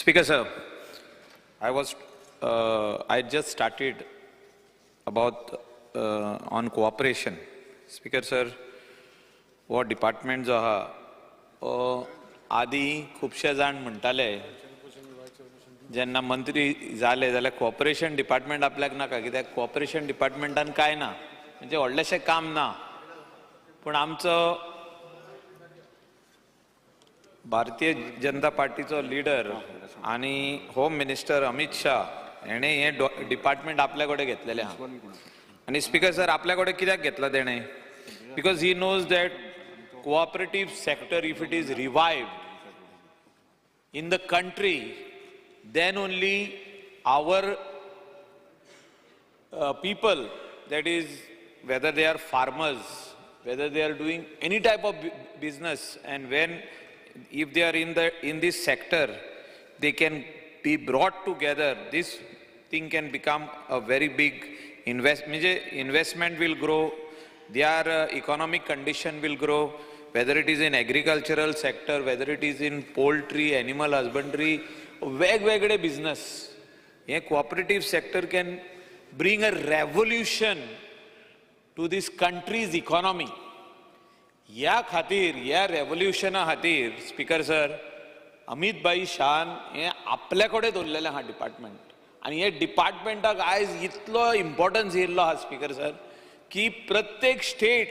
Speaker sir, I was I just started about on cooperation. Speaker sir, हो department जो आहा हो आदी खुबशे जाण म्हणटाले जेन्ना मंत्री जाले जाल्यार कॉपरेशन डिपार्टमेंट आपल्याक नाका, कित्याक कॉपरेशन डिपार्टमेंटान कांय ना, म्हणजे व्हडलेशें काम ना. पूण आमचो भारतीय जनता पार्टीचो लिडर आनी होम मिनिस्टर अमित शाह हेणें हें डिपार्टमेंट आपल्या कडेन घेतलेलें आहा. आनी स्पीकर सर, आपल्या कडेन कित्याक घेतला तेणें? Because he knows that cooperative sector, if it is revived in the country, then only our people, that is whether they are farmers, whether they are doing any type of business, and when if they are in this sector, they can be brought together. This thing can become a very big investment will grow, their economic condition will grow, whether it is in agricultural sector, whether it is in poultry, animal husbandry, वेगवेगळे business. हे cooperative sector can bring a revolution to this country's economy. ह्या खातीर, ह्या रेवोल्युशना खातीर speaker sir, Amit भाई शान हें आपल्या कडेन दवरलेलें आहा डिपार्टमेंट. आनी हे डिपार्टमेंटाक आयज इतलो इम्पॉर्टन्स येयल्लो आहा स्पीकर सर की प्रत्येक स्टेट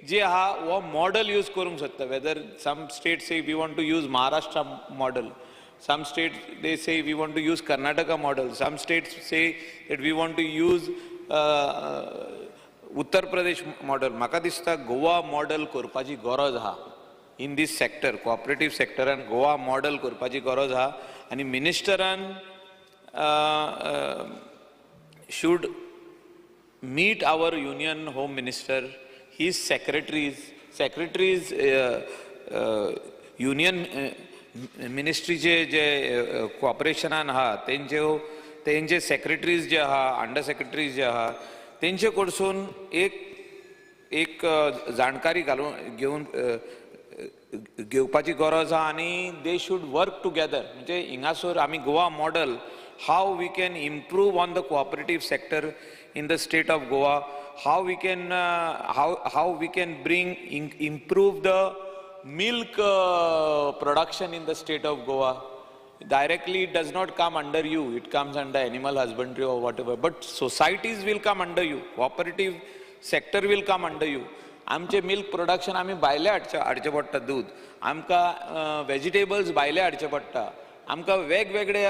जे आहा हो मॉडल यूज करूंक सोदता. Whether some state say we want to use Maharashtra model, some state they say we want to use Karnataka model, some states say that we want to use Uttar Pradesh model. म्हाका दिसता Goa model करपाची गरज आहा in दीस sector. Cooperative सेक्टरान Goa model करपाची गरज आहा आनी मिनिस्टरान should meet our union home minister, his secretaries, union मिनिस्ट्रीचे जे कॉपरेशनान आहा तेंच्यो, तेंचे सेक्रेटरीज जे आहा, अंडर सेक्रेटरीज जे आहा, तेंचे कडसून एक एक जाणकारी घालून घेवन घेवपाची गरज आहा आनी they should work together. म्हणजे हिंगासर आमी Goa model, how we can improve on the cooperative sector in the state of Goa, how we can bring improve the milk production in the state of Goa. Directly it does not come under you, it comes under animal husbandry or whatever, but societies will come under you, cooperative sector will come under you. आमचे milk production आमी भायले हाडचें पडटा, दूद आमकां, vegetables भायले हाडचे पडटा, आमकां वेगवेगळे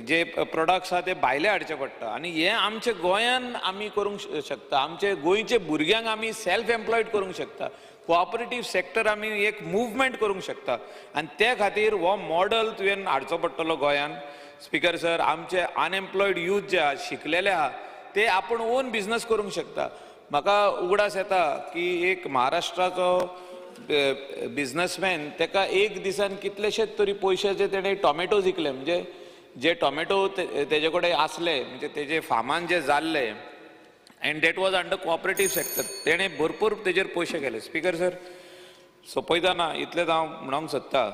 जे प्रोडक्ट्स आहा ते भायले हाडचे पडटा. आनी हें आमच्या गोंयान आमी करूंक शकता. आमचे गोंयचे भुरग्यांक आमी सेल्फ एम्प्लॉयड करूंक शकता. कोऑपरेटीव सेक्टर आमी एक मुवमेंट करूंक शकता आनी ते खातीर हो मॉडल तुवें हाडचो पडटलो गोंयान. स्पीकर सर, आमचे अनएम्प्लॉयड यूथ जे आहा, शिकलेले आहा, ते आपूण ओन बिजनस करूंक शकता. म्हाका उगडास येता की एक महाराष्ट्राचो बिजनसमॅन, तेका एक दिसान कितलेशेच तरी पयशाचे तेणें टॉमॅटो विकले. म्हणजे जे टॉमॅटो तेजे कडेन आसले, म्हणजे तेजे फार्मान जे जाल्ले, and that was under cooperative sector, तेणें भरपूर तेजेर पयशे केले. स्पीकर सर, सोंपयतना इतलेंच हांव म्हणूंक सोदता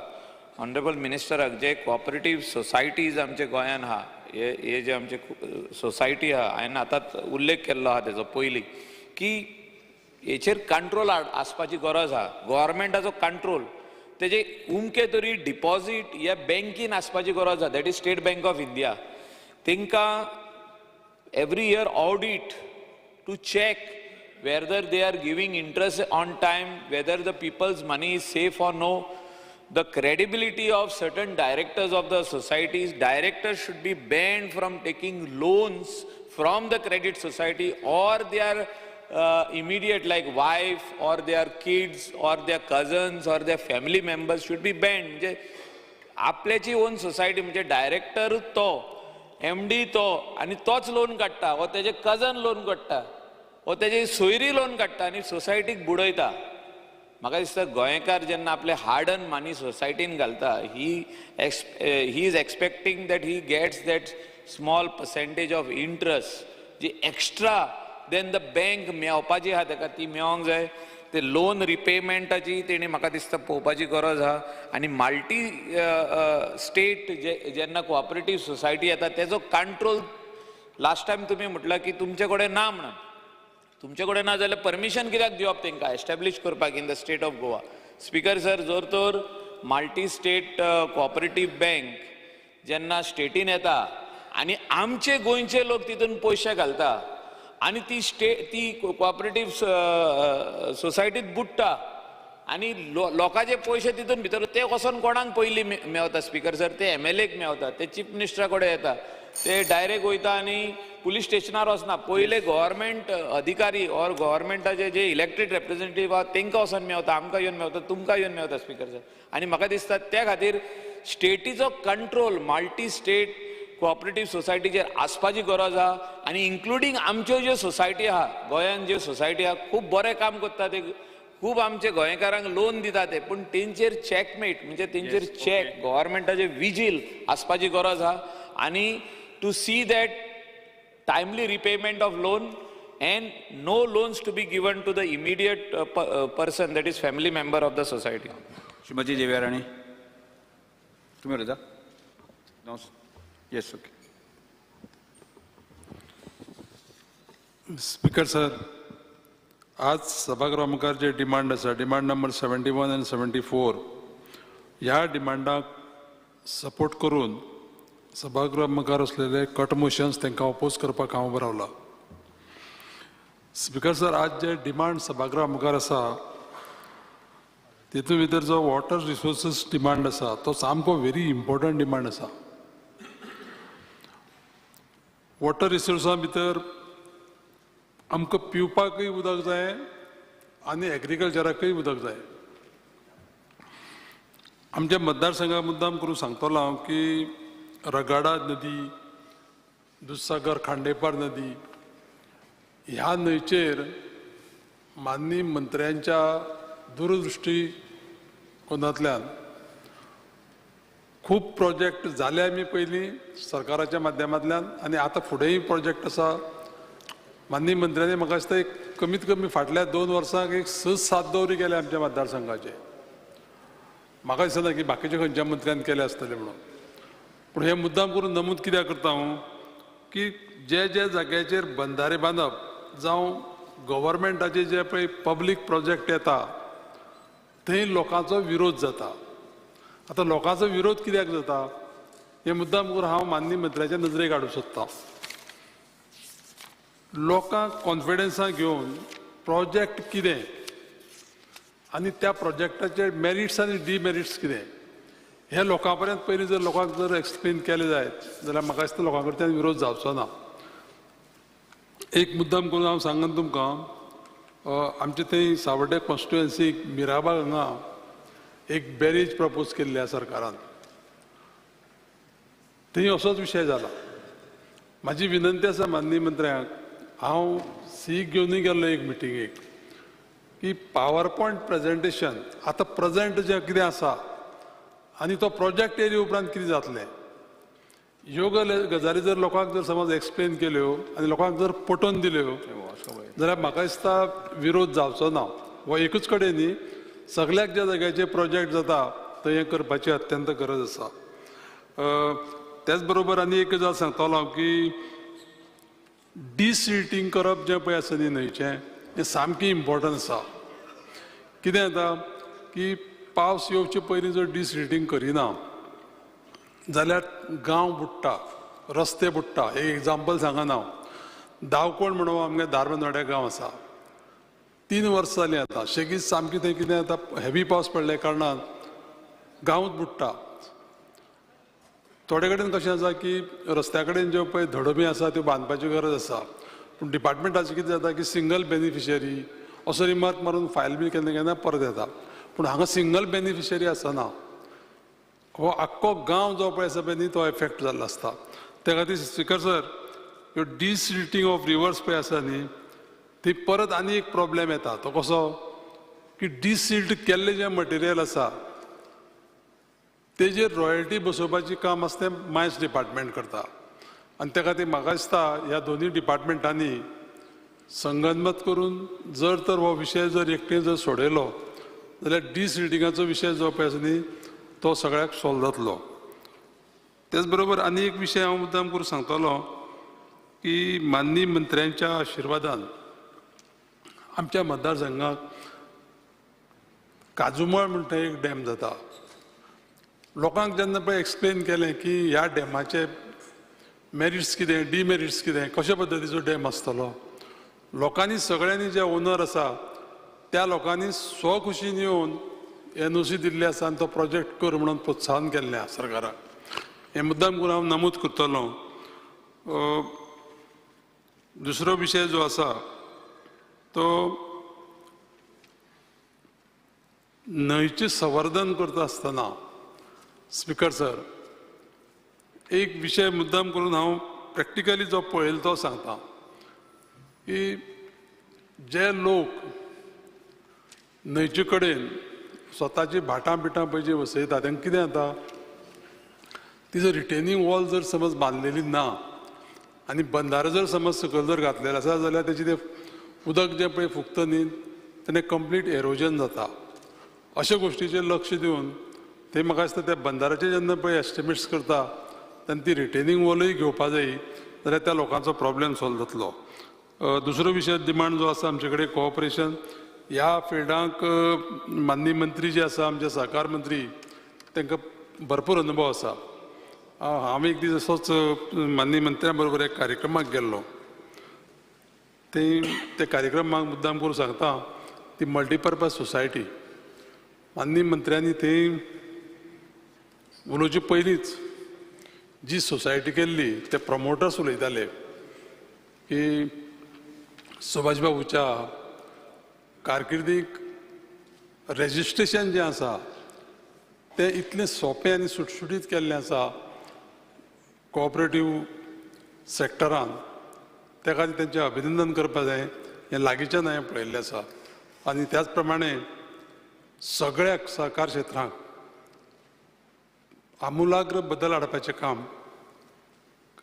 ऑनरेबल मिनिस्टराक, जे कोऑपरेटीव सोसायटीज आमच्या गोंयान आहा, हे जे आमचे सोसायटी आहा, हांवें आतांच उल्लेख केल्लो आहा तेजो पयलीं, की हेचेर कंट्रोल आसपाची गरज आहा. गोवोरमेंटाचो कंट्रोल, तेजे उमके तरी डिपॉझीट ह्या बँकीन आसपाची गरज आहा, that is State Bank of India. तेंकां every year audit to check whether they are giving interest on time, whether the people's money is safe or no. The credibility of certain directors of the societies, directors should be banned from taking loans from the credit society or their immediate like wife or their kids or their cousins or their family members should be banned. म्हणजे आपल्याची own society, म्हणजे director तो, MD तो, आनी तोच loan काडटा, वो तेजे cousin loan काडटा, वो तेजे सोयरी लोन काडटा आनी सोसायटीक बुडयता. म्हाका दिसता गोंयकार जेन्ना आपले हार्ड अर्न मनी सोसायटीन घालता, he is expecting that he gets that small percentage of interest ji extra Then the bank मेवपाची आहा तेका ती मेवोंक जाय. ते लोन रिपेमेंटाची तेणी म्हाका दिसता पळोवपाची गरज आहा. आनी मल्टी स्टेट जे जेन्ना कोऑपरेटीव सोसायटी येता तेजो कंट्रोल लास्ट टायम तुमी म्हटलां की तुमचे कडेन ना म्हणून, तुमचे कडेन ना जाल्यार परमिशन कित्याक दिवप तांकां एस्टॅब्लीश करपाक in the state of Goa. Speaker sir, जर तर मल्टी स्टेट कोऑपरेटीव बँक जेन्ना स्टेटीन येता आनी आमचे गोंयचे लोक तितून पयशे घालता आनी ती ती कोऑपरेटीव सोसायटीत बुडटा आनी लोकांचे पयशे तितून भितर ते वचोन कोणाक पयलीं मेवता स्पीकर सर, ते MLA मेवता, ते चीफ मिनिस्टरा कडेन येता, ते डायरेक्ट वयता आनी पुलीस स्टेशनार वचना, पयले गव्हर्मेंट अधिकारी ऑर गव्हर्मेंटाचे जे इलेक्टेड रिप्रेझेंटेटीव आहा तेंकां वचोन मेवता, आमकां येवन मेवता, तुमकां येवन मेवता स्पीकर सर. आनी म्हाका दिसता त्या खातीर स्टेटीचो कंट्रोल मल्टी स्टेट कोऑपरेटीव सोसायटीचेर आसपाची गरज आहा. आनी इन्क्लुडींग आमच्यो ज्यो सोसायटी आहा, गोंयांत ज्यो सोसायटी आहा खूब बरें काम करता, ते खूब आमचे गोंयकारांक लोन दिता ते, पूण तेंचेर चॅकमेट म्हणजे तेंचेर चॅक गव्हर्मेंटाचे विजील आसपाची गरज आहा. आनी to see that timely repayment of loan and no loans to be given to the immediate person, that is family member of the society. Shrimati Devia Rani, तुम्ही उलयता? Yes, okay. Speaker sir, आज सभागृहा मुखार जे demand आसा, demand number 71 आनी 74, ह्या डिमांडाक support करून सभागृहा मुखार आसलेले कट मोशन्स तांकां ओपोज करपाक हांव उबो रावला. स्पीकर सर, आज जे डिमांड सभागृहा मुखार आसा तितून भितर जो वॉटर रिसोर्सीस डिमांड आसा तो सामको व्हेरी इम्पॉर्टंट डिमांड आसा. वॉटर रिसोर्सा भितर आमकां पिवपाकूय उदक जाय आनी एग्रीकल्चराकूय उदक जाय. आमच्या मतदारसंघा मुद्दाम करून सांगतलो हांव की रगाडा नदी, दुधसागर खांडेपार नदी ह्या न्हंयचेर माननीय मंत्र्यांच्या दूरदृश्टीकोनांतल्यान खूब प्रोजेक्ट जाले आमी पयलीं सरकाराच्या माध्यमांतल्यान आनी आतां फुडेंय प्रोजेक्ट आसा. माननीय मंत्र्यांनी म्हाका दिसता एक कमीत कमी फाटल्या 2 वर्सांक एक 6-7 दौरे केले आमच्या मतदारसंघाचे. म्हाका दिसना की बाकीच्या खंयच्या मंत्र्यान केले आसतले म्हणून. पूण हे मुद्दाम करून नमूद कित्याक करता हांव की जे जे जाग्याचेर बंधारे बांदप जावं गव्हर्मेंटाचे जे पळय पब्लीक प्रोजेक्ट येता थंय लोकांचो विरोध जाता. आतां लोकांचो विरोध कित्याक जाता हे मुद्दाम करून हांव माननीय मंत्र्याच्या नजरेक हाडूंक सोदतां. लोकांक कॉन्फिडन्सान घेवन प्रोजेक्ट कितें आनी त्या प्रोजेक्टाचे मेरिट्स आनी डिमेरिट्स कितें हे लोकां पर्यंत पयलीं जर लोकांक जर एक्सप्लेन केलें जायत जाल्यार म्हाका दिसता लोकां कडच्यान विरोध जावचो ना. एक मुद्दाम करून हांव सांगन तुमकां, आमचे थंय सावड्डे कॉन्स्टिट्युएन्सीक मिराबाग हांगा एक बॅरेज प्रपोज केल्ली आसा सरकारान, थंय असोच विशय जाला. म्हाजी विनंती आसा माननीय मंत्र्यांक, हांव सीक घेवनूय गेल्लो एक मिटिंगेक की पावर पॉयंट प्रेजेंटेशन आतां प्रेजेंट जें कितें आसा आनी तो प्रोजेक्ट येयले उपरांत कितें जातलें ह्यो गजाली जर लोकांक जर समज एक्सप्लेन केल्यो आनी लोकांक जर पटोवन दिल्यो जाल्यार म्हाका दिसता विरोध जावचो ना. हो एकूच कडेन न्ही, सगल्याक ज्या जाग्याचे प्रोजेक्ट जाता थंय हें करपाची अत्यंत गरज आसा. त्याच बरोबर आनी एक गजाल सांगतलो हांव की डिसिल्टींग करप जें पळय आसा न्ही न्हंयचें हें सामकें इम्पॉर्टंट आसा. कितें जाता की पावस येवचे पयलीं जर डिसिल्टींग करिना जाल्यार गांव बुडटा, रस्ते बुडटा. एक एग्जाम्पल सांगना हांव, दावकोण म्हणून आमगे धारबांदोड्या गांव आसा, 3 वर्सां जालीं आतां शेगीत सामकी थंय कितें जाता हेवी पावस पडल्या कारणान गांवूच बुडटा. थोडे कडेन कशें आसा की रस्त्या कडेन ज्यो पळय धडो बी आसा त्यो बांदपाची गरज आसा, पूण डिपार्टमेंटाचें कितें जाता की सिंगल बेनिफिशरी असो रिमार्क मारून फायल बी केन्ना केन्ना परत येता, पूण हांगा सिंगल बेनिफिशरी आसना, हो आख्खो गांव जो पळय आसा पळय न्ही तो एफेक्ट जाल्लो आसता. त्या खातीर स्पीकर सर, ह्यो डिसिल्टींग ऑफ रिवर्स पळय आसा न्ही ती परत आनी एक प्रॉब्लेम येता, तो कसो की डिसिल्ट केल्लें जें मटेरियल आसा तेजेर रॉयल्टी बसोवपाचें काम आसा तें मायन्स डिपार्टमेंट करता आनी त्या खातीर म्हाका दिसता ह्या दोनूय डिपार्टमेंटांनी संगनमत करून जर तर हो विशय जर एकटे जर सोडयलो जाल्यार डिसिल्टिंगाचो विशय जो पळय आसा न्ही तो सगळ्याक सॉल्व जातलो. तेच बरोबर आनी एक विशय हांव मुद्दाम करून सांगतलो की माननीय मंत्र्यांच्या आशिर्वादान आमच्या मतदारसंघाक काजुमळ म्हणटा एक डॅम जाता. लोकांक जेन्ना पळय एक्सप्लेन केलें की ह्या डॅमाचे मेरिट्स कितें, डिमेरिट्स कितें, कशे पद्दतीचो डॅम आसतलो, लोकांनी सगळ्यांनी जे ओनर आसा त्या लोकांनी स्वखुशीन येवन एनओसी दिल्ली आसा आनी तो प्रोजेक्ट कर म्हणून प्रोत्साहन केल्लें आसा सरकाराक. हें मुद्दाम करून हांव नमूद करतलो. दुसरो विशय जो आसा तो न्हंयचें संवर्धन करता आसतना स्पिकर सर एक विशय मुद्दाम करून हांव प्रॅक्टिकली जो पळयलो तो सांगता की जे लोक न्हंयचे कडेन स्वताची भाटां बिटां पळय जी वसयता तांकां कितें जाता, ती जर रिटेनिंग वॉल जर समज बांदलेली ना आनी बंधारो जर समज सकयल जर घातलेलो आसा जाल्यार तेची तें उदक जें पळय फुगता न्ही तेन्ना कंप्लीट एरोजन जाता. अशे गोश्टीचेर लक्ष दिवन ते म्हाका दिसता त्या बंधाराचेर जेन्ना पळय एस्टिमेट्स करता तेन्ना ती रिटेनिंग वॉलूय घेवपा जाय जाल्यार त्या लोकांचो प्रॉब्लेम सॉल्व जातलो. दुसरो विशय डिमांड जो आसा आमचे कडेन कोऑपरेशन ह्या फिल्डाक माननीय मंत्री जे आसा आमचे सहकार मंत्री तांकां भरपूर अनुभव आसा. हांव एक दीस असोच माननीय मंत्र्या बरोबर एक कार्यक्रमाक गेल्लो, ते त्या कार्यक्रमाक मुद्दाम करून सांगता ती मल्टीपर्पज सोसायटी माननीय मंत्र्यांनी थंय उलोवचे पयलींच जी सोसायटी केल्ली ते प्रमोटर्स उलयताले की सुभाष बाबूच्या कारकिर्दीक रेजिस्ट्रेशन जें आसा तें इतलें सोंपें आनी सुटसुटीत केल्लें आसा कोऑपरेटीव सेक्टरान, त्या खातीर तेंचें अभिनंदन करपाक जाय हें लागींच्यान हांवें पळयल्लें आसा. आनी त्याच प्रमाणे सगळ्या सहकार क्षेत्रांक आमुलाग्र बदल हाडपाचें काम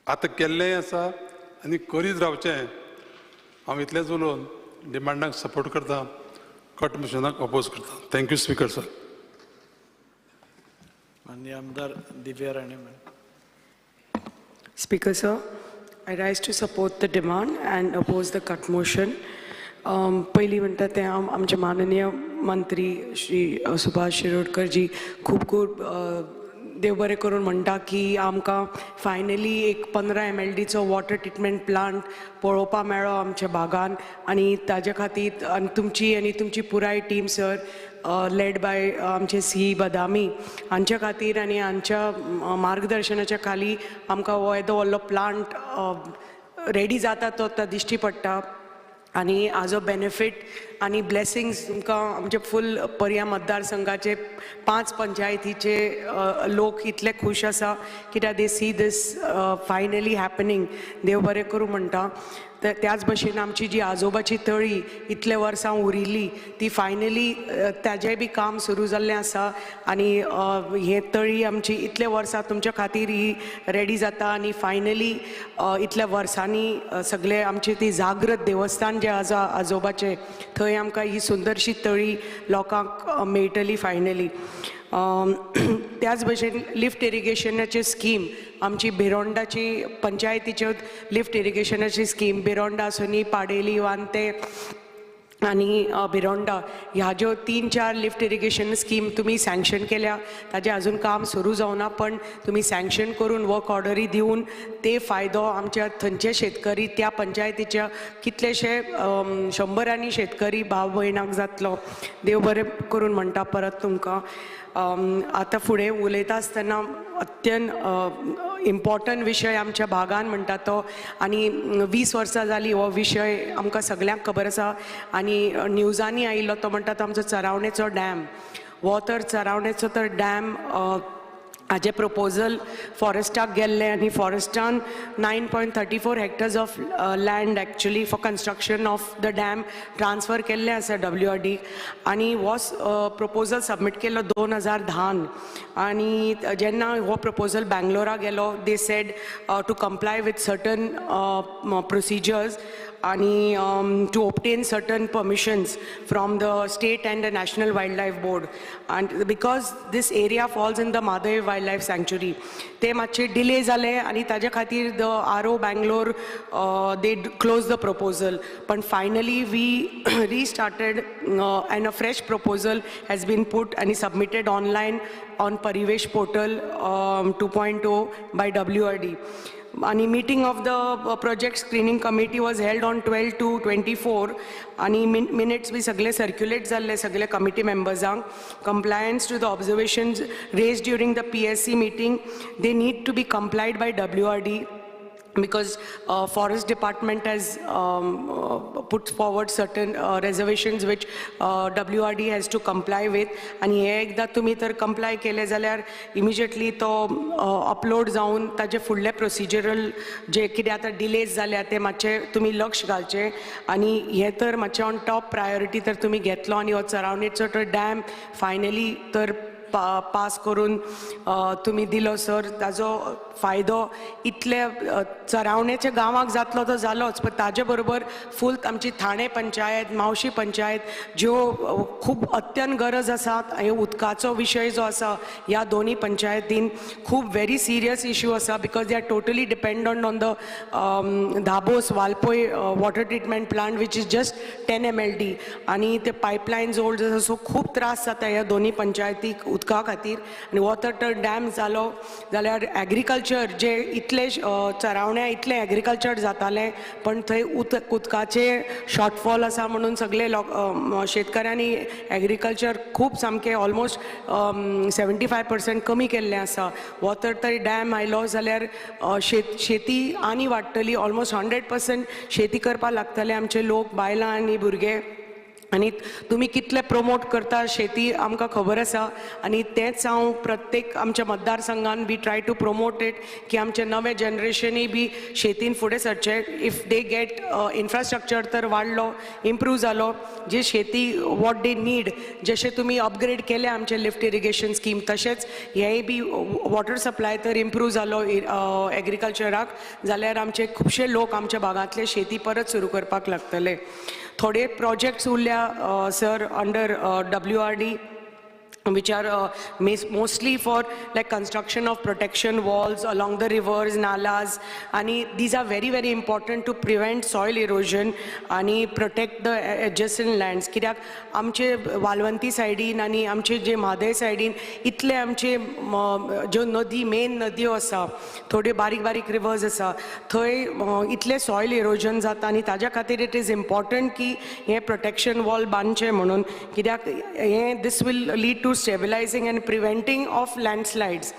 आतां केल्लेंय आसा आनी करीत रावचें. हांव इतलेंच उलोवन डिमांडाक सपोर्ट करता, कट मोशनाक अपोज करता. Thank you speaker sir. माननीय आमदार Divya Rane madam. Speaker sir, I rise to support the demand and oppose the cut motion. पयलीं म्हणटा तें हांव आमचे माननीय मंत्री श्री सुभाष शिरोडकर जी खूब खूब देव बरें करून म्हणटा की आमकां फायनली एक 15 MLDचो वॉटर ट्रिटमेंट प्लांट पळोवपा मेळ्ळो आमच्या भागान आनी ताजे खातीर आनी तुमची पुराय टीम सर लेड बाय आमचे सी बदामी हांच्या खातीर आनी हांच्या मार्गदर्शनाच्या खाली आमकां हो येदो व्हडलो प्लांट रेडी जाता तो आतां दिश्टी पडटा आनी हाजो बेनिफीट आनी ब्लेसिंग्स तुमकां आमचे फूल पर्या मतदारसंघाचे 5 पंचायतीचे लोक इतले खूश आसा कित्याक they see this finally happening. देव बरें करूं म्हणटा. त्याच भशेन आमची जी आजोबाची तळी इतले वर्सां उरिल्ली ती फायनली ताजें बी काम सुरू जाल्लें आसा आनी हे तळी आमची इतले वर्सां तुमच्या खातीर ही रेडी जाता आनी फायनली इतल्या वर्सांनी सगळे आमची ती जागृत देवस्थान जें आसा आजोबाचें थंय आमकां ही सुंदरशी तळी लोकांक मेळटली फायनली. त्याच भशेन लिफ्ट इरिगेशनाची स्कीम आमची भिरोंडाची पंचायतीच्यो लिफ्ट इरिगेशनाची स्कीम भिरोंडा आसूनी पाडेली वांते आनी भिरोंडा ह्या ज्यो 3-4 लिफ्ट इरिगेशन स्कीम तुमी सँक्शन केल्या ताजें अजून काम सुरू जावना पण तुमी सँक्शन करून वर्क ऑर्डरी दिवन ते फायदो आमच्या थंयचे शेतकरी त्या पंचायतीच्या कितलेशे शंबरांनी शेतकरी भाव भयणाक जातलो. देव बरें करून म्हणटा परत तुमकां. आतां फुडें उलयता आसतना अत्यंत इम्पॉर्टंट विशय आमच्या भागान म्हणटा तो आनी 20 वर्सां जालीं हो विशय आमकां सगल्यांक खबर आसा आनी न्यूजांनी आयिल्लो तो म्हणटा तो आमचो चरावणेचो डॅम. हो तर चरावणेचो तर डॅम हाजें प्रपोजल फॉरेस्टाक गेल्लें आनी फॉरेस्टान 9.34 hectares of land actually for construction of the dam transfer केल्लें आसा WRD आनी हो प्रपोजल सबमीट केल्लो 2010 आनी जेन्ना हो प्रपोजल बँगलोरा गेलो they said to comply with certain procedures आनी to obtain certain permissions from the state and the National Wildlife Board, and because this area falls in the Mhadei Wildlife Sanctuary, ते मातशे delay जाले आनी ताजे खातीर the RO Bangalore, they close the proposal. पण finally we restarted and a fresh proposal has been put आनी submitted online on Parivesh portal 2.0 by WRD. आणि meeting of the project screening committee was held on 12/2/24 आणि minutes बी सगळे circulate जाल्ले सगळे committee मेंबर्सांक. Compliance to the observations raised during the PSC meeting, they need to be complied by WRD because forest department has put forward certain reservations which WRD has to comply with. आणि हे एकदां तुमी तर comply केले जाल्यार immediately तो upload जावन ताजे फुडले प्रोसिजरल जे कितें आतां डिलेज जाल्या ते मातशे तुमी लक्ष घालचें आनी हे तर मातशें ऑन टॉप प्रायोरिटी तर तुमी घेतलो आनी हो चरावणेचो तो डॅम फायनली तर पास करून तुमी दिलो सर, ताजो फायदो इतले चरावणेच्या गांवाक जातलो तो जालोच, पण ताजे बरोबर फूल आमची ठाणे पंचायत, मावशी पंचायत ज्यो खूब अत्यंत गरज आसा. हे उदकाचो विशय जो आसा ह्या दोनी पंचायतीन खूब व्हेरी सिरियस इश्यू आसा because they are totally dependent on the Dhapos Valpoi water treatment plant, which is just 10 MLD आनी ते पायपलायन्स ओल्ड आसा. सो खूब त्रास जाता ह्या दोनी पंचायतीक उदका खातीर. आनी हो तर डॅम जालो जाल्यार एग्रीकल्चर जे इतले चरावण्या इतलें एग्रीकल्चर जातालें, पण थंय उदकाचें शॉर्टफॉल आसा म्हणून सगळे लोक शेतकऱ्यांनी एग्रीकल्चर खूब सामकें ऑलमोस्ट 75% कमी केल्लें आसा. हो तर तरी डॅम आयलो जाल्यार शेती आनी वाडटली. ऑलमोस्ट 100% शेती करपाक लागतले आमचे लोक, बायलां आनी भुरगे. आनी तुमी कितले प्रमोट करता शेती आमकां खबर आसा आनी तेंच हांव प्रत्येक आमच्या मतदारसंघान बी try to promote it की आमचे नवे जनरेशनूय बी शेतीन फुडें सरचें. If they get infrastructure तर वाडलो, इम्प्रूव जालो, जे शेती what they need, जशें तुमी अपग्रेड केले आमचे लिफ्ट इरिगेशन स्कीम, तशेंच हेंय बी वॉटर सप्लाय तर इम्प्रूव जालो एग्रीकल्चराक जाल्यार आमचे खुबशे लोक आमच्या भागांतले शेती परत सुरू करपाक लागतले. थोडे प्रोजेक्ट्स उरल्या sir, under WRD, which are mostly for like construction of protection walls along the rivers, nalas, and these are very very important to prevent soil erosion आणि protect the adjacent lands. कित्याक आमचे वालवंती सायडीन आनी आमचे जे म्हादय सायडीन इतले आमचे ज्यो नदी, मेन नदयो आसा, थोड्यो बारीक बारीक रिवर्स आसा, थंय इतले सॉयल इरोजन जाता आनी ताज्या खातीर it is important की हें प्रोटेक्शन वॉल बांदचें म्हणून, कित्याक हें this will lead to stabilizing and preventing of landslides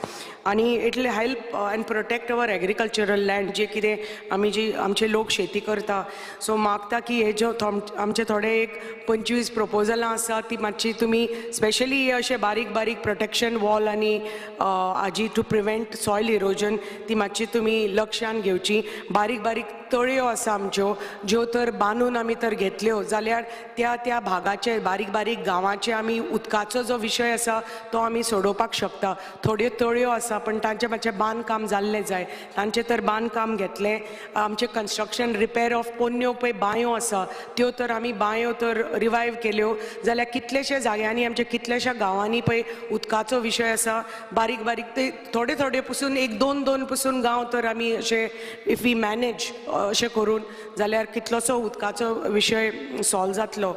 आणि it will help and protect our agricultural land, जे कितें आमी जी आमचे लोक शेती करता. सो मागता की हे ज्यो आमचे थोडे एक 25 प्रपोजलां आसा, ती मातशी तुमी स्पेशली हे अशे बारीक बारीक प्रोटेक्शन वॉल आनी हाजी टू प्रिवेंट सॉयल इरोजन ती मातशी तुमी लक्षान घेवची. बारीक बारीक तळयो आसा आमच्यो, ज्यो तर बांदून आमी तर घेतल्यो जाल्यार त्या त्या भागाचे, बारीक बारीक गांवाचे आमी उदकाचो जो विशय आसा तो आमी सोडोवपाक शकता. थोड्यो तळयो आसा, पण तांचें मातशें बांदकाम जाल्लें जाय. तांचें तर बांदकाम घेतलें, आमचें कन्स्ट्रक्शन रिपेर ऑफ पोन्न्यो पळय बांयो आसा, त्यो तर आमी बांयो तर रिवायव केल्यो जाल्यार कितलेशे जाग्यांनी, आमच्या कितल्याश्या गांवांनी पळय उदकाचो विशय आसा. बारीक बारीक ते थोडे थोडे पसून एक दोन दोन पसून गांव तर आमी अशे if we manage अशें करून जाल्यार कितलोसो उदकाचो विशय सॉल्व जातलो.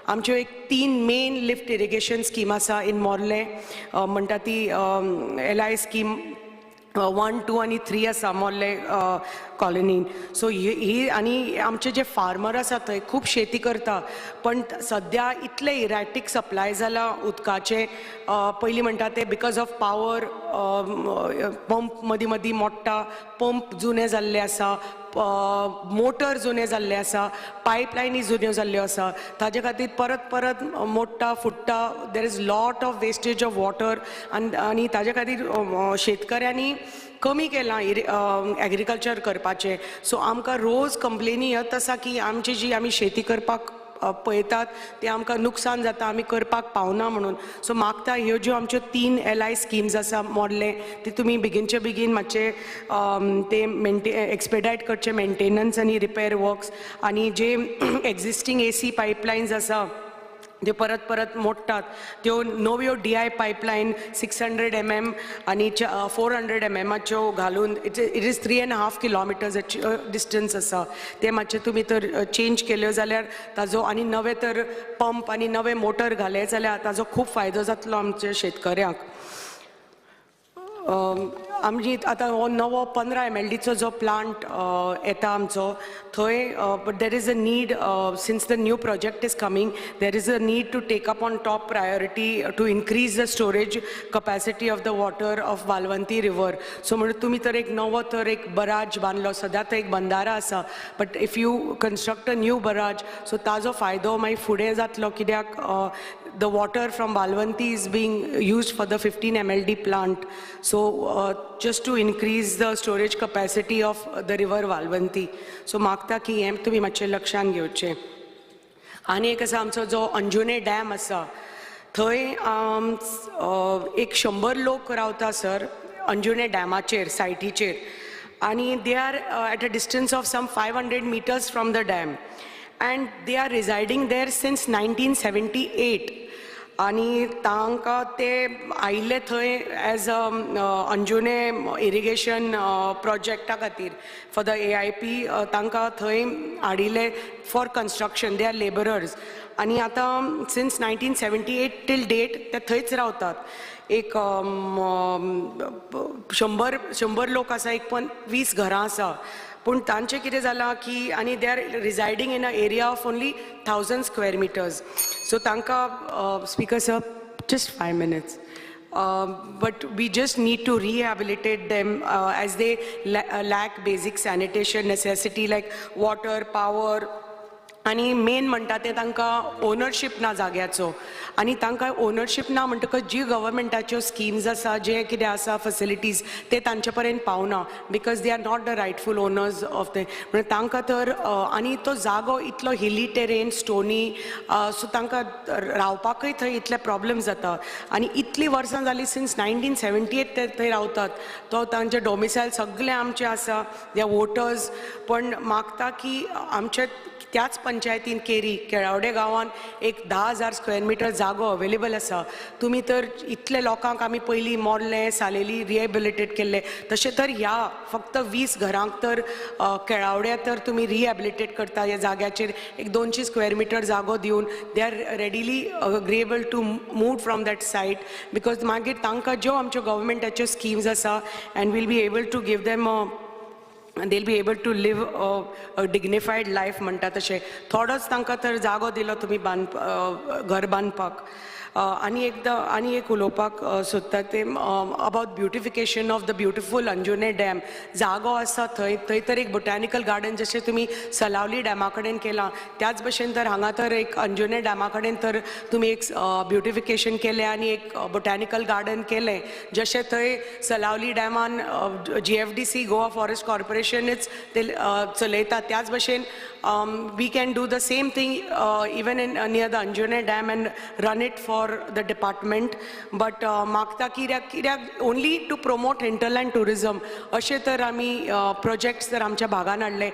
आमच्यो एक तीन मेन लिफ्ट इरिगेशन स्कीम आसा इन मोर्ले, म्हणटा ती LI scheme 1, 2 आनी 3 आसा मोर्ले कॉलनीन. सो ही आनी आमचे जे फार्मर आसा थंय खूब शेती करता, पण सद्या इतलें इरॅटीक सप्लाय जाला उदकाचें. पयलीं म्हणटा ते because of power pump मदीं मदीं मोडटा, पंप जुने जाल्ले आसा, मोटर जुने जाल्ले आसा, पायपलायनी जुन्यो जाल्ल्यो आसा, ताजे खातीर परत परत मोडटा, फुट्टा. There is lot of wastage of water आनी ताजे खातीर शेतकऱ्यांनी कमी केलां एग्रीकल्चर करपाचें. सो आमकां रोज कंप्लेनी येत आसा की आमची जी आमी शेती करपाक पळयतात ते आमकां नुकसान जाता, आमी करपाक पावना म्हणून. सो मागता ह्यो ज्यो आमच्यो 3 LI schemes आसा मोडले ती तुमी बेगीनचे बेगीन मातशे ते एक्सपेडायट करचे मेंटेनन्स आनी रिपेर वर्क्स, आनी जे एक्झिस्टींग AC pipelines आसा त्यो परत परत मोडटात त्यो नव्यो DI pipeline 600 mm आनी 400 mmच्यो घालून it is 3.5 किलोमिटर्साची distance आसा, ते मातशे तुमी तर चेंज केल्यो जाल्यार ताजो आनी नवे तर पंप आनी नवे मोटर घाले जाल्यार ताजो खूब फायदो जातलो आमच्या शेतकऱ्यांक. आमची आतां हो नवो 15 MLDचो जो प्लांट येता आमचो थंय, but there is a need since the new project is coming, there is a need to take up on top priority to increase the storage capacity of the water of Valvanti river. So म्हणून तुमी तर एक नवो तर एक barrage बांदलो, सद्या तर एक बंदारा आसा, but if you construct a new barrage so ताजो फायदो मागीर फुडें जातलो, कित्याक the water from Valvanti is being used for the 15 MLD plant. So just to increase the storage capacity of the river Valvanti. So मागता की हें तुमी मातशें लक्षान घेवचें. आनी एक आसा आमचो जो अंजुने डॅम आसा थंय एक 100 लोक रावता सर अंजुने डॅमाचेर सायटीचेर, आनी they are at a distance of some 500 meters from the dam and they are residing there since 1978. आनी तांकां ते आयिल्ले थंय एज अ अंजुने इरिगेशन प्रोजेक्टा खातीर फॉर the AIP तांकां थंय हाडिल्ले for construction, they are labourers. आनी आतां सिन्स 1978 टील डेट ते थंयच रावतात. एक 100 लोक आसा, एक 20 घरां आसा, पूण तांचें कितें जालां की आनी they are residing in a area of only 1000 square meters. So तांकां speaker sir just 5 minutes, but we just need to rehabilitate them as they lack basic sanitation necessity like water, power, आनी main म्हणटा तें तांकां ownership ना जाग्याचो, आनी तांकां ownership ना म्हणटकच जी गव्हर्मेंटाच्यो स्किम्स आसा जे कितें आसा फेसिलिटीज ते तांचे पर्यंत पावना, because they are not the rightful owners of ते. म्हणून तांकां तर आनी तो जागो इतलो हिली टेरेन स्टोनी, सो तांकां रावपाकय थंय इतले प्रॉब्लम जाता. आनी इतलीं वर्सां जालीं सिन्स 1978 ते थंय रावतात, तो तांचे डोमिसायल सगळें आमचें आसा, दे वोटर्स. पण मागता की आमचे त्याच पंचायतीन केरी केळावडे गांवान एक 10,000 स्क्वेअर मिटर जागो अवेलेबल आसा. तुमी तर इतले लोकांक आमी पयलीं मोडले सालेली रिहेबिलिटेट केल्ले, तशें तर ह्या फक्त 20 घरांक तर केळावड्या तर तुमी रिहेबिलिटेट करता ह्या जाग्याचेर एक 200 स्क्वेअर मिटर जागो दिवन they are readily agreeable to move from that site, because मागीर तांकां ज्यो आमच्यो गव्हर्मेंटाच्यो स्किम्स आसा and will be able to give them, they'll be able to live a dignified life म्हणटा तशें. थोडोच तांकां तर जागो दिलो तुमी घर बांदपाक. आनी एकदां आनी एक उलोवपाक सोदता तें about beautification of the beautiful Anjunem dam. जागो आसा थंय, थंय तर एक बोटॅनिकल गार्डन जशें तुमी सलावली डॅमा कडेन केलां त्याच भशेन तर हांगा तर एक अंजुने डॅमा कडेन तर तुमी एक ब्युटिफिकेशन केलें आनी एक बोटॅनिकल गार्डन केलें. जशें थंय सलावली डॅमान GFDC Goa forest कॉर्पोरेशनच ते चलयता, त्याच भशेन we can do the same thing even in near the Anjunem dam and run it for the department. But मागता कित्याक only to promote hinterland tourism अशें तर आमी प्रोजेक्ट्स तर आमच्या भागान हाडले.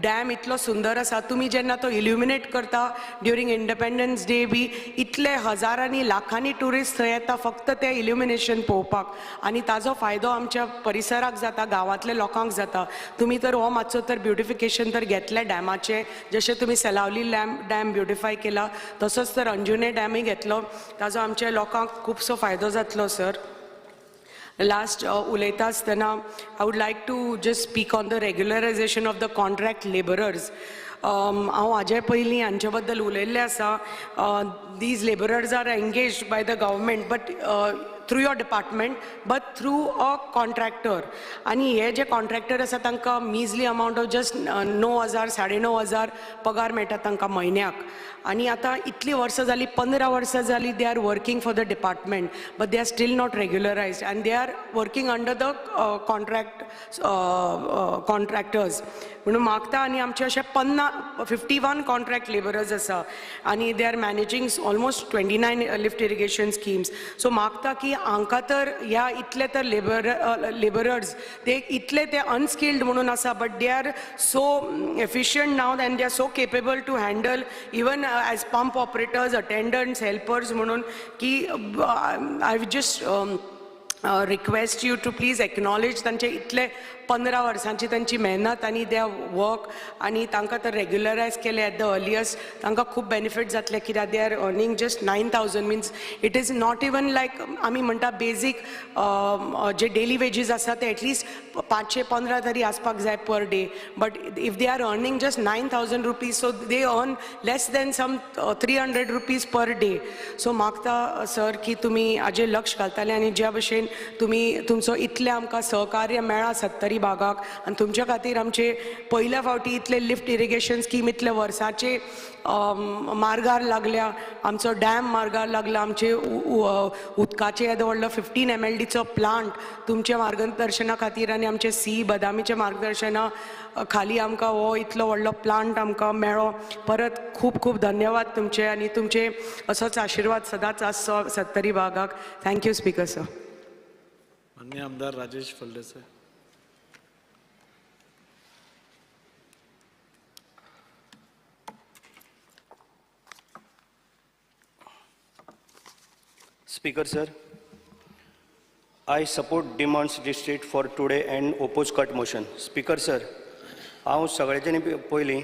डॅम इतलो सुंदर आसा, तुमी जेन्ना तो इल्युमिनेट करता ड्युरींग इंडिपेंडन्स डे बी इतले हजारांनी लाखांनी ट्युरिस्ट थंय येता फक्त ते इल्युमिनेशन पळोवपाक, आनी ताजो फायदो आमच्या परिसराक जाता, गांवांतल्या लोकांक जाता. तुमी तर हो मातसो तर ब्युटिफिकेशन तर घेतलें डॅमाचें, जशें तुमी सलावली डॅम ब्युटिफाय केला तसोच तर अंजुने डॅमूय घेतलो, ताजो आमच्या लोकांक खुबसो फायदो जातलो सर. लास्ट उलयता आसतना I would like to just speak on the regularisation of the contract labourers. हांव हाजे पयलीं हांचे बद्दल उलयल्लें आसा. These labourers are engaged by the government but through your department but through a contractor. आनी हे जे कॉन्ट्रॅक्टर आसा तांकां मिजली अमावंट ऑफ जस्ट 9,000 9,500 पगार मेळटा तांकां म्हयन्याक. आनी आतां इतलीं वर्सां जालीं, 15 वर्सां जालीं they are working for the department but they are still not regularised and they are working under the contractors. म्हणून मागता. आनी आमचे अशे 51 कॉन्ट्रॅक्ट लेबरर्स आसा आनी they are managing almost 29 lift irrigation schemes. So मागता की हांकां तर ह्या इतले तर लेबरर्स ते इतले ते अनस्किल्ड म्हणून आसा, but they are so efficient now and they are so capable to handle even as pump operators, attendants, helpers म्हणून की I just request you to please acknowledge तांचे इतले 15 वर्सांची तांची मेहनत आनी there work आनी तांकां तर रेग्युलरायज केले एट the earliest तांकां खूब बेनिफीट जातले, कित्याक they are earning just 9,000 means it is not even like आमी म्हणटा बेजीक जे डेली वेजीस आसा ते एटलिस्ट 515 तरी आसपाक जाय per day, but if they are earning just 9,000 rupees, so they earn less than some 300 rupees per day. So मागता sir की तुमी हाजेर लक्ष घालताले आनी ज्या भशेन तुमी तुमचो इतलें आमकां सहकार्य मेळ्ळा सत्तरी भागाक आनी तुमच्या खातीर आमचे पयल्या फावटी इतले लिफ्ट इरिगेशन स्कीम इतले वर्साचे मार्गार लागल्या, आमचो डॅम मार्गार लागला, आमचे उदकाचे येदो व्हडलो 15 MLDचो प्लांट तुमच्या मार्गदर्शना खातीर आनी आमचे सी बदामीच्या मार्गदर्शना खाली आमकां हो इतलो व्हडलो प्लांट आमकां मेळ्ळो. परत खूब खूब धन्यवाद तुमचे आनी तुमचे असोच आशिर्वाद सदांच आसचो सत्तरी भागाक. Thank you speaker sir. माननीय आमदार Rajesh Phaldesai. Speaker sir, I support demands district for today and oppose cut motion. Speaker sir, हांव सगळ्याच्यानी पयलीं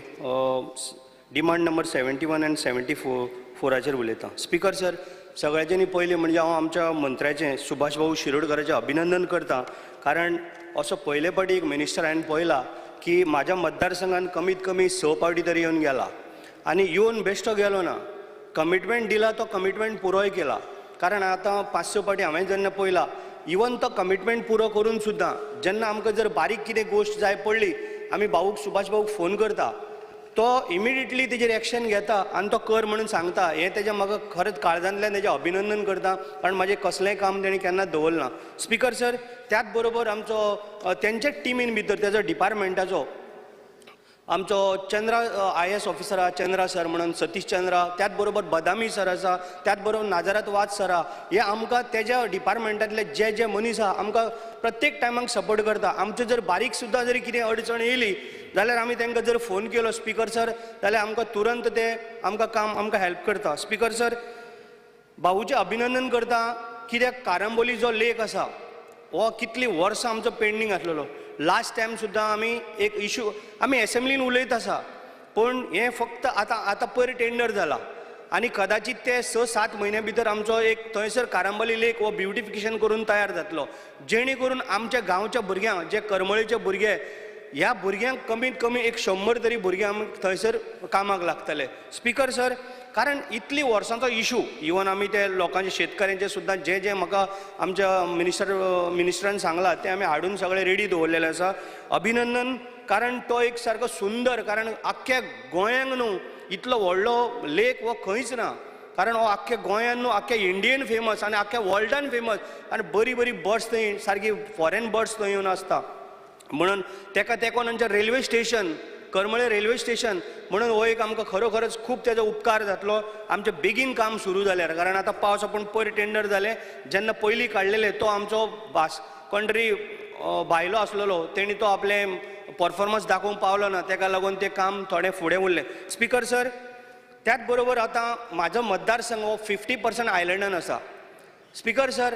डिमांड नंबर 71 आनी 74 उलयतां. स्पीकर सर, सगळ्याच्यानी पयलीं म्हणजे हांव आमच्या मंत्र्याचें सुभाष भाऊ शिरोडकराचें अभिनंदन करता, कारण असो पयले फावटी एक मिनिस्टर हांवें पळयला की म्हाज्या मतदारसंघान कमीत कमी 6 फावटी तरी येवन गेला आनी येवन बेश्टो गेलो ना, कमिटमेंट दिला तो कमिटमेंट पुरोय केला. कारण आतां 5-6 फावटी हांवें जेन्ना पळयला, इवन तो कमिटमेंट पुरो करून सुद्दां जेन्ना आमकां जर बारीक कितें गोश्ट जाय पडली आमी भाऊक सुभाष भाऊक फोन करता, तो इमिडिएटली तेजेर एक्शन घेता आनी तो कर म्हणून सांगता. हें तेजें म्हाका खरेंच काळजांतल्यान तेजें अभिनंदन करता, कारण म्हाजें कसलेंय काम तेणें केन्ना दवरना. स्पीकर सर, त्याच बरोबर आमचो तेंच्याच टिमीन भितर तेजो डिपार्टमेंटाचो आमचो चंद्रा IAS officer आहा, चंद्रा सर म्हणून सतीश चंद्रा, त्याच बरोबर बदामी सर आसा, त्याच बरोबर नाजारात वाज सर आहा. हे आमकां तेज्या डिपार्टमेंटांतले जे जे मनीस आहा आमकां प्रत्येक टायमाक सपोर्ट करता. आमचें जर बारीक सुद्दां जरी कितें अडचण येयली जाल्यार आमी तांकां जर फोन केलो स्पीकर सर जाल्यार आमकां तुरंत ते आमकां काम आमकां हेल्प करता. स्पीकर सर, भाऊचें अभिनंदन करता कित्याक कारंबोली जो लेक आसा हो कितलीं वर्सां आमचो पेंडींग आसलेलो. लास्ट टायम सुद्दां आमी एक इशू आमी एसेंब्लीन उलयत आसा, पूण हें फक्त आतां आतां पयर टेंडर जाला आनी कदाचित ते 6-7 म्हयन्या भितर आमचो एक थंयसर कारंबोली लेक हो ब्युटिफिकेशन करून तयार जातलो, जेणे करून आमच्या गांवच्या भुरग्यांक जे करमळेचे भुरगे ह्या भुरग्यांक कमीत कमी 100 तरी भुरगे आमी थंयसर कामाक लागतले. स्पीकर सर, कारण इतली वर्सांचो इशू इवन आमी ते लोकांचे शेतकऱ्यांचे सुद्दां जे जे म्हाका आमच्या मिनिस्टरान सांगलां तें आमी हाडून सगळें रेडी दवरलेलें आसा. अभिनंदन, कारण तो एक सारको सुंदर, कारण आख्ख्या गोंयांक न्हू इतलो व्हडलो लेक हो खंयच ना, कारण हो आख्ख्या गोंयान न्हू आख्ख्या इंडियन फेमस आनी आख्ख्या वर्ल्डान फेमस, आनी बरी बरी बर्ड्स थंय सारकी फॉरेन बर्ड्स थंय येवन आसता. म्हणून तेका तेंकोन आमचें railway station Karmale railway station म्हणून हो एक आमकां खरोखरच खूब तेजो उपकार जातलो आमचें बेगीन काम सुरू जाल्यार. कारण आतां पावस आपूण पयर टेंडर जालें, जेन्ना पयलीं काडलेलें तो आमचो भास कोण तरी भायलो आसलेलो तेणी तो आपलें परफॉर्मन्स दाखोवंक पावलो ना, तेका लागून तें काम थोडें फुडें उरलें. स्पीकर सर, त्याच बरोबर आतां म्हाजो मतदारसंघ हो 50% आयलंडान आसा. स्पीकर सर,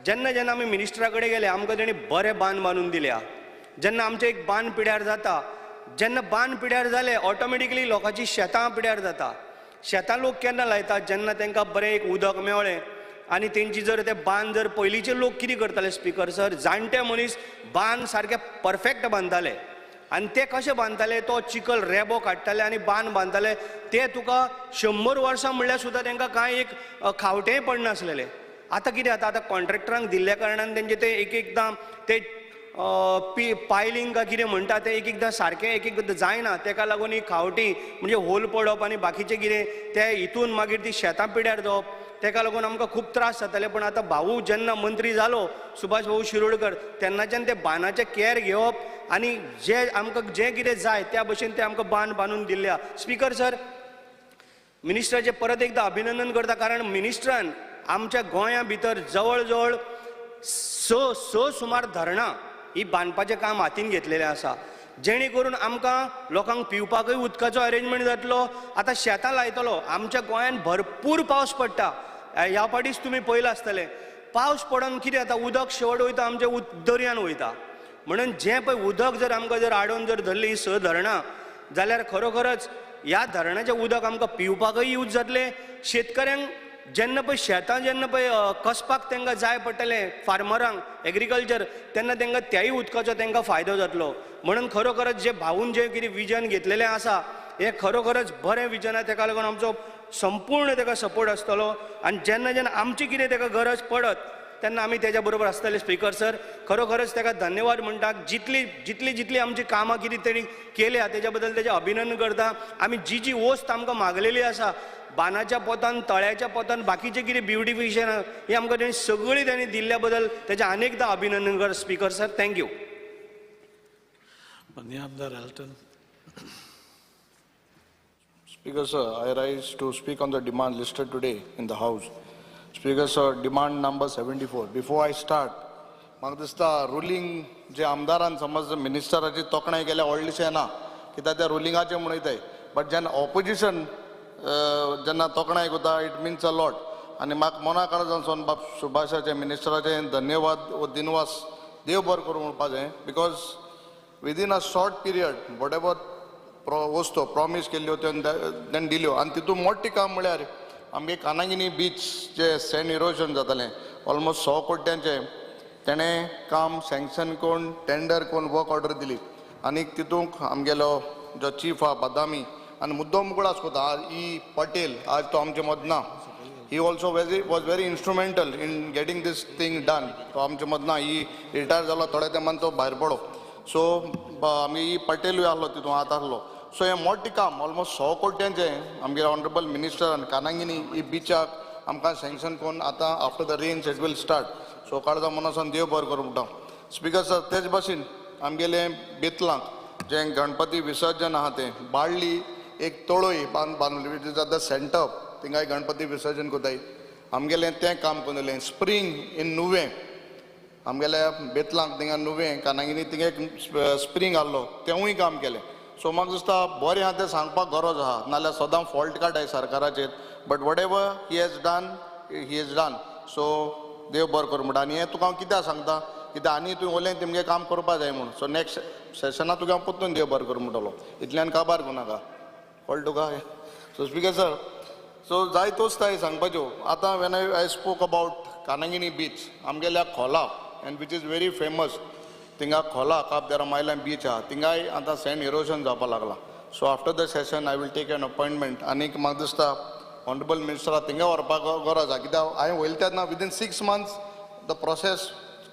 जेन्ना जेन्ना आमी मिनिस्टरा कडेन गेले आमकां तेणी बरे बांद बांदून दिल्या. जेन्ना आमचें एक बांद पिड्यार जाता, जेन्ना बांद पिड्यार जाले ऑटोमॅटिकली लोकांची शेतां पिड्यार जाता. शेतां लोक केन्ना लायतात जेन्ना तांकां बरें एक उदक मेळ्ळें आनी तेंची जर ते बांद जर पयलींचे लोक कितें करताले स्पीकर सर, जाणटे मनीस बांद सारके परफेक्ट बांदताले आनी ते कशे बांदताले, तो चिखल रेबो काडटाले आनी बांद बांदताले. ते तुका 100 वर्सां म्हणल्यार सुद्दां तांकां कांय एक खावटेंय पडनासलेलें. आतां कितें जाता, आतां कॉन्ट्रॅक्टरांक दिल्ल्या कारणान तेंचे ते एक एकदां ते पायलिंग काय कितें म्हणटा तें एक एकदां सारकें एक एकदां जायना, तेका लागून ही खावटी म्हणजे होल पडप आनी बाकीचें कितें ते हितून मागीर ती शेतां पिड्यार जावप. तेका लागून आमकां खूब त्रास जाताले. पूण आतां भाऊ जेन्ना मंत्री जालो सुभाष भाऊ शिरोडकर तेन्नाच्यान ते बांदाचें कॅर घेवप आनी जे आमकां जें कितें जाय त्या भशेन ते आमकां बांद बांदून दिल्ले. स्पीकर सर, मिनिस्टराचें परत एकदां अभिनंदन करता, कारण मिनिस्टरान आमच्या गोंया भितर जवळ जवळ 6 सुमार धरणां ही बांदपाचें काम हातीन घेतलेलें आसा, जेणे करून आमकां लोकांक पिवपाकूय उदकाचो अरेंजमेंट जातलो. आतां शेतां लायतलो, आमच्या गोंयांत भरपूर पावस पडटा, ह्या फावटीच तुमी पळयलां आसतलें, पावस पडोन कितें जाता, उदक शेवट वयता आमच्या दर्यान वयता. म्हणून जें पळय उदक जर आमकां जर आडोवन जर धरलीं ही 6 धरणां जाल्यार खरोखरच ह्या धरणाचें उदक आमकां पिवपाकूय यूज जातलें. शेतकऱ्यांक जेन्ना पळय शेतां जेन्ना पळय कसपाक तांकां जाय पडटलें, फार्मरांक एग्रीकल्चर, तेन्ना तांकां त्याय उदकाचो तांकां फायदो जातलो. म्हणून खरोखरच जे भाऊन जें कितें विजन घेतलेलें आसा हें खरोखरच बरें विजन आसा, तेका लागून आमचो संपूर्ण ताका सपोर्ट आसतलो. आनी जेन्ना जेन्ना आमची कितें ताका गरज पडत तेन्ना आमी तेज्या बरोबर आसतले. स्पीकर सर, खरोखरच ताका धन्यवाद म्हणटा. जितली जितली जितली आमची कामां कितें तेणी केल्या तेज्या बद्दल तेजें अभिनंदन करता. आमी जी जी वस्त आमकां मागलेली आसा बांदाच्या पोतान, तळ्याच्या पोतान, बाकीचें कितें ब्युटिफिकेशन हें आमकां तेणी सगळीं तेणी दिल्ल्या बद्दल तेजें अनेकदां अभिनंदन कर. Speaker sir, thank you. माननीय आमदार Elton. Speaker sir, I rise to speak on the demand listed today in the House. Speaker sir, demand number 74. Before I start, म्हाका दिसता रुलींग जे आमदारान समज मिनिस्टराची तोखणाय केल्या व्हडलीशें ना, कित्याक त्या रुलिंगाचें म्हूण वयताय, बट जेन्ना ऑपोजिशन जेन्ना तोखणाय करता it means a lot. आनी म्हाका मना काळजान बाब सुभाषाचे मिनिस्टराचे धन्यवाद वो दिनवास देव बरो करूं म्हणपा जाय, because within a short period whatever वस्तू प्रॉमीस केल्ल्यो तेणें दिल्यो. आनी तितून मोटें काम म्हळ्यार आमगे कानागिनी बीच जे सँड इरोजन जातालें ऑलमोस्ट 100 कोट्यांचें तेणें काम सँक्शन करून टेंडर करून वर्क ऑर्डर दिली. आनी तितूंक आमगेलो जो चीफ आहा बदामी आनी मुद्दम उगडास कोता ई पटेल, आज तो आमचे मद ना, he also was very instrumental in getting this thing done. तो आमचे मद ना, ही रिटायर जालो थोड्या तेंपान तो भायर पडो. सो आमगे ई पटेलूय आहलो तितून आतां आहलो. सो हें मोटें काम ऑलमोस्ट 100 कोट्यांचें आमगे ऑनरेबल मिनिस्टरान कानागिनी ही बिचाक आमकां सँक्शन करून आतां after the rains it will start. So काळजा मनासान देव बरो करूं म्हणटा. स्पीकर सर, तेच भाशेन आमगेलें बेतलांक जें गणपती विसर्जन आहा तें बाळ्ळी एक तळय बांदली which is at the centre, थिंगाय Ganpati विसर्जन करताय, आमगेलें तें काम करून दिलें. स्प्रींग इन नुवें, आमगेल्या बेतलांक थिंगा नुवें कानागिनी थिंगा एक स्प्रींग आहलो तेंवूय काम केलें. सो म्हाका दिसता बरें आहा तें सांगपाक गरज आहा, नाल्यार सदां फॉल्ट काडटाय सरकाराचेर, but whatever he has done he has done. So देव बरो करूं म्हणटा. आनी हें तुका हांव कित्याक सांगता, कित्याक आनी तुवें उलयन तुमगें काम करपा जाय म्हूण. सो नेक्स्ट सेशना तुका हांव परतून देव बरो करूं म्हणटलो, इतल्यान काबार करूं नाका, कळ्ळें तुका? सो स्पीकर सर, सो जायत्योच ताय सांगपाच्यो. आतां when I spoke about Kanangini beach आमगेल्या खोला and which is very famous, थिंगा खोला काब देरा मायल्यान बीच आहा थिंगाय आतां सँड इरोजन जावपाक लागलां. So after the session I will take an appointment. आनीक म्हाका दिसता ऑनरेबल मिनिस्टरा थिंगा व्हरपाक गरज आहा, कित्याक हांवें वयले तेन्ना विदीन 6 months the process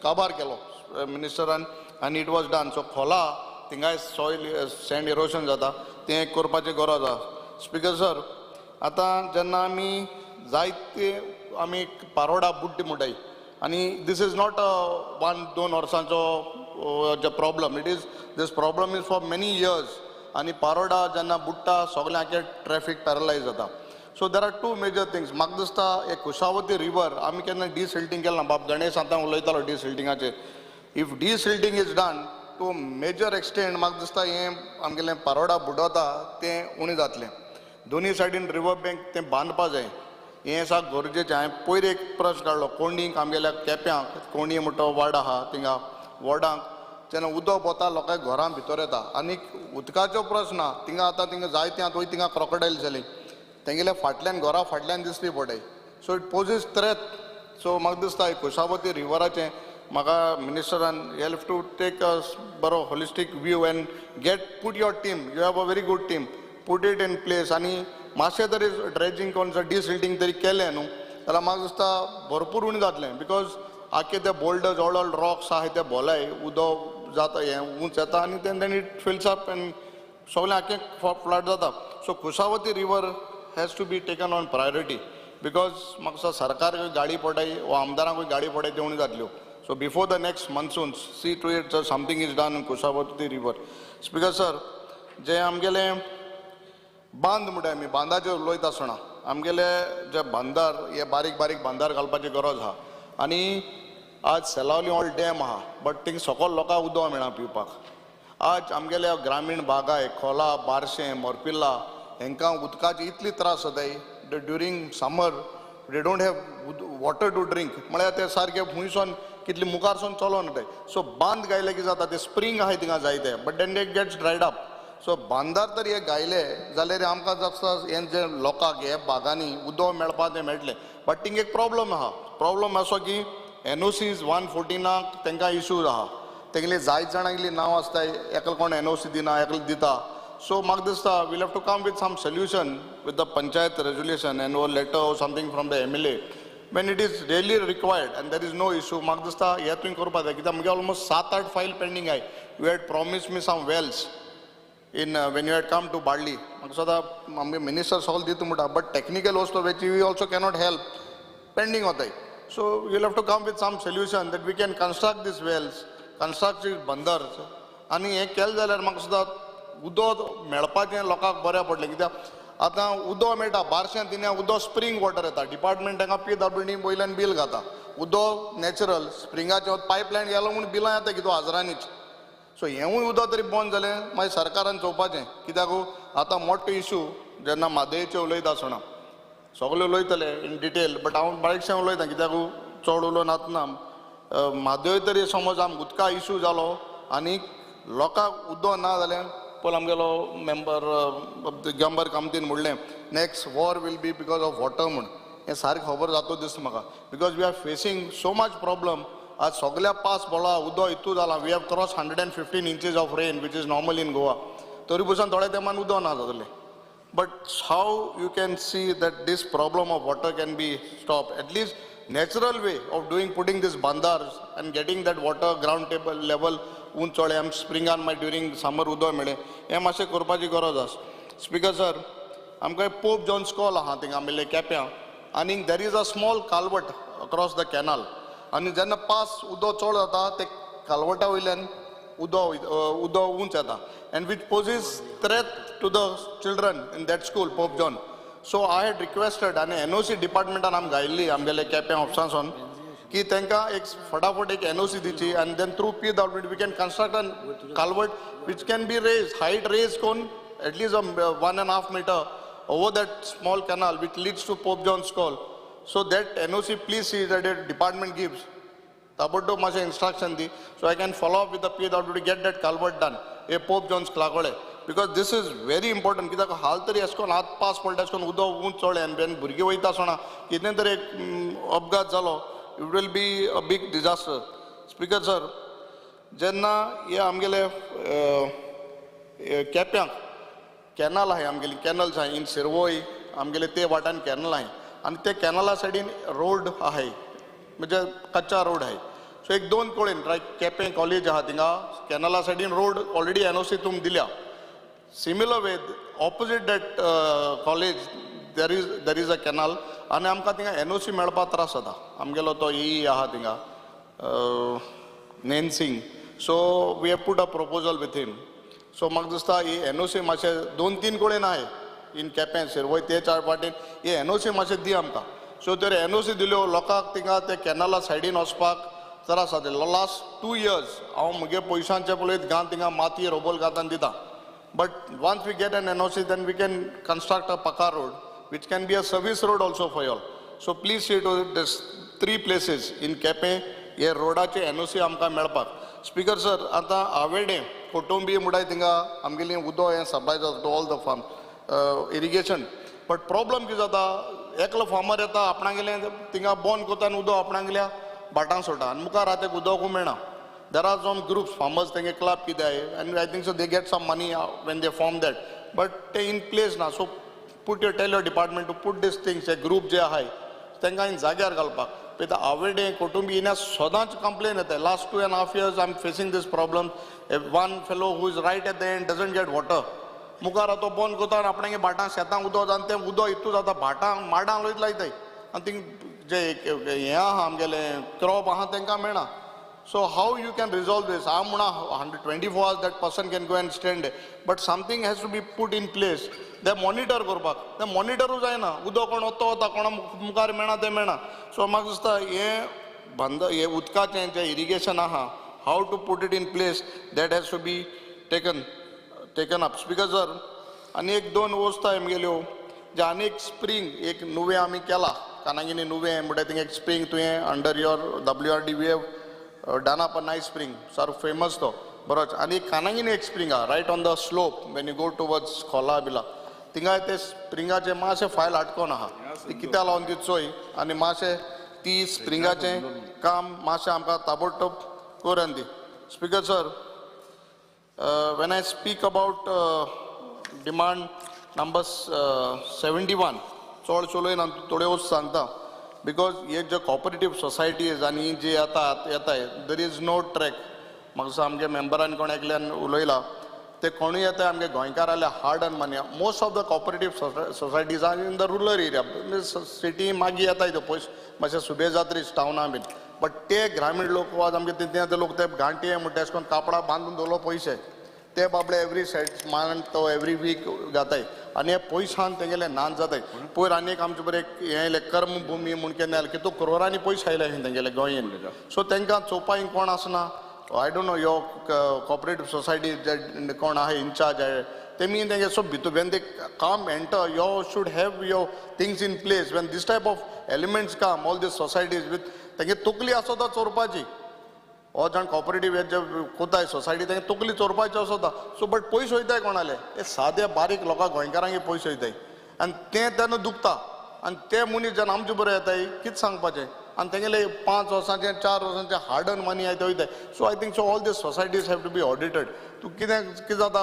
काबार केलो मिनिस्टरान आनी it was done. सो खोला थिंगाय सॉयल सँड इरोजन जाता तें करपाची गरज आहा. स्पीकर सर, आतां जेन्ना आमी जायते आमी पारोडा बुड्डी म्हणटाय, आनी this is not a 1-2 वर्सांचो जे problem, it is this problem is for many years. आनी पारोडा जेन्ना बुडटा सगळें आख्खें ट्रॅफीक पॅरलायज जाता. So there are 2 major things. म्हाका दिसता एक कुशावती रिवर आमी केन्ना डिसिल्टींग केलें ना, बाब गणेश आतां उलयतालो डिसिल्टिंगाचेर. If desilting is done to major extent म्हाका दिसता हें आमगेलें पारोडा बुडोता तें उणें जातलें. दोनी सायडीन रिवर बँक तें बांदपा जाय, हें साक गरजेचें. हांवें पयर एक प्रश्न काडलो कोंडीक आमगेल्या केप्यांक, कोंडी म्हणटा वार्ड आहा थिंगा वॉर्डांक जेन्ना उदक वता लोकांक घरां भितर येता आनी उदकाचो प्रश्न ना थिंगा. आतां थिंगा जायते आतां वयर थिंगा क्रोकोडायल जाली तेंगेल्या फाटल्यान घरा फाटल्यान दिसली पडय. So it poses threat. So म्हाका दिसता कुशावती रिवराचें म्हाका मिनिस्टरान हेल्प टू टेक अ बरो holistic view and get put your team, you have a very good team, put it in place. आनी मातशें तरी ड्रेजिंग करून डिसिल्टींग तरी केलें न्हू जाल्यार म्हाका दिसता भरपूर उणें जातलें, because आख्खे ते बोल्डर्स व्हड व्हड रॉक्स आहाय ते भोलाय उदक जाता हें उंच येता आनी then it fills up and सगळें आख्खें फ्लड जाता. So Kushavati river has to be taken on priority. Because म्हाका सरकार गाडी पडटाय वा आमदारांकूय गाडी पडटाय तेवूय जातल्यो. So before the next monsoon see to it sir something is done in Kushavati river. Speaker sir, जे आमगेले बांद म्हणटा आमी बांदाचेर उलयता आसतना आमगेले जे बांदार हे बारीक बारीक बांदार घालपाची गरज आहा. आनी आज सेलावली ऑल डॅम आहा बट थिंग सगळे लोकांक उदक मेळना पिवपाक. आज आमगेल्या ग्रामीण भागाय खोला, बारशें, मोरपिल्ला हेंकां उदकाची इतली त्रास जाताय. During summer they don't have water to drink. म्हळ्यार ते सारके खुंयसून कितले मुखारसून चलोन वताय. सो बांद गायले की जाता, ते स्प्रींग आहाय थिंगा जायते but then they gets dried up. So बांदार तर हे गायले जाल्यार आमकां जाता हें जे लोकांक हे बागांनी उदक मेळपा तें मेळटलें. बट थिंग एक प्रॉब्लम आहा. प्रॉब्लम असो की एनओसीज 114 तांकां इशूज आहा. तेगेली जायत जाणांगेली नांव आसताय, एकलो कोण एनओसी दिना, एकलो दिता. सो म्हाका दिसता we'll have to come with some solution with the panchayat resolution and or letter or something from the MLA when it is really required and there is no issue. म्हाका दिसता हें तुवें करपाक जाय कित्याक म्हगे ऑलमोस्ट 7-8 फायल पेंडींग आहाय. You had promise me some wells in when you had come to Balli. म्हाका दिसता आमगे मिनिस्टर सगळें दिता म्हणटा बट टॅक्निकल वस्तू which we also cannot help pending वताय. So you have to come with some solution that we can construct these wells, construct these बंदर. आनी हें केलें जाल्यार म्हाका सुद्दां उदक मेळपाचें लोकांक बरें पडलें कित्याक आतां उदक मेळटा बारश्यां तिन्या उदक स्प्रींग वॉटर येता. डिपार्टमेंट तांकां पी डब्ल्यू डी वयल्यान बील घाता. उदक नॅचरल स्प्रिंगाचें पायपलायन गेलो म्हूण बिलां येता कितें हजरांनीच. सो हेंवूय उदक तरी बंद जालें मागीर सरकारान चोवपाचें कित्याक आतां मोठो इशू जेन्ना म्हादयचें उलयता आसतना सगळे उलयतले इन डिटेल बट हांव बारीकशें उलयता कित्याक चड उलोवन आतना म्हादय तरी समज आमकां उदका इशू जालो आनी लोकांक उदक ना जाल्यार पळय आमगेलो मेंबर दिगंबर कामतीन म्हणलें next war will be because of water म्हूण. हें सारकें खबर जाता दिसता म्हाका because we are facing so much problem. आज सगळ्या पास पडला उदक इतू जालां. We have cross 115 inches of rain which is normal in Goa. तरी पसून थोड्या तेंपान उदक ना जातलें. But how you can see that this problem of water can be stop, at least natural way of doing putting this bandars and getting that water ground table level उंच चोळें आम स्प्रिंगान मागीर ड्युरींग समर उदक मेळ्ळें हें मातशें करपाची गरज आसा. स्पीकर सर, आमकां पोप जॉन स्कॉल आहा थिंगा आमगेले केप्यां आनी there is a small culvert across the canal. आनी जेन्ना पास उदक चड जाता ते कालवटा वयल्यान उदक उंच येता and which poses threat to the children in that school Pope John. So I had requested आनी एनओसी डिपार्टमेंटान आमकां घायिल्ली आमगेले केप्यां ऑफिसांसून की तांकां एक फटाफट एक एनओसी दिची आनी then through P W D we can construct an culvert which can be raise height raise करून at least 1.5 meter over that small canal which leads to Pope John School. So that NOC please see that the department gives. ताबडतोब मातशें instruction the so I can follow up with the PWD get that culvert done hey Pope John's स्कुला. Because this is very important कित्याक हाल तरी अशें करून हात pass पडटा अशें करून उदक उंच चोळें आनी भुरगीं वयता आसतना कितें तरी एक अपघात जालो it will be a big disaster. Speaker sir, जेन्ना हे आमगेले केप्यांक कॅनल आहाय आमगेली कॅनल्स आहाय इन शिरवय आमगेले ते वाट्यान कॅनल आहाय आनी ते कॅनला सायडीन रोड आहाय म्हणजे कच्चा रोड आहाय. सो एक दोन कडेन लायक केपें कॉलेज आहा थिंगा कॅनला सायडीन रोड ऑलरेडी एनओसी तुमी दिल्या. Similar way opposite that college there is a canal आनी आमकां थिंगा एनओसी मेळपाक त्रास जाता. आमगेलो तो ई आहा थिंगा Nen Singh. So we have put a proposal with him. So म्हाका दिसता ही एनओसी मातशें 2-3 कडेन आहाय इन केपें शिरवय ते चार वाटेन ही एनओसी मातशें दी आमकां. सो तर एनओसी दिल्यो लोकांक थिंगा ते कॅनला सायडीन वचपाक त्रास जाता. लास्ट 2 इयर्स हांव म्हगे पयशांचे पळयत गांव थिंगा माती रोबोल घातान दिता. But once we get an NOC then we can construct a pakka road which can be a service road also for all. So please see to this 3 places in Quepem हे रोडाचे NOC आमकां मेळपाक. Speaker sir, आतां आवेडे कोटंबी म्हणटाय थिंगा आमगेली उदक हें supply जाता to all the farm irrigation. But problem कितें जाता एकलो फार्मर येता आपणागेलें थिंगा बंद करता आनी उदक आपणागेल्या भाटांक सोडटा आनी मुखार आतां उदकूय मेळना. There are some groups farmers तेंगे क्लब कितें आहाय आनी I think so they get some money when they form that but ते इन प्लेस ना. So put your tell your department to put these things hey group जे आहाय तांकां in जाग्यार घालपाक. पळयता आवेडे कोटुंबी हिना सदांच कंप्लेन येता. Last 2.5 years I am facing this problem. One fellow who is right at the end doesn't get water. मुखार तो बंद करता आनी आपणागे भाटां शेतांक उदक जाता तें उदक इतू जाता भाटां माडांक लोयत लायताय. आनी थिंग जे हें आहा आमगेलें क्रॉप आहा तांकां मेळना. So how you can resolve this? हांव म्हणा 124 hours that person can go and stand, but something has to be put in place. ते मॉनिटर करपाक, ते मॉनिटरूय जायना. उदक कोण वता वता, कोणा मुखार मेळना तें मेळना. सो म्हाका दिसता हें बंद हें उदकाचें जें इरिगेशन आहा, how to put it in place, that has to be taken up. Speaker sir, आनी एक दोन वस्तू आमगेल्यो जे आनी एक स्प्रींग एक नुवें आमी केला, कानागिनी नुवें म्हणटा थिंग एक स्प्रींग तुवें under your WRD we have done up a nice spring, sir famous तो बरोच. आनी एक कानागिनी एक स्प्रींग आहा right on the slope when you go towards Cola बिला, थिंगाय ते स्प्रिंगाचें मातशें फायल आटकोन आहा, ती कित्याक लावन ती चोय आनी मातशें ती स्प्रिंगाचें काम मातशें आमकां ताबडतोब करून दी. Speaker sir, when I speak about demand number 71, चड चलयना, थोड्यो वस्तू सांगता, because हे जे कॉपरेटीव सोसायटीज आनी जे येतात येताय, there is no track. म्हाका आमगे मेंबरान कोण एकल्यान उलयला, ते कोणूय येता आमगे गोंयकाराले hard earn money. Most of the cooperative societies are in the rural area, city मागीर येताय त्यो पयस मातशे सुबे जात्रीच टावना बीन, बट ते ग्रामीण लोक वा आमगे ते लोक ते गांठये म्हणटा तेश करून कापडां बांदून दवरलो पयशे, ते बाबडे every set month every week जाताय आनी हे पयशान तेंगेले नाच जाताय. पयर आनी एक आमचे बरें एक हें आयलें कर्मभुमी म्हूण केन्ना आयलें, कितू करोरांनी पयशे आयले तेंगेले गोंयेन. सो तांकां चोवपाक कोण आसना. I don't know your cooperative society जे कोण आहा इनचार्ज आहे तेमी तेंगे सो भितर when they come enter you should have your things in place. When this type of elements come all these societies with तेंगे तकली आसता चोरपाची, हो जाण कॉपरेटीव जे कोताय सोसायटी तेंगे तकली चोरपाची आसता. सो बट पयशे वयताय कोणाले, हे सादे बारीक लोकांक गोंयकारांक पयशे वयताय आनी तें तेन्ना दुखता. आनी ते मनीस जेन्ना आमचे बरोबर येताय कितें सांगपाचें, आनी तेंगेले 5 वर्सांचे 4 वर्सांचे हार्ड अर्न मनी आहा ते वयताय. So I think so all these societies have to be audited. तूं कितें कितें जाता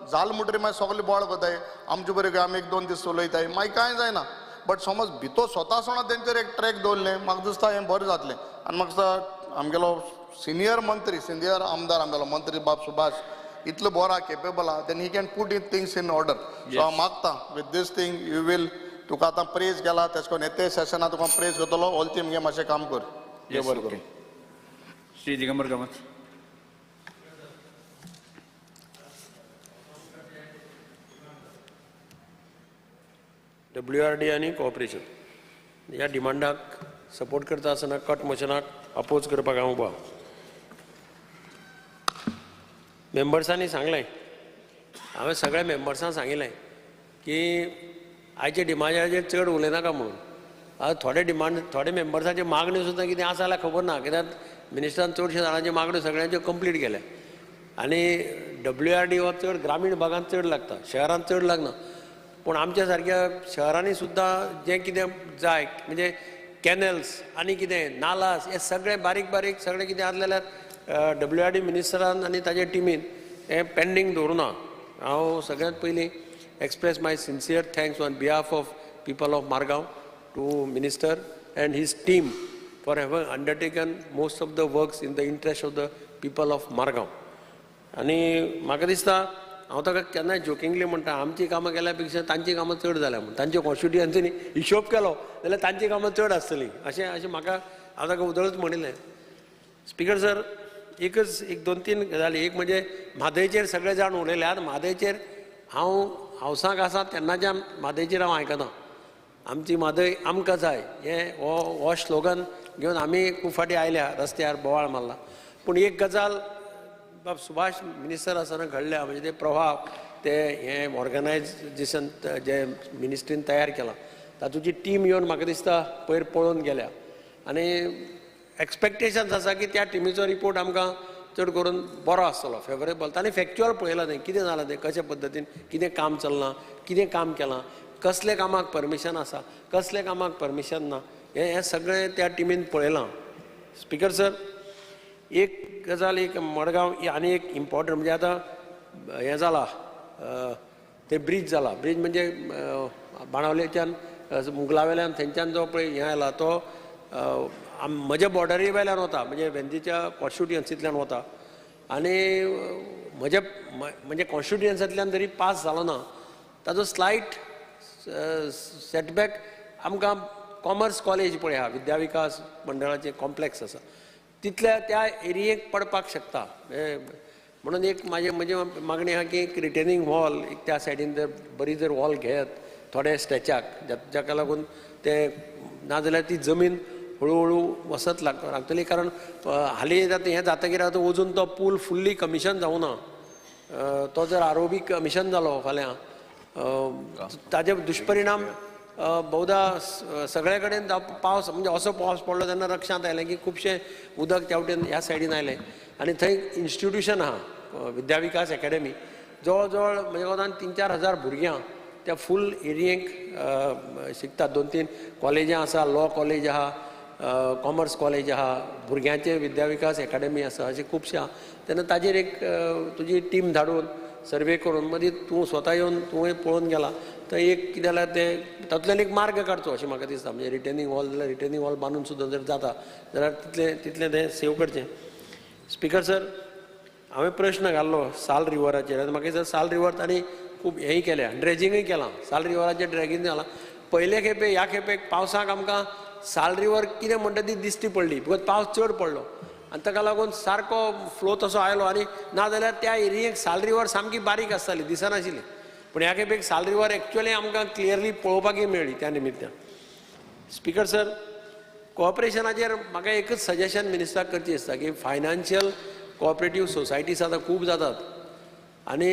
जाल म्हणटरी मागीर सगळे बोवाळ करताय आमचे बरोबर, आमी 1-2 दीस उलयताय मागीर कांय जायना. बट समज भितर स्वता सोणा तेंचेर एक ट्रॅक दवरलें म्हाका दिसता हें बरें जातलें. आनी म्हाका दिसता आमगेलो सिनियर मंत्री, सिनियर आमदार आमगेलो मंत्री बाब सुभाष इतलो बरो केपेबल आहा, then he can put it things in order. So हांव मागता with this thing you will, तुका आतां प्रेज केला तेश करून येते सेशना तुका प्रेज करतलो, ओलती मगे मातशें काम कर. बरें करूं. श्री दिगंबर कामत. WRD आनी कॉपरेशन ह्या डिमांडाक सपोर्ट करता आसतना कट मोशनाक अपोज करपाक हांव उबो. मेंबर्सांनी सांगलें, हांवें सगळ्या मेंबर्सांक सांगिल्लें की आयच्या डिमांडाचेर चड उलयनाका म्हणून. आतां थोडे डिमांड, थोडे मेंबर्सांच्यो मागण्यो सुद्दां कितें आसा जाल्यार खबर ना, कित्याक मिनिस्टरान चडशे जाणांच्यो मागण्यो सगळ्यांच्यो कंप्लीट केल्या. आनी WRD हो चड ग्रामीण भागांत चड लागता, शहरांत चड लागना, पूण आमच्या सारक्या शहरांनी सुद्दां जें कितें जाय म्हणजे कॅनल्स आनी कितें नालास हे सगळें बारीक बारीक सगळें कितें आसलें जाल्यार WRD मिनिस्टरान आनी ताजे टिमीन हें पेंडींग दवरुना. हांव सगळ्यांत पयलीं express my sincere thanks on behalf of people of Margao to minister and his team for having undertaken most of the works in the interest of the people of Margao. आनी म्हाका दिसता हांव ताका केन्नाय jokingly म्हणटा, आमची कामां केल्या पेक्षा तांची कामां चड जाल्या म्हूण, तांच्या कॉन्स्टिट्युएन्सीनी हिशोब केलो जाल्यार तांची कामां चड आसतलीं अशें अशें म्हाका हांव ताका उदळच म्हणिल्लें. स्पिकर सर, एकच एक 2-3 गजाली. एक म्हणजे म्हादयचेर सगळे जाण उलयल्यात. म्हादयचेर हांव हावसाक आसा तेन्नाच्यान म्हादयचेर हांव आयकना. आमची म्हादय आमकां जाय हें हो स्लोगन घेवन आमी खूब फाटीं आयल्या, रस्त्यार बोवाळ मारला. पूण एक गजाल बाब सुभाष मिनिस्टर आसतना घडल्या, म्हणजे ते प्रभाव ते हें ऑर्गनायजेशन जे मिनिस्ट्रीन तयार केलां तातूंची टीम येवन म्हाका दिसता पयर पळोवन गेल्या आनी एक्सपेक्टेशन्स आसा की त्या टिमीचो रिपोर्ट आमकां चड करून बरो आसतलो, फेवरेबल. ताणें फॅक्च्युअल पळयलां तें कितें जालां तें, कशे पद्दतीन कितें काम चल्लां, कितें काम केलां, कसले कामाक परमिशन आसा, कसले कामाक परमिशन ना, हें सगळें त्या टिमीन पळयलां. स्पिकर सर, एक गजाल एक मडगांव आनी एक इम्पॉर्टंट म्हणजे आतां हें जालां ते ब्रीज जाला. ब्रीज म्हणजे बाणावलेच्यान मुगलावेल्यान थंयच्यान जो पळय हें आयला तो म्हज्या बॉर्डरी वेल्यान वता, म्हणजे वेंदीच्या कॉन्स्टिट्युएन्सींतल्यान वता आनी म्हज्या म्हणजे कॉन्स्टिट्युएन्सींतल्यान जरी पास जालो ना ताजो स्लायट सेटबॅक आमकां कॉमर्स कॉलेज पळय आहा, विद्याविकास मंडळाचें कॉम्प्लेक्स आसा, तितल्या त्या एरियेक पडपाक शकता. म्हणून एक म्हजी मागणी आहा की एक रिटेनिंग वॉल एक त्या सायडीन जर बरी जर वॉल घेत थोडे स्ट्रेचाक, जाका लागून ते नाजाल्यार ती जमीन हळूहळू वसत लागतली. कारण हालीं आतां हें जातकीर आतां अजून तो पूल फुल्ली कमिशन जावना, तो जर आर.ओ.बी कमिशन जालो फाल्यां ताजे दुश्परिणाम बहुधा सगळे कडेन पावस, म्हणजे असो पावस पडलो तेन्ना लक्षांत आयलें की खुबशें उदक त्या वटेन ह्या सायडीन आयलें. आनी थंय इन्स्टिट्युशन आहा विद्याविकास एकेडमी, जवळ जवळ म्हज्या कोतान 3-4 हजार भुरग्यां त्या फूल एरियेक शिकतात. 2-3 कॉलेजां आसा, लॉ कॉलेज आहा, कॉमर्स कॉलेज आहा, भुरग्यांचे विद्याविकास एकेडमी आसा, अशें खुबशें आहा. तेन्ना ताजेर एक तुजी टीम धाडून सर्वे करून मदीं तूं स्वता येवन तुवें पळोवन गेला तर एक कितें जाल्यार तें तातूंतल्यान एक मार्ग काडचो अशें म्हाका दिसता. म्हणजे रिटेनिंग वॉल जाल्यार रिटेनिंग वॉल बांदून सुद्दां जर जाता जाल्यार तितलें तितलें तें सेव करचें. स्पिकर सर, हांवें प्रश्न घाल्लो साल रिवराचेर आनी म्हाका दिसता साल रिवर तांणी खूब हेंय केल्या, ड्रेजिंगूय केलां, साल रिवराचेर ड्रेजींग जालां. पयले खेपे ह्या खेपेक पावसाक आमकां साल रिवर कितें म्हणटा ती दिश्टी पडली, because पावस चड पडलो आनी ताका लागून सारको फ्लो तसो आयलो. आनी नाजाल्यार त्या एरियेक साल रिवर सामकी बारीक आसताली, दिसनाशिल्ली. पूण ह्या खेपेक साल रिवर एक्चुअली आमकां क्लियरली पळोवपाकय मेळ्ळी त्या निमित्तान. स्पिकर सर, कॉपरेशनाचेर म्हाका एकच सजेशन मिनिस्टराक करची दिसता की फायनान्शियल कॉपरेटीव सोसायटीज आतां खूब जातात आनी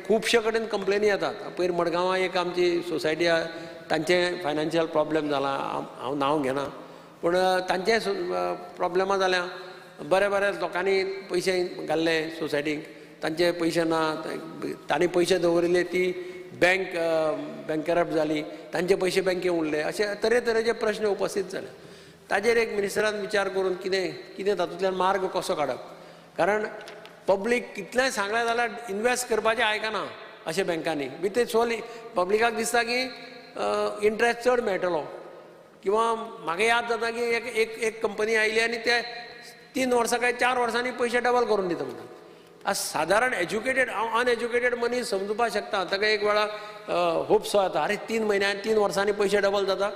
खुबशे कडेन कंप्लेनी येतात. पयर मडगांवां एक आमची सोसायटी आहा, तांचें फायनान्शियल प्रॉब्लेम जाला, हांव नांव घेना, पूण तांचे प्रॉब्लेमां जाल्या. बरे बरे लोकांनी पयशे घाल्ले सोसायटीक, तांचे पयशे ना, तांणी पयशे दवरिल्ले ती बँक बँकरप्ट जाली, तांचे पयशे बँके उरले, अशे तरेतरेचे प्रश्न उपस्थित जाले. ताजेर एक मिनिस्टरान विचार करून कितें कितें तातूंतल्यान मार्ग कसो काडप, कारण पब्लीक कितलेंय सांगलें जाल्यार इनवेस्ट करपाचें आयकना अशें बँकांनी. विथ सोली पब्लिकाक दिसता की इंट्रस्ट चड मेळटलो. किंवा म्हाका याद जाता की एक एक एक कंपनी आयली आनी ते 3 वर्सां काय 4 वर्सांनी पयशे डबल करून दिता म्हणटा. आज सादारण एज्युकेटेड, हांव अनएज्युकेटेड मनीस समजुपाक शकता, ताका एक वेळा होप्सो येता, अरे 3 म्हयन्यान 3 वर्सांनी पयशे डबल जाता,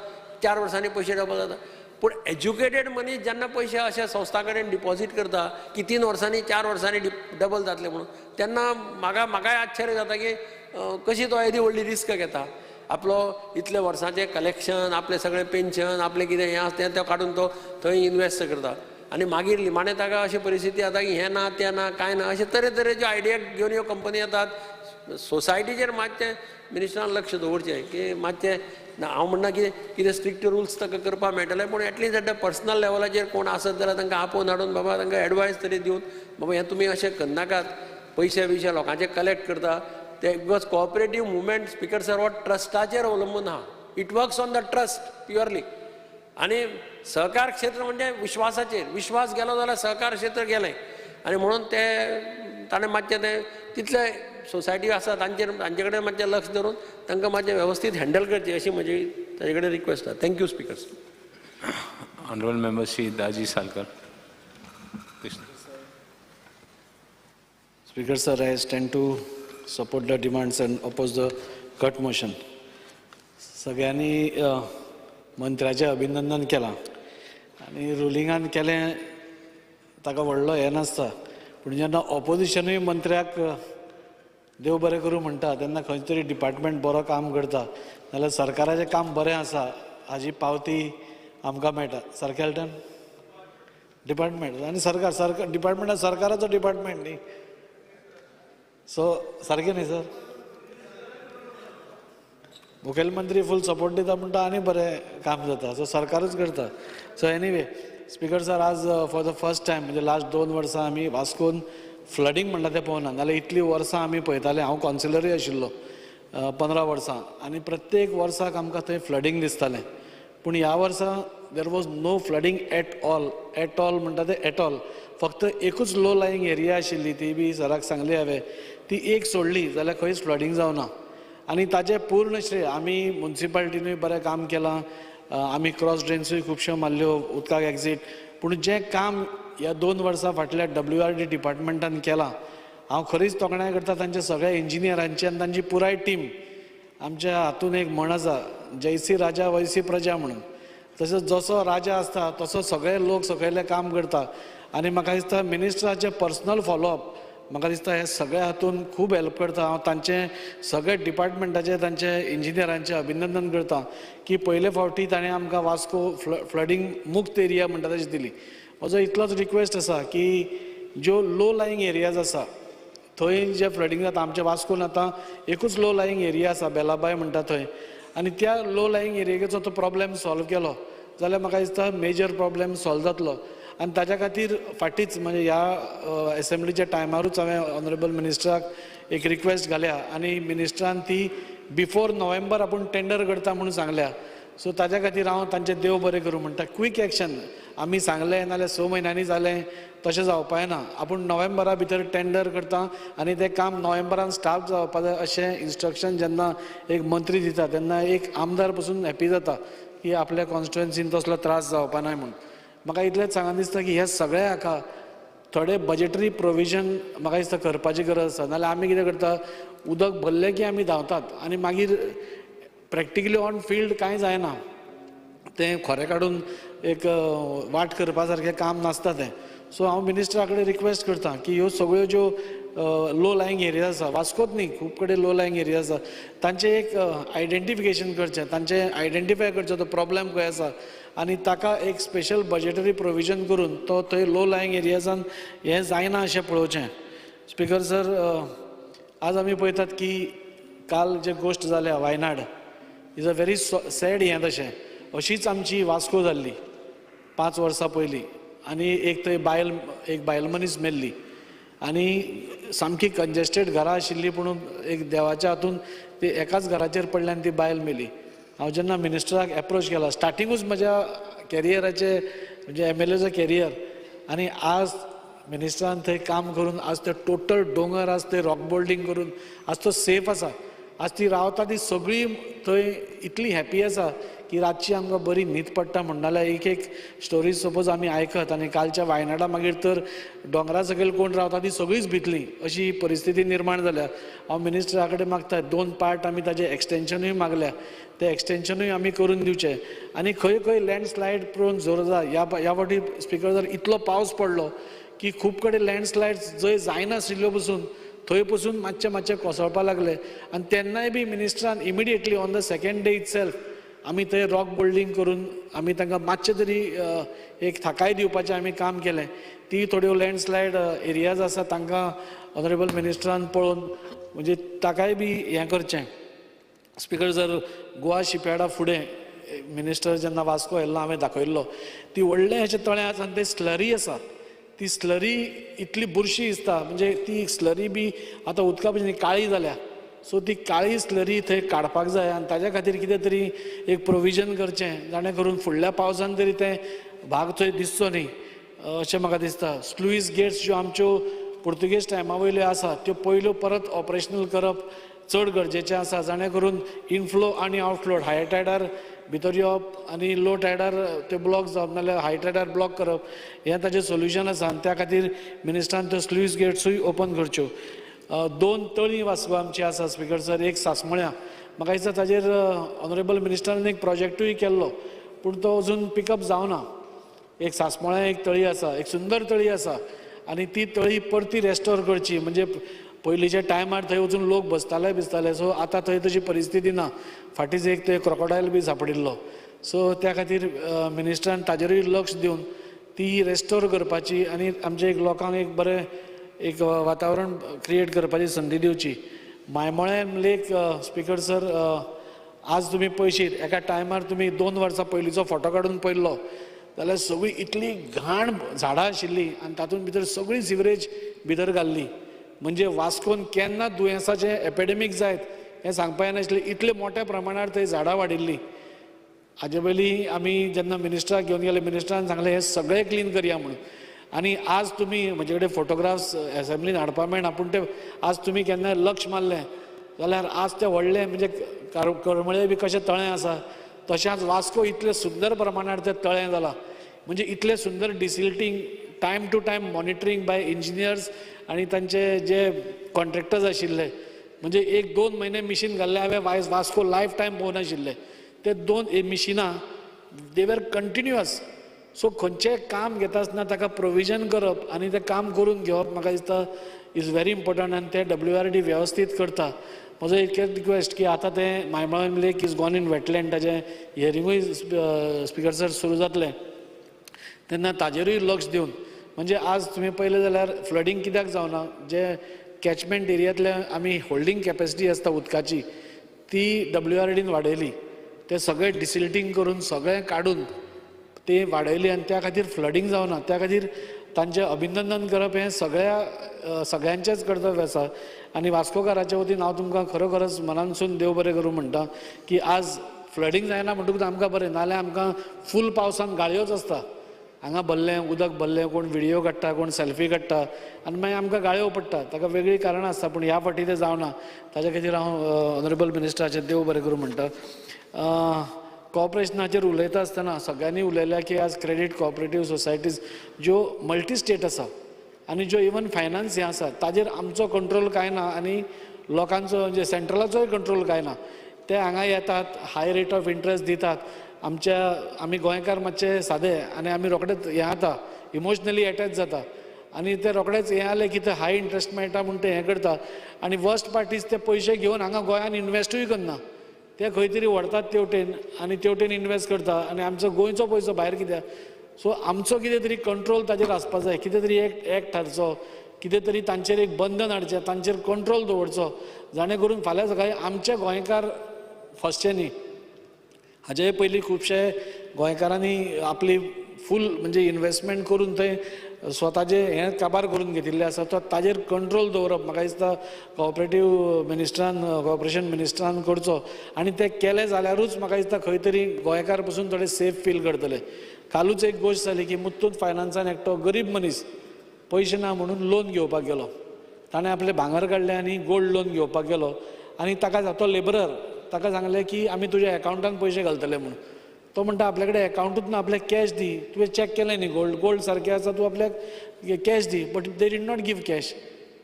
4 वर्सांनी पयशे डबल जाता. पूण एज्युकेटेड मनीस जेन्ना पयशे अशा संस्था कडेन डिपॉजीट करता की 3 वर्सांनी 4 वर्सांनी डबल जातले म्हणून, तेन्ना म्हाका म्हाकाय आश्चर्य जाता की कशी तो येदी व्हडली रिस्क घेता. आपलो इतले वर्सांचें कलेक्शन, आपलें सगळें पेन्शन, आपलें कितें हें आसा तें काडून तो थंय इनवेस्ट करता आनी मागीर निमाणें ताका अशी परिस्थिती जाता की हें ना तें ना कांय ना, अशे तरेतरेच्यो आयडिया घेवन ह्यो कंपनी येतात. सोसायटीचेर मातशें मिनिस्टरान लक्ष दवरचें की मातशें, हांव म्हणना की कितें स्ट्रिक्ट रुल्स ताका करपाक मेळटले, पूण at least at the personal लेवलाचेर कोण आसत जाल्यार तांकां आपोवन हाडून बाबा तांकां एडवायस तरी दिवन बाबा हें तुमी अशें करनाकात, पयशे बियशे लोकांचे कलेक्ट करता ते, because cooperative movement speaker sir हो ट्रस्टाचेर अवलंबून आहा. It works on the trust purely. आनी सहकार क्षेत्र म्हणजे विश्वासाचेर, विश्वास गेलो जाल्यार सहकार क्षेत्र गेलें. आनी म्हणून ते ताणें मातशें तें तितले सोसायटी आसा तांचेर तांचे कडेन मातशें लक्ष धरून तांकां मातशें वेवस्थीत हँडल करचें अशी म्हजी ताजे कडेन रिक्वेस्ट आसा. Thank you speaker. Honourable member Shri Daji Salkar. Speaker sir, I stand to support the demands and oppose the cut motion. सगळ्यांनी मंत्र्याचें अभिनंदन केलां आनी रुलिंगान केलें ताका व्हडलो हें नासता, पूण जेन्ना ऑपोजिशनूय मंत्र्याक देव बरें करूं म्हणटा तेन्ना खंय तरी डिपार्टमेंट बरो काम करता नाल्यार सरकाराचें काम बरें आसा हाजी पावती आमकां मेळटा. सारकें एल्टन? डिपार्टमेंट आनी सरकार, सरकार डिपार्टमेंट सरकाराचो डिपार्टमेंट न्ही, सो सारकें न्ही सर? मुखेलमंत्री फूल सपोर्ट दिता म्हणटा आनी बरें काम जाता, सो सरकारूच करता. सो एनिवे स्पीकर सर, आज फॉर the first time म्हणजे लास्ट 2 वर्सां आमी वास्कोन फ्लडींग म्हणटा तें पळोवना, नाल्यार इतलीं वर्सां आमी पळयताले. हांव कावन्सिलरूय आशिल्लो 15 वर्सां आनी प्रत्येक वर्साक आमकां थंय फ्लडींग दिसतालें, पूण ह्या वर्सा there was no flooding at all. At all म्हणटा तें एट ऑल, फक्त एकूच लो लायींग एरिया आशिल्ली, ती बी सराक सांगली हांवें, ती एक सोडली जाल्यार खंयच फ्लडींग जावना. आनी ताजें पूर्ण श्रेय आमी मुन्सिपालिटीनूय बरें काम केलां, आमी क्रॉस ड्रेन्सूय खुबश्यो मारल्यो उदकाक एक्झीट, पूण जें काम ह्या 2 वर्सां फाटल्या WRD डिपार्टमेंटान केलां, हांव खरीच तोखणाय करता तांच्या सगळ्या इंजिनियरांची आनी तांची पुराय टीम. आमच्या हातून एक म्हण आसा, जैसी राजा वैसी प्रजा म्हणून, तशेंच जसो राजा आसता तसो सगळे लोक सकयले काम करता आनी म्हाका दिसता मिनिस्टराचें पर्सनल फॉलोअप म्हाका दिसता हे सगळ्या हातून खूब हेल्प करता. हांव तांचे सगळे डिपार्टमेंटाचे तांचे इंजिनियरांचें अभिनंदन करता की पयले फावटी ताणें आमकां वास्को फ्लडींग मुक्त एरिया म्हणटा तशी दिली. म्हजो इतलोच रिक्वेस्ट आसा की ज्यो लो लायींग एरियाज आसा थंय जें फ्लडींग जाता, आमच्या वास्कोन आतां एकूच लो लायींग एरिया आसा बेलाबाय म्हणटा थंय, आनी त्या लो लायींग एरियेचो तो प्रॉब्लेम सॉल्व केलो जाल्यार म्हाका दिसता मेजर प्रॉब्लेम सॉल्व जातलो. आनी ताच्या खातीर फाटींच म्हणजे ह्या एसेंब्लीच्या टायमारूच हांवें ऑनरेबल मिनिस्टराक एक रिक्वेस्ट घाल्या आनी मिनिस्टरान ती बिफोर नोव्हेंबर आपूण टेंडर करता म्हणून सांगल्या. सो ताच्या खातीर हांव तांचें देव बरें करूं म्हणटा. क्वीक एक्शन आमी सांगलें नाल्यार 6 म्हयन्यांनी जालें तशें जावपा ना, आपूण नोव्हेंबरा भितर टेंडर करता आनी तें काम नोव्हेंबरान स्टार्ट जावपा जाय अशें इन्स्ट्रक्शन जेन्ना एक मंत्री दिता तेन्ना एक आमदार पसून हॅपी जाता की आपल्या कॉन्स्टिट्युएन्सीन तसलो त्रास जावपा नाय म्हूण. म्हाका इतलेंच सांगन दिसता की ह्या सगळ्या हाका थोडे बजेटरी प्रोविजन म्हाका दिसता करपाची गरज आसा. नाल्यार आमी कितें करता, उदक भरलें की आमी धांवतात आनी मागीर प्रॅक्टिकली ऑन फिल्ड कांय जायना, तें खोरें काडून एक वाट करपा सारकें काम नासता तें. सो हांव मिनिस्टरा कडेन रिक्वेस्ट करता की ह्यो सगळ्यो ज्यो लो लायींग एरिया आसा, वास्कोत न्ही खूब कडेन लो लायींग एरिया आसा, तांचें एक आयडेंटिफिकेशन करचें, तांचें आयडेंटिफाय करचें तो प्रॉब्लेम खंय आसा आनी ताका एक स्पेशल बजेटरी प्रोविजन करून तो थंय लो लायींग एरियाजान हें जायना अशें पळोवचें. स्पीकर सर, आज आमी पळयतात की काल जे गोश्ट जाल्या Wayanad is a very sad हें, तशें अशीच आमची वास्को जाल्ली 5 वर्सां पयलीं आनी एक थंय बायल, एक बायल मनीस मेल्ली आनी सामकी कंजेस्टेड घरां आशिल्ली, पूण एक देवाच्या हातून ती एकाच घराचेर पडली आनी ती बायल मेली. हांव जेन्ना मिनिस्टराक एप्रोच केला, स्टार्टिंगूच म्हज्या कॅरियराचे म्हणजे MLAचो कॅरियर, आनी आज मिनिस्टरान थंय काम करून आज ते टोटल दोंगर आज ते रॉक बोल्डिंग करून आज तो सेफ आसा. आज ती रावता ती सगळी थंय इतली हॅपी आसा की रातची आमकां बरी न्हीद पडटा म्हणटा. जाल्यार एक एक स्टोरी सपोज आमी आयकत आनी कालच्या वायनाडा मागीर तर दोंगरा सकयल कोण रावता ती सगळीच भितली अशी परिस्थिती निर्माण जाल्या. हांव मिनिस्टरा कडेन मागता 2 पार्ट आमी ताजें एक्सटेंशनूय मागल्या, तें एक्सटेंशनूय आमी करून दिवचें. आनी खंय खंय लँडस्लायड प्रोन जोर आसा, ह्या फावटी स्पीकर जर इतलो पावस पडलो की खूब कडेन लँडस्लायड जंय जायनाशिल्ल्यो पसून थंय पसून मातशें मातशें कोसळपा लागले आनी तेन्नाय बी मिनिस्टरान immediately on the second day itself आमी थंय रॉक बोल्डिंग करून आमी तांकां मातशें तरी एक थाकाय दिवपाचें आमी काम केलें. ती थोड्यो लँडस्लायड एरियाज आसा तांकां ऑनरेबल मिनिस्टरान पळोवन म्हणजे ताकाय बी हें करचें. स्पीकर जर, गोवा शिपयार्डा फुडें मिनिस्टर जेन्ना वास्को येयल्लो हांवें दाखयल्लो ती व्हडलें अशें तळें आसा आनी तें स्लरी आसा, ती स्लरी इतली बुरशी दिसता म्हणजे ती स्लरी बी आतां उदका भशेन काळी जाल्या. सो ती काळी स्लरी थंय काडपाक जाय आनी ताज्या खातीर कितें तरी एक प्रोविजन करचें जाणें करून फुडल्या पावसान तरी तें भाग थंय दिसचो न्ही अशें म्हाका दिसता. स्लुईस गेट्स ज्यो आमच्यो पुर्तुगेज टायमा वयल्यो आसा त्यो पयल्यो परत ऑपरेशनल करप चड गरजेचें आसा, जाणें करून इनफ्लो आनी आउटफ्लो, हाय टायडार भितर येवप आनी लो टायडार त्यो ब्लॉक जावप नाल्यार हाय टायडार ब्लॉक करप हें ताजें सोल्युशन आसा आनी त्या खातीर मिनिस्टरान त्यो स्लुईस गेट्सूय ओपन करच्यो. 2 तळीं वास्को आमची आसा स्पीकर सर, एक सासमळ्या म्हाका दिसता ताजेर ऑनरेबल मिनिस्टरान एक प्रोजेक्टूय केल्लो पूण तो अजून पिकअप जावना. एक सासमळ्या एक तळी आसा, एक सुंदर तळी आसा आनी ती तळी परती रेस्टोर करची, म्हणजे पयलींच्या टायमार थंय वचून लोक बसताले बिसताले, सो आतां थंय तशी परिस्थिती ना. फाटींच एक थंय क्रोकोडायल बी सांपडिल्लो, सो त्या खातीर मिनिस्टरान ताजेरूय लक्ष दिवन ती रेस्टोर करपाची आनी आमच्या एक लोकांक एक बरें एक वातावरण क्रिएट करपाची संदी दिवची. मायमोळें लेक स्पीकर सर, आज तुमी पळयशीत एका टायमार तुमी 2 वर्सां पयलींचो फोटो काडून पळयल्लो जाल्यार सगळी इतली घाण झाडां आशिल्ली आनी तातूंत भितर सगळी सिवरेज भितर घाल्ली, म्हणजे वास्कोन केन्ना दुयेंसाचें एपिडेमीक जायत हें सांगपा येनाशिल्लें, इतले मोठ्या प्रमाणार थंय झाडां वाडिल्लीं. हाजे पयलीं आमी जेन्ना मिनिस्टराक घेवन गेले, मिनिस्टरान सांगलें हें सगळें क्लीन करया म्हणून, आनी आज तुमी म्हजे कडेन फोटोग्राफ्स एसेंब्लीन हाडपा मेळना, पूण ते आज तुमी केन्ना लक्ष मारलें जाल्यार आज ते व्हडलें म्हणजे करमळे बी कशें तळें आसा तशेंच वास्को इतलें सुंदर प्रमाणार तें तळें जालां, म्हणजे इतलें सुंदर desilting, time to time monitoring by engineers आनी तांचे जे कॉन्ट्रॅक्टर्स आशिल्ले, म्हणजे 1-2 म्हयने मिशीन घाल्लें हांवें वास्को लायफ टायम पळोवनाशिल्लें. ते 2 मिशिनां दे वर कंटिन्युअस. सो खंयचें काम घेता आसतना ताका प्रोविजन करप आनी तें काम करून घेवप म्हाका दिसता is very important आनी तें WRD वेवस्थीत करता. म्हजो इतकेच रिक्वेस्ट की आतां तें Maimollem lake is gone in wetland, ताजें हियरिंगूय स्पिकर सर सुरू जातलें तेन्ना ताजेरूय लक्ष दिवन, म्हणजे आज तुमी पळयलें जाल्यार फ्लडींग कित्याक जावना, जे कॅचमेंट एरियांतले आमी होल्डींग कॅपेसिटी आसता उदकाची ती WRDन वाडयली, ते सगळें डिसिल्टींग करून सगळें काडून ते वाडयली आनी त्या खातीर फ्लडींग जावना. त्या खातीर तांचें अभिनंदन करप हें सगळ्या सगळ्यांचेंच कर्तव्य आसा आनी वास्कोकाराच्या वतीन हांव तुमकां खरोखरच मनानसून देव बरें करूं म्हणटा की आज फ्लडींग जायना म्हणटकूच आमकां बरें, नाजाल्यार आमकां फूल पावसान गाळयोच आसता, हांगा भरलें उदक भरलें, कोण व्हिडियो काडटा, कोण सेल्फी काडटा आनी मागीर आमकां गाळयो पडटा. ताका वेगळीं कारणां आसता पूण ह्या फावटी तें जावना, ताच्या खातीर हांव ऑनरेबल मिनिस्टराचें देव बरें करूं म्हणटा. कॉपरेशनाचेर उलयता आसतना सगळ्यांनी उलयल्या की आज क्रेडीट कॉपरेटीव सोसायटीज ज्यो मल्टी स्टेट आसा आनी ज्यो इवन फायनान्स हें आसा ताजेर आमचो कंट्रोल कांय ना आनी लोकांचो म्हणजे सेंट्रलाचोय कंट्रोल कांय ना. ते हांगा येतात, हाय रेट ऑफ इंट्रस्ट दितात, आमच्या आमी गोंयकार मातशे सादे आनी आमी रोखडेच हें जाता, इमोशनली एटॅच जाता आनी ते रोखडेच हें जालें की ते हाय इंट्रस्ट मेळटा म्हूण ते हें करता आनी वर्स्ट पार्टीज ते पयशे घेवन हांगा गोंयान इनवेस्टूय करना, ते खंय तरी व्हरतात तेवटेन आनी तेवटेन इनवेस्ट करता आनी आमचो गोंयचो पयसो भायर कित्याक. सो आमचो कितें तरी कंट्रोल ताजेर आसपा जाय, कितें तरी एक एक्ट हाडचो, कितें तरी तांचेर एक बंधन हाडचें, तांचेर कंट्रोल दवरचो, जाणें करून फाल्यां सकाळीं आमचे गोंयकार फसचे न्ही. हाजे पयलीं खुबशे गोंयकारांनी आपली फूल म्हणजे इनवेस्टमेंट करून थंय स्वताचें हें काबार करून घेतिल्लें आसा, तो ताजेर कंट्रोल दवरप म्हाका दिसता कॉपरेटीव मिनिस्टरान, कॉपरेशन मिनिस्टरान करचो आनी तें केलें जाल्यारूच म्हाका दिसता खंय तरी गोंयकार पसून थोडे सेफ फील करतले. कालूच एक गोश्ट जाली की मुत्तूट फायनान्सान एकटो गरीब मनीस पयशे ना म्हणून लोन घेवपाक गेलो, ताणें आपलें भांगर काडलें आनी गोल्ड लोन घेवपाक गेलो आनी ताका तो लेबरर ताका सांगलें की आमी तुज्या एकावंटान पयशे घालतले म्हणून. तो म्हणटा आपल्या कडेन एकावंटूच ना, आपल्याक कॅश दी, तुवें चॅक केलें न्ही गोल्ड, गोल्ड सारकें आसा, तूं आपल्याक cash the. But they did not give cash.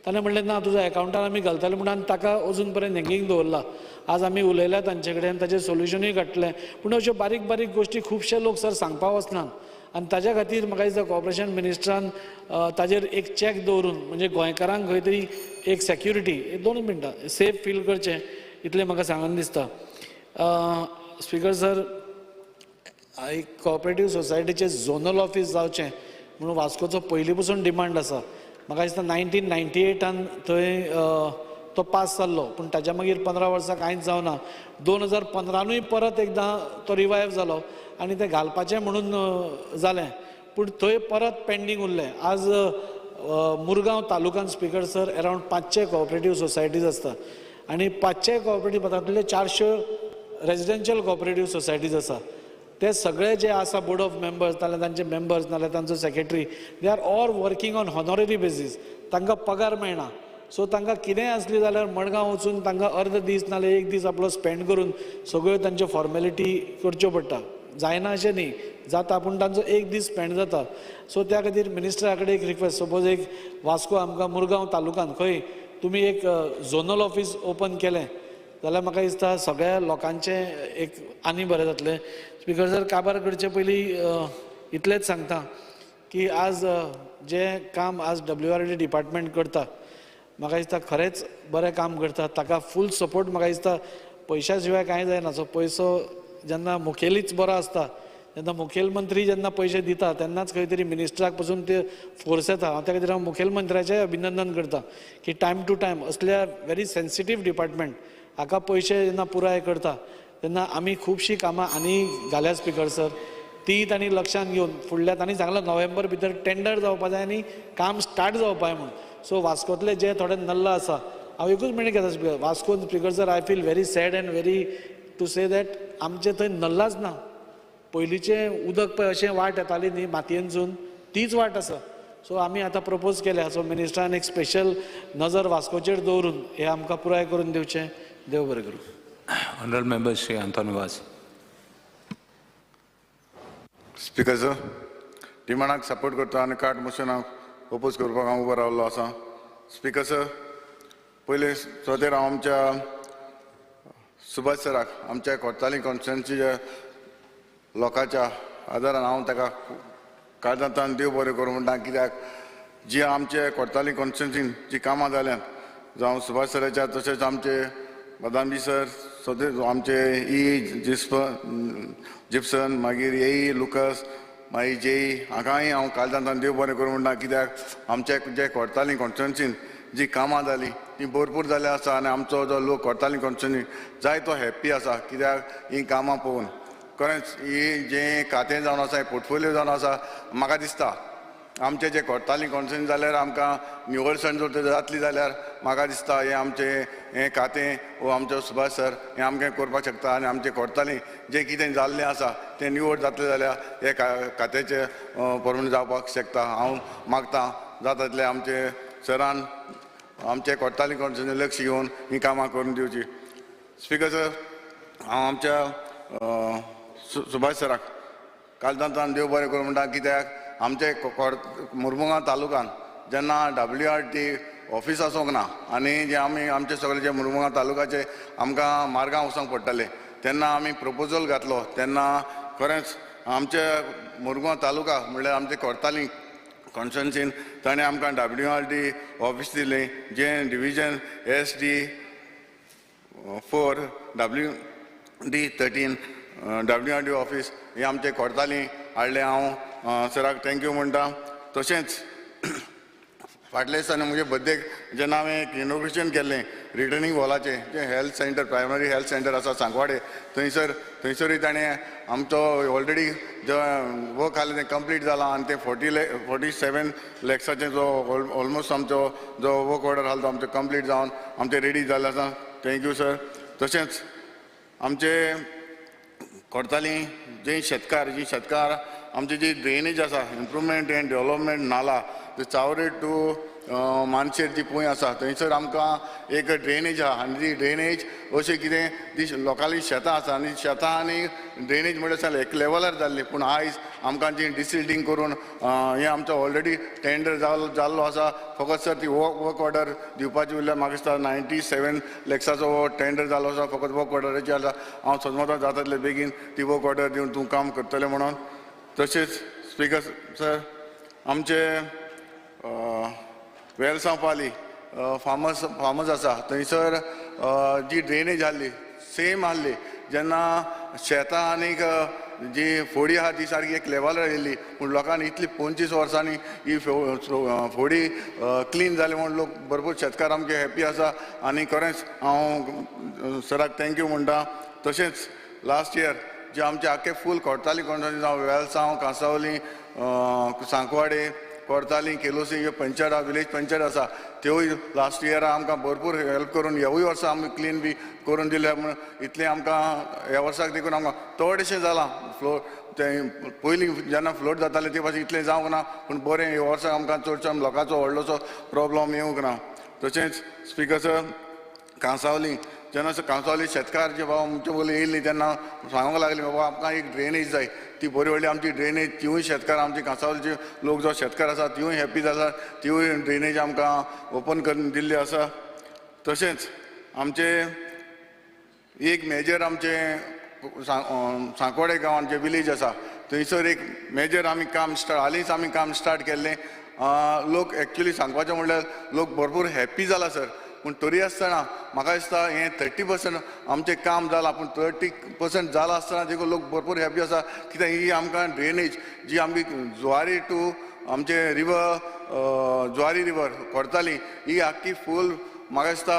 ताणें म्हणलें ना तुज्या एकावंटान आमी घालतले म्हणून आनी ताका अजून पर्यंत हँगींग दवरला. आज आमी उलयल्या तांचे कडेन, ताचें सोल्युशनूय काडटलें. पूण अश्यो बारीक बारीक गोश्टी खुबशे लोक सर सांगपा वचनात आनी ताज्या खातीर म्हाका दिसता कॉर्पोरेशन मिनिस्टरान ताजेर एक चॅक दवरून म्हणजे गोंयकारांक खंय तरी एक सेक्युरिटी, 2 मिनटां सेफ फील करचें इतलें म्हाका सांगन दिसता. स्पीकर सर, एक कॉपरेटीव सोसायटीचें झोनल ऑफीस जावचें म्हणून वास्कोचो पयलीं पसून डिमांड आसा. म्हाका दिसता 1998 थंय तो पास जाल्लो, पूण ताच्या मागीर 15 वर्सां कांयच जावना. 2015नूय परत एकदां तो रिवायव जालो आनी तें घालपाचें म्हणून जालें, पूण थंय परत पेंडींग उरलें. आज मुरगांव तालुक्यान speaker sir around 500 cooperative societies आसता आनी 500 कॉपरेटीव तातूंतले 400 रेजिडेन्शियल कॉपरेटीव सोसायटीज आसा. ते सगळे जे आसा बोर्ड ऑफ मेंबर्स, नाल्यार तांचे मेंबर्स, नाल्यार तांचो secretary, they are all working on honorary basis. तांकां पगार मेळना. सो तांकां कितेंय आसलें जाल्यार मडगांव वचून तांकां अर्द दीस नाल्यार एक दीस आपलो स्पेंड करून सगळ्यो तांच्यो फॉर्मेलिटी करच्यो पडटा. जायना अशें न्ही, जाता, पूण तांचो एक दीस स्पेंड जाता. सो त्या खातीर मिनिस्टरा कडेन एक रिक्वेस्ट, सपोज एक वास्को आमकां मुरगांव तालुक्यान खंय तुमी एक झोनल ऑफीस ओपन केलें जाल्यार म्हाका दिसता सगळ्या लोकांचें एक आनी बरें जातलें. स्पीकर सर, काबार करचे पयलीं इतलेंच सांगता की आज जें काम आज WRD department करता म्हाका दिसता खरेंच बरें काम करता, ताका फूल सपोर्ट. म्हाका दिसता पयशा शिवाय कांय जायना. सो पयसो जेन्ना मुखेलीच बरो आसता, जेन्ना मुखेलमंत्री जेन्ना पयशे दिता तेन्नाच खंय तरी मिनिस्टराक पसून ते फोर्स येता. हांव त्या खातीर हांव मुखेलमंत्र्याचें अभिनंदन करता की टायम टू टायम असल्या व्हेरी सेन्सिटीव डिपार्टमेंट हाका पयशे जेन्ना पुराय करता तेन्ना आमी खुबशीं कामां आनी घाल्या स्पीकर सर, ती तांणी लक्षांत घेवन फुडल्या तांणी सांगलां नोव्हेंबर भितर टेंडर जावपा जाय आनी काम स्टार्ट जावपा जाय म्हूण. सो वास्कोतले जे थोडे नल्ला आसा, हांव एकूच मिनट घेता speaker, वास्कोन speaker sir I feel very sad and very to say that आमचे थंय नल्लाच ना. पयलींचें उदक पळय अशें वाट येताली न्ही मातयेनसून, तीच वाट आसा. सो आमी आतां प्रपोज केल्या, सो मिनिस्टरान एक स्पेशल नजर वास्कोचेर दवरून हें आमकां पुराय करून दिवचें. देव बरें करूं. Honourable member Shri Antonio Vaz. Speaker sir, डिमांडाक सपोर्ट करता आनी कार्ड मोशनाक ओपोज करपाक हांव उबो रावल्लो आसा. स्पीकर सर, पयलीं सुरवातेर हांव आमच्या सुभाष सराक, आमच्या कोर्ताली कॉन्स्टिट्युएन्सीच्या लोकांच्या आदारान हांव ताका काळजांतल्यान देव बरें करूं म्हणटा. कित्याक जी आमचे कोडताली कॉन्स्टिट्युन्सीन जी कामां जाल्यात, जावं सुभाष सराच्या, तशेंच आमचे बदामी सर, सदे आमचे ई जिप्सन, मागीर ए लुकस, मागीर जेई, हांकांय हांव काळजांतल्यान देव बरें करूं म्हणटा. कित्याक आमचे जे कोडताली कॉन्स्टिट्युन्सीन जी कामां जालीं ती भरपूर जाल्ली आसा आनी आमचो जो लोक कोडताली कॉन्स्टिट्युन्सी जाय तो हॅप्पी आसा. कित्याक ही कामां पळोवन खरेंच ही जें खातें जावन आसा, पोर्टफोलियो जावन आसा, म्हाका दिसता आमचे जे कोडताली कॉन्स्टिट्युन्सी जाल्यार आमकां निवळसण जर जातली जाल्यार म्हाका दिसता हें आमचें हें खातें वो आमचो सुभाष सर हें आमकां करपाक शकता आनी आमचें कोडताली जें कितें जाल्लें आसा तें निवळ जातलें जाल्यार हे खात्याचें परमनंट जावपाक शकता. हांव मागतां जाता तितलें आमचे सरान आमचे कोडताली कॉन्स्टिट्युन्सी लक्ष घेवन हीं कामां करून दिवची. स्पिकर सर, हांव आमच्या सुभाष सराक काळजांतल्यान देव बरें करूं म्हणटा. कित्याक आमचे मुरमुगांव तालुकान जेन्ना WRT office आसूंक ना आनी जे आमी आमचे सगळे जे मुरमुगांव तालुकाचे आमकां मार्गां वचोंक पडटाले तेन्ना आमी प्रपोजल घातलो तेन्ना खरेंच आमचे मुरगांव तालुका म्हणल्यार आमचे कोडताली कॉन्स्टिट्युन्सीन ताणें आमकां WRT office दिलें, जें division SD 4 WD 13 WRT office हें आमचे कोडताली हाडलें. हांव सराक thank you म्हणटा. तशेंच फाटल्या दिसांनी म्हजे बड्डेक जेन्ना हांवें एक इनोग्रेशन केल्लें रिटर्निंग हॉलाचें, जें health centre, primary health centre आसा सांकवाडे, थंयसरूय ताणें आमचो ऑलरेडी जो वर्क आसलें तें कंप्लीट जालां आनी तें 47 लॅक्साचें जो ऑलमोस्ट आमचो जो वर्क ऑर्डर आसलो तो आमचो कंप्लीट जावन आमचें रेडी जाल्लें आसा. Thank you sir. तशेंच आमचे कोडताली जे शेतकार आमची जी ड्रेनेज आसा, इम्प्रुवमेंट एंड डेवलपमेंट नाला, चावरे टू मानशेर जी पोंय आसा थंयसर आमकां एक ड्रेनेज आहा आनी ती ड्रेनेज अशें कितें ती लोकांली शेतां आसा आनी शेतां आनी ड्रेनेज म्हणल्यार एक लेवलार जाल्ली, पूण आयज आमकां जी डिसिल्टींग करून हें आमचो ऑलरेडी टेंडर जाल्लो आसा. फकत सर ती वर्क ऑर्डर दिवपाची उरल्या. म्हाका दिसता 97 लॅक्साचो हो टेंडर जाल्लो आसा, फकत वर्क ऑर्डराची आसा. हांव समजता जाता तितले बेगीन ती वर्क ऑर्डर दिवन तूं काम करतलें म्हणून. तशेंच स्पिकर सर, आमचे वेलसांव पाली फार्मर्स आसा थंयसर जी ड्रेनेज आहली सेम आहली, जेन्ना शेतां आनीक जी फोडी आहा ती सारकी एक लेवलार येयल्ली, पूण लोकांनी इतली 25 वर्सांनी ही फोडी क्लीन जाली म्हूण लोक भरपूर शेतकार आमचे हॅप्पी आसा आनी खरेंच हांव सराक thank you म्हणटा. तशेंच लास्ट इयर जे आमचे आख्खे फूल कोडताली कॉन्स्टिट्युन्सी जावं वेलसांव, कांसावली, सांकवाडे, कोडताली, केलोसी ह्यो पंचायत विलेज पंचायत आसा त्योय लास्ट इयरा आमकां भरपूर हेल्प करून ह्यावूय वर्सा आमी क्लीन बी करून दिल्या म्हूण इतलें आमकां ह्या वर्साक देखून आमकां थोडेशें जालां फ्लो तें पयलीं जेन्ना फ्लोट जातालें ते पासून इतलें जावंक ना, पूण बरें ह्या वर्साक आमकां चडसो लोकांचो व्हडलोसो प्रोब्लम येवंक ना. तशेंच स्पिकर सर, कांसावली जेन्ना कांसावली शेतकार जे बाबा आमचे बगले येयल्ली तेन्ना सांगूंक लागली बाबा आमकां एक ड्रेनेज जाय, ती बरी व्हडली आमची ड्रेनेज, तिवूय शेतकार आमची कांसावलीचे लोक जो शेतकार आसा तिवूय हॅप्पी जाता, तिवूय ड्रेनेज आमकां ओपन करून दिल्ली आसा. तशेंच आमचे एक मेजर आमचे सांकवाडे गांवान जे विलेज आसा थंयसर एक मेजर आमी काम स्टार्ट हालींच आमी काम स्टार्ट केल्लें. लोक एक्चुली सांगपाचें म्हणल्यार लोक भरपूर हॅप्पी जाला सर, पूण तरी आसतना म्हाका दिसता हें 30% आमचें काम जालां, पूण 30% जालां आसतना देखून लोक भरपूर हॅप्पी आसा. कित्याक ही आमकां ड्रेनेज जी आमची जुवारी टू आमचे रिवर जुवारी रिवर कोडताली ही आख्खी फूल म्हाका दिसता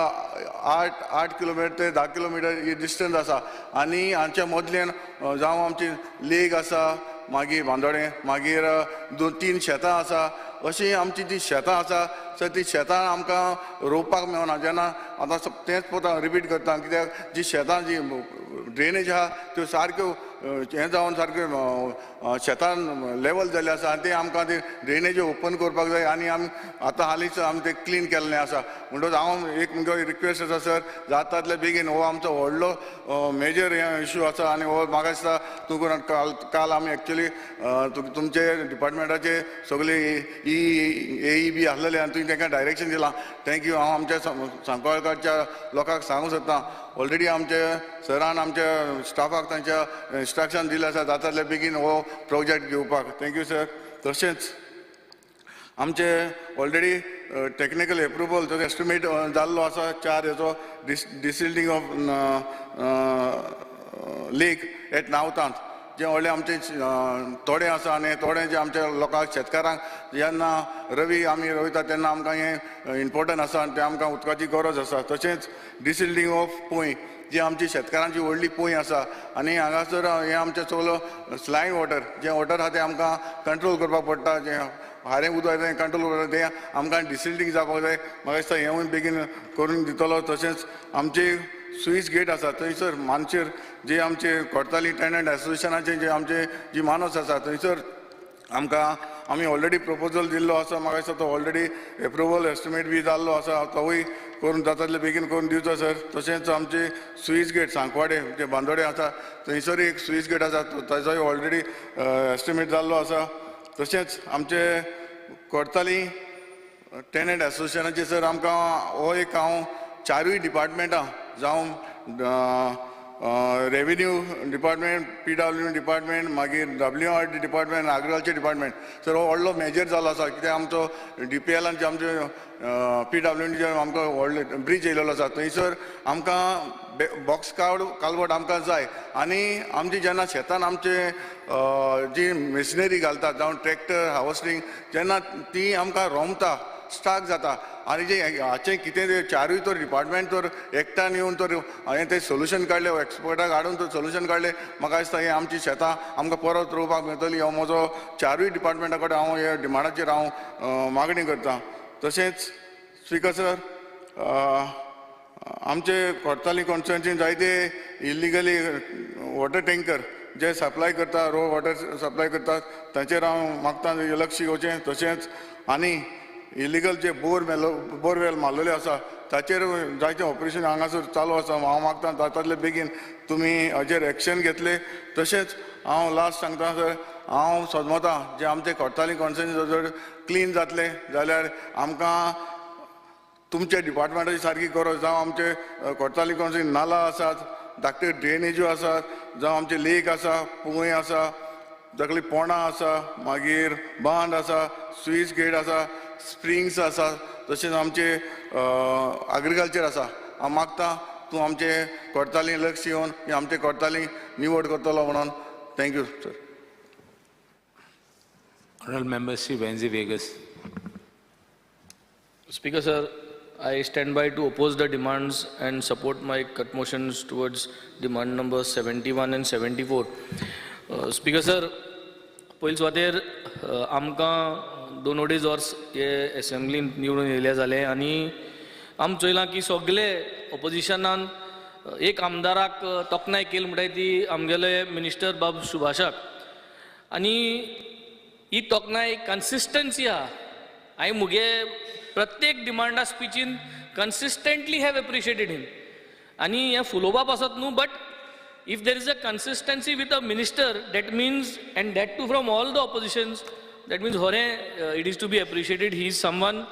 8 किलोमिटर ते 10 किलोमिटर ही डिस्टन्स आसा आनी हांच्या मदल्यान जावं आमची लेक आसा, मागीर बांदोडें, मागीर 2-3 शेतां आसा, अशीं आमची जी शेतां आसा सर ती शेतां आमकां रोवपाक मेळना. जेन्ना आतां तेंच पळयता रिपीट करता, कित्याक जी शेतां जी ड्रेनेज आहा त्यो सारक्यो हें जावन सारक्यो शेतान लेवल जाल्लें आसा आनी तें आमकां ते ड्रेनेज ओपन करपाक जाय आनी आमी आतां हालींच आमी तें क्लीन केल्लें आसा. म्हणटकच हांव एक म्हगे रिक्वेस्ट आसा सर, जाता तितले बेगीन हो आमचो व्हडलो मेजर हे इशू आसा आनी हो म्हाका दिसता तूं काल आमी एक्चुली तुमचे डिपार्टमेंटाचे सगळे ई बी आसलेले आनी तुवें तांकां डायरेक्शन दिलां. Thank you. हांव आमच्या सांकवाळच्या लोकांक सांगूंक सोदता, ऑलरेडी आमचे सरान आमच्या स्टाफाक तांच्या इन्स्ट्रक्शन दिलें आसा जाता जातले बेगीन हो प्रोजेक्ट घेवपाक. Thank you sir. तशेंच आमचे ऑलरेडी टॅक्निकल एप्रुवल तो एस्टिमेट जाल्लो आसा 4 हेचो डिसिल्टींग ऑफ लेक एट नावतांत जे व्हडले आमचे तोडे आसा आनी तोडे जे आमच्या लोकांक शेतकारांक जेन्ना रवी आमी रोयता तेन्ना आमकां हें इम्पोर्टंट आसा आनी तें आमकां उदकाची गरज आसा. तशेंच डिसिल्टींग ऑफ पोंय जी आमची शेतकारांची व्हडली पोंय आसा आनी हांगासर हें आमचें सगलो स्लायड वॉटर जें वॉटर आसा तें आमकां कंट्रोल करपाक पडटा, जें हारें उदक तें कंट्रोल करपाक तें आमकां डिसिल्टींग जावपाक जाय. म्हाका दिसता हेंवूय बेगीन करून दितलो. तशेंच आमची स्विच गेट आसा थंयसर मानशेर जे आमचे कोडताली टेनंट एसोसिएशनाचे जे आमचे जी मानस आसा थंयसर आमकां आमी ऑलरेडी प्रपोजल दिल्लो आसा. म्हाका दिसता तो ऑलरेडी एप्रुवल एस्टिमेट बी जाल्लो आसा तोवूय करून जाता तितले बेगीन करून दिवचो सर. तशेंच आमचे स्विच गेट सांकवाडे जे बांदोडे आसा थंयसर एक स्विच गेट आसा ताचोय ऑलरेडी एस्टिमेट जाल्लो आसा. तशेंच आमचे कोडताली टेनंट एसोसिएशनाचे सर आमकां हो एक हांव चारूय डिपार्टमेंटां जावं revenue department, PW department, मागीर WRD department, agriculture department sir हो व्हडलो मेजर जाल्लो आसा. कित्याक आमचो DPLान जे आमचे PWD आमकां व्हडले ब्रीज येयलेलो आसा थंयसर आमकां बॉक्स कालवट आमकां जाय आनी आमची जेन्ना शेतान आमचे जी मशिनरी घालतात जावं ट्रॅक्टर हार्वस्टिंग जेन्ना ती आमकां रोमता स्टाक जाता आनी जे हाचें कितें ते चारूय तर डिपार्टमेंट तर एकठांय येवन तर हांवें तें सोल्युशन काडलें, एक्सपर्टाक हाडून तर सोल्युशन काडलें. म्हाका दिसता हें आमची शेतां आमकां परत रोवपाक मेळटली. हो म्हजो चारूय डिपार्टमेंटा कडेन हांव ह्या डिमांडाचेर हांव मागणी करतां. तशेंच स्पीकर सर आमचे कोडताली कॉन्स्टिट्युएन्सीन जायते इल्लिगली वॉटर टँकर जे सप्लाय करता, रो वॉटर सप्लाय करतात तांचेर हांव मागता लक्ष घेवचें. तशेंच आनी इलिगल जे बोरवेल मारलेले आसा ताचेर जायते ऑपरेशन हांगासर चालू आसा. हांव मागता जाता बेगीन तुमी हाजेर एक्शन घेतले. तशेंच हांव लास्ट सांगता सर, हांव समजता जे आमचे कोडताली कॉन्स्टिट्युएन्सी जर क्लीन जातले जाल्यार आमकां तुमच्या डिपार्टमेंटाची सारकी गरज, जावं आमचे कोडताली कॉन्स्टिट्युएन्सी नाला आसात, धाकटे ड्रेनेज्यो आसात, जावं आमचे लेक आसा, पोंय आसा, सगळीं पोणां आसा, मागीर बांद आसा, स्विच गेट आसा, स्प्रिंग्स आसा, तशेंच आमचे एग्रीकल्चर आसा. हांव मागता तूं आमचे कोडताली लक्ष येवन आमचे कोडताली निवड करतलो म्हणून. Thank you sir. Honourable member Shri Venzy Viegas. Speaker sir, I stand by to oppose the demands and support my cut motions towards demand number 71 and 74. Speaker sir, पयले सुवातेर आमकां 2-2.5 वर्स हे एसेंब्लीन निवडून येयले जाले आनी आमी चोयलां की सगळे ऑपोजिशनान एक आमदाराक तोखणाय केली म्हणटाय ती आमगेले मिनिस्टर बाब सुभाषाक, आनी ही तोखणाय कन्सिस्टन्सी आहा. हांवें मुगे प्रत्येक डिमांडा स्पिचीन कन्सिस्टंटली have appreciated him आनी हें फुलोवपा पासत न्हू, but if there is a consistency with a minister, that means, and that too from all the oppositions, that means hore it is to be appreciated. He is someone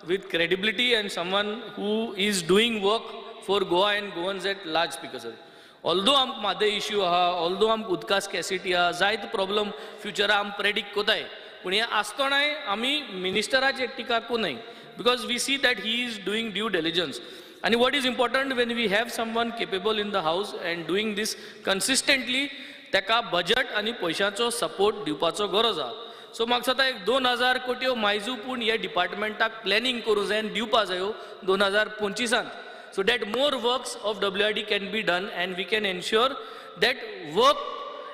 with credibility and someone who is doing work for Goa and Goans at large. Speaker sir, although am Mhadei issue aha, although am उदका scarcity aha, जायत problem future am predict कोताय, पूण हें आसतनाय आमी मिनिस्टराचेर टिका कोनय, because we see that he is doing due diligence. And what is important, when we have someone capable in the house and doing this consistently, ताका budget आनी पयशांचो सपोर्ट दिवपाचो गरज आहा. सो म्हाका दिसता एक 2000 कोट्यो मायजू पूण ह्या डिपार्टमेंटाक प्लॅनिंग करूं जाय आनी दिवपा जायो 2025 so that more works of WRD can be done and we can ensure that work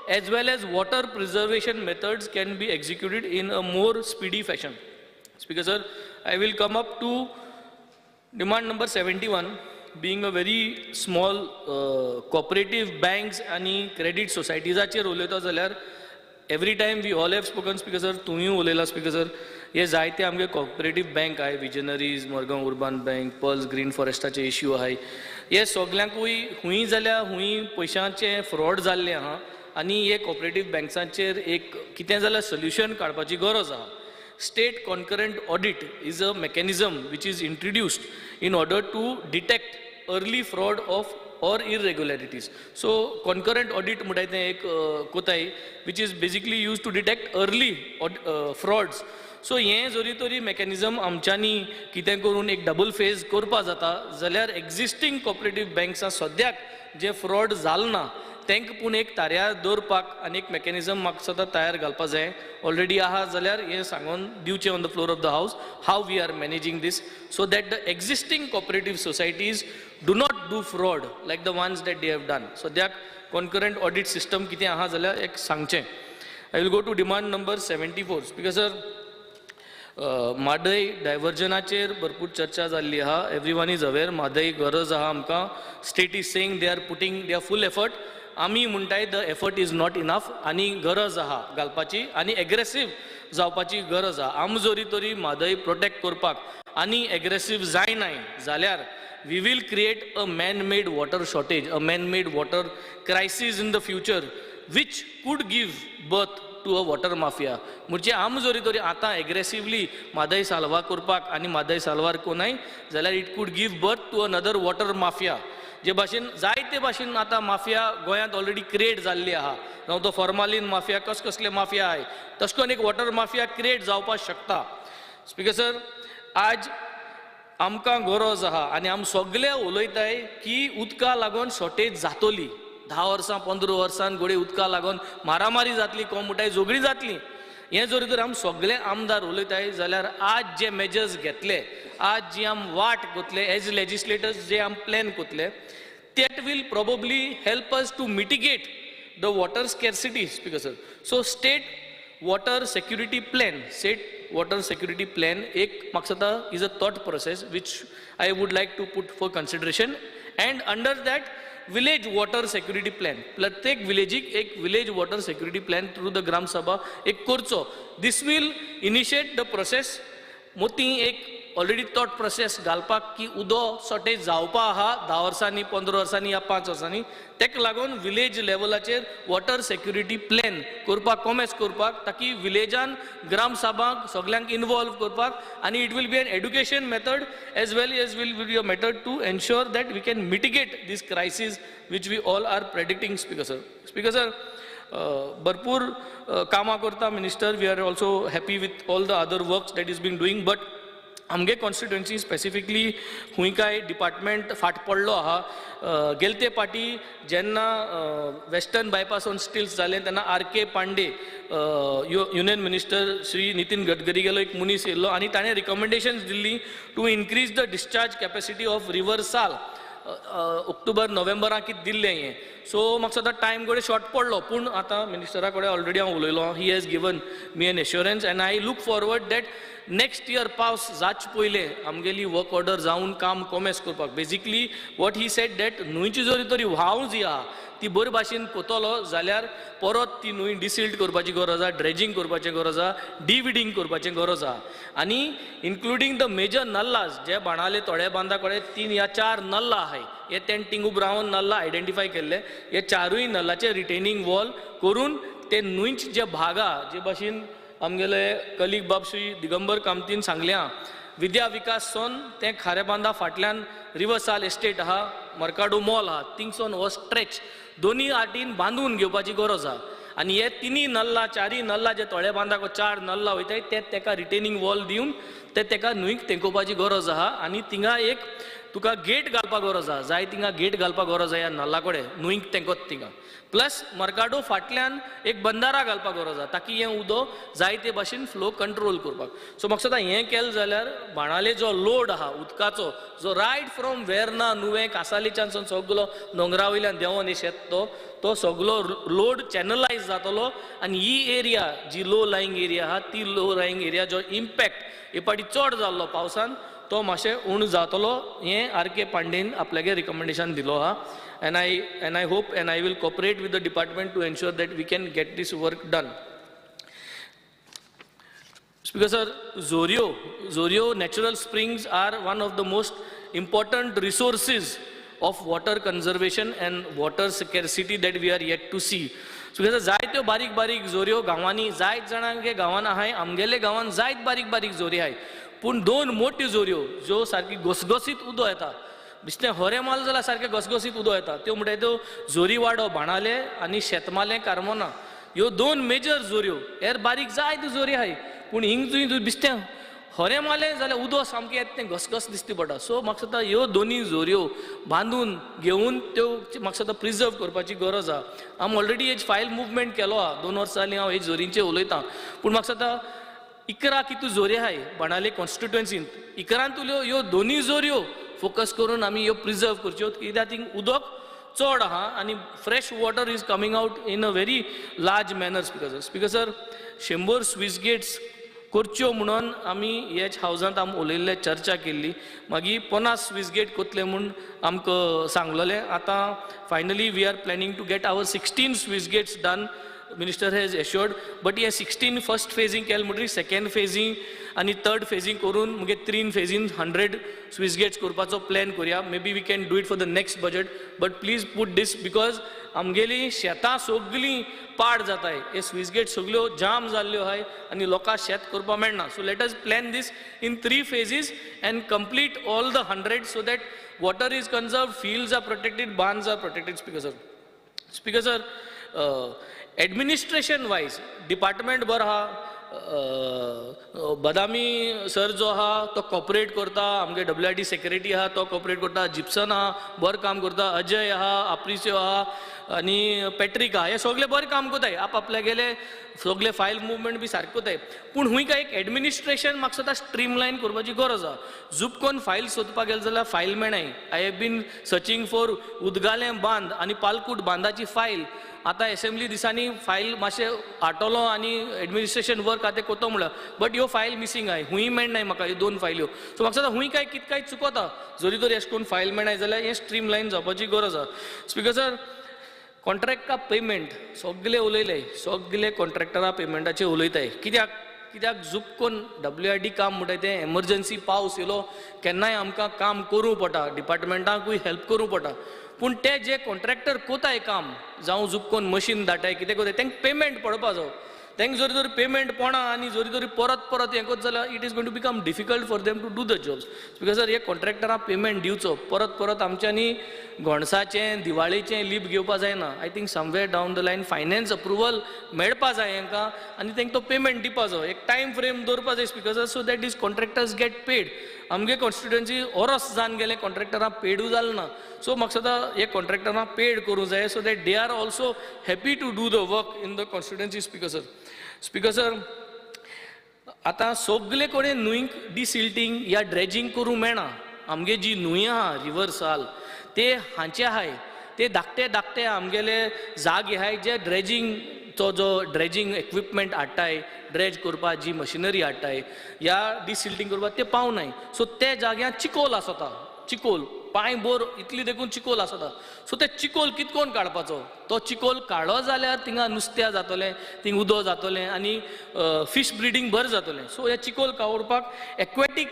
as well as water preservation methods can be executed in a more speedy fashion. Speaker sir, I will come up to demand number 71, being a very small cooperative banks and credit societies उलयता जाल्यार every time we all have spoken, Speaker sir, तुमीय उलयला Speaker sir, हे जायते आमगे cooperative bank आहाय, Visionaries, Margao Urban Bank, Pearls Green फॉरेस्टाचे issue आहाय, हे सगल्यांकूय हुंय जाल्यार हुंय पयशांचे फ्रॉड जाल्ले आहा आनी हे कोऑपरेटीव बँक्सांचेर एक कितें जाल्यार सोल्युशन काडपाची गरज आहा. State concurrent audit is a mechanism which is introduced in order to detect early fraud of or irregularities. So concurrent audit म्हणटाय तें एक कोताय which is basically used to detect early frauds. So हें जरी तरी मॅकॅनिजम आमच्यांनी कितें करून एक डबल फेज करपा जाता जाल्यार एक्झिस्टींग कॉपरेटीव बँक्सां सद्याक जे फ्रॉड जाल ना तांकां पूण एक ताऱ्यार दवरपाक आनी एक मॅकॅनिजम म्हाका दिसता तयार घालपा जाय. ऑलरेडी आहा जाल्यार हें सांगून दिवचें on the floor of the house how we are managing this so that the existing cooperative societies do not do fraud like the ones that they have done. सद्याक कॉन्करंट ऑडीट सिस्टम कितें आहा जाल्यार एक सांगचें. I will go to demand number 74. Speaker sir, Mhadei डायवर्जनाचेर भरपूर चर्चा जाल्ली आहा. Everyone is aware Mhadei गरज आहा आमकां. State is saying they are putting their full effort. आमी म्हणटाय the effort is not enough आनी गरज आहा घालपाची आनी एग्रेसीव जावपाची गरज आहा. आम जरी तरी म्हादय प्रोटेक्ट करपाक आनी एग्रेसीव जायनाय जाल्यार we will create a man made water shortage, a man made water crisis in the future which could give birth to a water mafia. म्हणजे आम जरी तरी आतां एग्रेसिवली म्हादय साल्वार करपाक आनी म्हादय साल्वार कोनाय जाल्यार it could give birth to another water mafia. जे भाशेन जायते भाशेन आतां माफिया गोंयांत ऑलरेडी क्रिएट जाल्ली आहा, जावं तो फॉर्मालीन माफिया, कस कसले माफिया आहाय, तशें करून एक वॉटर माफिया क्रिएट जावपाक शकता. स्पीकर सर, आज आमकां गरज आहा आनी आम सगळे उलयताय की उदका लागून शॉर्टेज जातली. 10 वर्सां 15 वर्सां घोडे उदका लागून मारामारी जातली, कोण म्हणटाय झगडी जातली. हें जरी तर आम सगळे आमदार उलयताय जाल्यार आज जे मेजर्स घेतले, आज जी आम वाट कोतले एज लेजिस्लेटर्स, जे आम plan कोतले, that will probably help us to mitigate the water scarcity. Speaker sir, so state water security plan, state water security plan एक म्हाका is a thought process which I would like to put for consideration, and under that village water security plan. प्रत्येक विलेजीक एक village water security plan through the Gram Sabha एक करचो. This will initiate the process. मोती एक already thought process घालपाक की उदो shortage जावपा आहा 10 वर्सांनी, 15 वर्सांनी या 5 वर्सांनी, तेका लागून विलेज लेवलाचेर वॉटर सेक्युरिटी प्लॅन करपाक, कॉमेस करपाक, ताकी विलेजान ग्राम सभांक सगल्यांक इनवॉल्व करपाक आनी it will be an education method as well as will be a method to ensure that we can mitigate this crisis which we all are predicting. Speaker sir, speaker sir, भरपूर कामां करता minister. We are also happy with all the other works that is been doing, but आमगे constituency specifically खूंय कांय department फाट पडलो आहा. गेलते पाटी जेन्ना वेस्टर्न बायपास ऑन स्टिल्स जालें तेन्ना R K Pandey union minister Shri Nitin Gadkari गेलो एक मनीस येयल्लो आनी ताणें recommendations Delhi to increase the discharge capacity of river Sal. October नोव्हेंबराक कितें दिल्लें हें. सो म्हाका दिसता टायम कडेन शॉर्ट पडलो, पूण आतां मिनिस्टरा कडेन ऑलरेडी हांव उलयलो. He has given me an assurance and I look forward that next year पावस जाच पयलें आमगेली वर्क ऑर्डर जावन काम कोमेस करपाक. Basically what he said that न्हंयची जरी तरी व्हांव जी आहा ती बरे भाशेन कोतलो जाल्यार परत ती न्हंय डिसिल्ट करपाची गरज आहा, ड्रेजींग करपाची गरज आहा, डिविडींग करपाची गरज आहा आनी इन्क्लुडींग the major नल्लास जे बाणाले थोड्या बांदा कडेन 3 या 4 नल्ला आहाय, हे तेण टिंगूब रावन नल्ला आयडेंटिफाय केल्ले, हे 4 नल्लाचे रिटेनींग वॉल करून ते न्हंयचे जे भाग आहा, जे भाशेन आमगेले कलीग बाब श्री दिगंबर कामतीन सांगलें आहा, विद्या विकास सोन तें खारेबांदा फाटल्यान रिवर साल एस्टेट आहा, मर्काडो मॉल आहा, थिंगसोन हो स्ट्रेच दोनी आटीन बांदून घेवपाची गरज आहा आनी हे 3 नल्ला 4 नल्ला जे तोळे बांदाक 4 नल्ला वयताय ते तेका रिटेनींग वॉल दिवन ते तेका न्हंयक तेंकोवपाची गरज आहा आनी थिंगा एक तुका गेट घालपाक गरज आहा, जाय थिंगा गेट घालपाक गरज आहा ह्या नल्ला कडेन न्हंयक तेंकोत थिंगा. प्लस मर्काडो फाटल्यान एक बंदारा घालपाक गरज आहा ताकी हें उदक जाय ते भाशेन फ्लो कंट्रोल करपाक. सो म्हाका दिसता हें केलें जाल्यार बाणाले जो लोड आहा उदकाचो जो रायट फ्रॉम वेर्ना नुवें कासालीच्यान सगलो दोंगरा वयल्यान देंवोन हे शेत तो सगलो लोड चॅनलायज जातलो आनी ही एरिया जी लो लायिंग एरिया आहा ती लो लायिंग एरिया जो इम्पॅक्ट हे फावटी चड जाल्लो पावसान तो मातशें उण जातलो हें आर के पांडेन आपल्यागे रिकमेंडेशन दिलो आहा. And I hope and I will cooperate with the department to ensure that we can get this work done. Speaker sir, Zorio natural springs are one of the most important resources of water conservation and water scarcity that we are yet to see. Speaker sir, जायत्यो बारीक बारीक जोऱ्यो गांवांनी जायत जाणांगे गांवान आहाय, आमगेले गांवान जायत बारीक बारीक जोरी आहाय, पूण 2 मोट्यो जोऱ्यो ज्यो सारकी घसघसीत उदक येता. बिस्तें होरें माल जाल्यार सारकें घसघसीत उदक येता. त्यो म्हणटाय त्यो जोरी वाडो बाणाले आनी शेतमालें कारमोना, ह्यो दोन मेजर जोऱ्यो. हेर बारीक जायत्यो जोरी आहाय पूण हिंग तुवें बिस्तें होरें मालें जाल्यार उदक सामकें येता तें घसघस दिसती पडटा. सो म्हाका दिसता ह्यो दोनी जोऱ्यो बांदून घेवन त्यो म्हाका दिसता प्रिजर्व करपाची गरज आहा. हांव ऑलरेडी हेज फायल मुवमेंट केलो आहा, 2 वर्सां जालीं हांव हे जोरींचेर उलयतां. पूण म्हाका दिसता 11 कितू जोरी आहाय बाणाले कॉन्स्टिट्युएन्सींत, 11 ह्यो दोनी जोऱ्यो फोकस करून आमी ह्यो प्रिजर्व करच्यो, कित्याक थिंग उदक चड आहा आनी fresh water is coming out in a very large manner. Speaker sir, speaker sir 100 sluice gates करच्यो म्हणून आमी ह्याच हावजांत आमी उलयल्ले, चर्चा केल्ली. मागीर 50 स्विस गेट कोतले म्हूण आमकां सांगलेलें. आतां finally we are planning to get our 16 sluice gates done, minister has assured. But हे 16 फर्स्ट फेजींग केलें म्हणटकीर सेकेंड फेजींग आनी थर्ड फेजींग करून मागीर 3 फेजीन 100 स्विस गेट्स करपाचो प्लॅन करुया. Maybe we can do it for the next budget, but please put this because आमगेली शेतां सगलीं पाड जाताय, हे स्विस गेट सगल्यो जाम जाल्ल्यो आहाय आनी लोकांक शेत करपाक मेळना. So let us plan this in 3 phases and complete all the 100 so that water is conserve, fields are protected, बांds are protected. Speaker sir, speaker sir administration wise department बरो आहा, बदामी सर जो आहा तो कॉपरेट करता, आमगे WRD secretary आहा तो cooperate करता, जिप्सन आहा बरें काम करता, अजय आहा, आप्रिसियो आहा आनी पॅट्रीक आहा, हे सगळे बरें काम करताय, आप आपल्यागेले सगळे फायल मुवमेंट बी सारकें करताय. पूण हुंय काय एक एडमिनिस्ट्रेशन म्हाका दिसता स्ट्रीमलायन करपाची गरज आहा. जुपकोन फायल सोदपाक गेले जाल्यार फायल मेळनाय. I have been searching for उदगालें बांद आनी पालकूट बांदाची फायल. आतां एसेंब्ली दिसांनी फायल मातशें आटोलो आनी एडमिनिस्ट्रेशन वर्क आतां कोतो म्हणल्यार, बट ह्यो फायल मिसींग आहाय, हुंय मेळनाय म्हाका ह्यो 2 फायल्यो. सो म्हाका दिसता हुंय काय कितें काय चुकोता, जरी तर अशें करून फायल मेळनाय जाल्यार हें स्ट्रीमलायन जावपाची गरज आहा. स्पीकर सर, कॉन्ट्रॅक्टा पेमेंट सगळे उलयले, सगळे कॉन्ट्रॅक्टरा पेमेंटाचे उलयताय. कित्याक कित्याक जुपकोन WRD काम म्हणटाय तें एमर्जन्सी पावस येयलो केन्नाय आमकां काम करूं पडटा, डिपार्टमेंटाकूय हेल्प करूं पडटा. पूण ते जे कॉन्ट्रॅक्टर कोताय काम, जावं जुपकोन मशीन धाडटाय कितें कोताय, तांकां पेमेंट पडपा जावो. तांकां जरी तरी पेमेंट पडना आनी जरी तरी परत परत हें करत जाल्यार it is going to become difficult for them to do the jobs. Because sir हे कॉन्ट्रॅक्टराक पेमेंट दिवचो, परत परत आमच्यांनी गोणसाचें दिवाळेचें लीप घेवपा जायना. I think somewhere down the line finance approval मेळपा जाय हांकां आनी तांकां तो पेमेंट दिवपा जायो, एक टायम फ्रेम दवरपा जाय speaker sir, so that these contractors get paid. आमगे कॉन्स्टिट्युएन्सी ओरस जावन गेले कॉन्ट्रॅक्टरां पेडूय जालें ना. सो म्हाका दिसता हे कॉन्ट्रॅक्टरां पेड करूंक जाय so that they are also happy to do the work in the constituency. Speaker sir, speaker sir आतां सगले कडेन न्हंयक डिसिल्टींग या ड्रेजींग करूंक मेळना. आमगे जी न्हंय आहा रिवर साल ते हांचे आहाय, ते धाकटे धाकटे आमगेले जागे आहाय जे ड्रेजींगचो जो ड्रेजींग इक्विपमेंट हाडटाय, ड्रेज करपाक जी मशिनरी हाडटाय या डिसिल्टींग करपाक ते पावनाय. सो ते जाग्यार चिकोल आसता, चिकोल पांय बोर इतली देखून चिकोल आसता. सो ते चिकोल कितकोन काडपाचो, तो चिकोल काडलो जाल्यार थिंगा नुस्त्या जातलें, थिंग उदक जातलें आनी फीश ब्रिडींग बरें जातलें. सो हे चिकोल काडपाक एक्वेटीक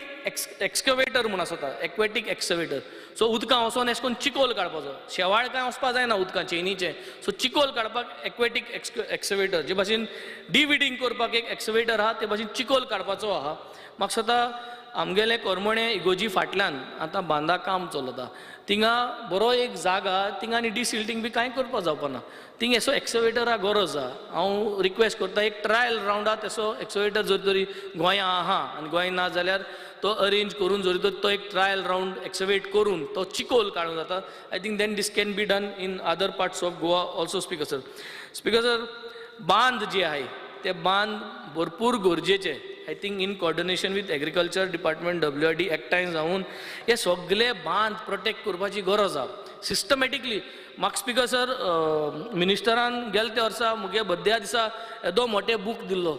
एक्सकवेटर म्हूण आसता, एक्वेटीक एक्सकवेटर. सो उदकां वचोन अशें करून चिकोल काडपाचो, शेवाळ कांय वचपा जायना उदकां चेनीचें. सो चिकोल काडपाक एक्वेटीक एक्सकवेटर, जे भाशेन डिविडींग करपाक एक एक्सकवेटर आहा ते भाशेन चिकोल काडपाचो आहा. म्हाका दिसता आमगेले कोरमोणे इगोजी फाटल्यान आतां बांदा काम चलता, थिंगा बरो एक जागा, थिंगा आनी डिसिल्टींग बी कांय करपाक जावपा ना. थिंग असो एक्सकवेटरा गरज आहा. हांव रिक्वेस्ट करता एक ट्रायल रावंडा तसो एक्सकवेटर जर तरी गोंया आहा आनी गोंय ना जाल्यार तो अरेंज करून जरी तर तो एक ट्रायल रावंड एक्सकवेट करून तो चिकोल काडूंक जाता. I think then this can be done in other parts of Goa also. Speaker sir, speaker sir बांद जे आहाय ते बांद भरपूर गरजेचे. I think in coordination with agriculture department WRD एकठांय जावन हे सगळे बांद प्रोटेक्ट करपाची गरज आहा सिस्टमॅटिकली. म्हाका स्पीकर सर मिनिस्टरान गेले त्या वर्सा मुगे बर्थडे दिसा येदो मोठे बूक दिल्लो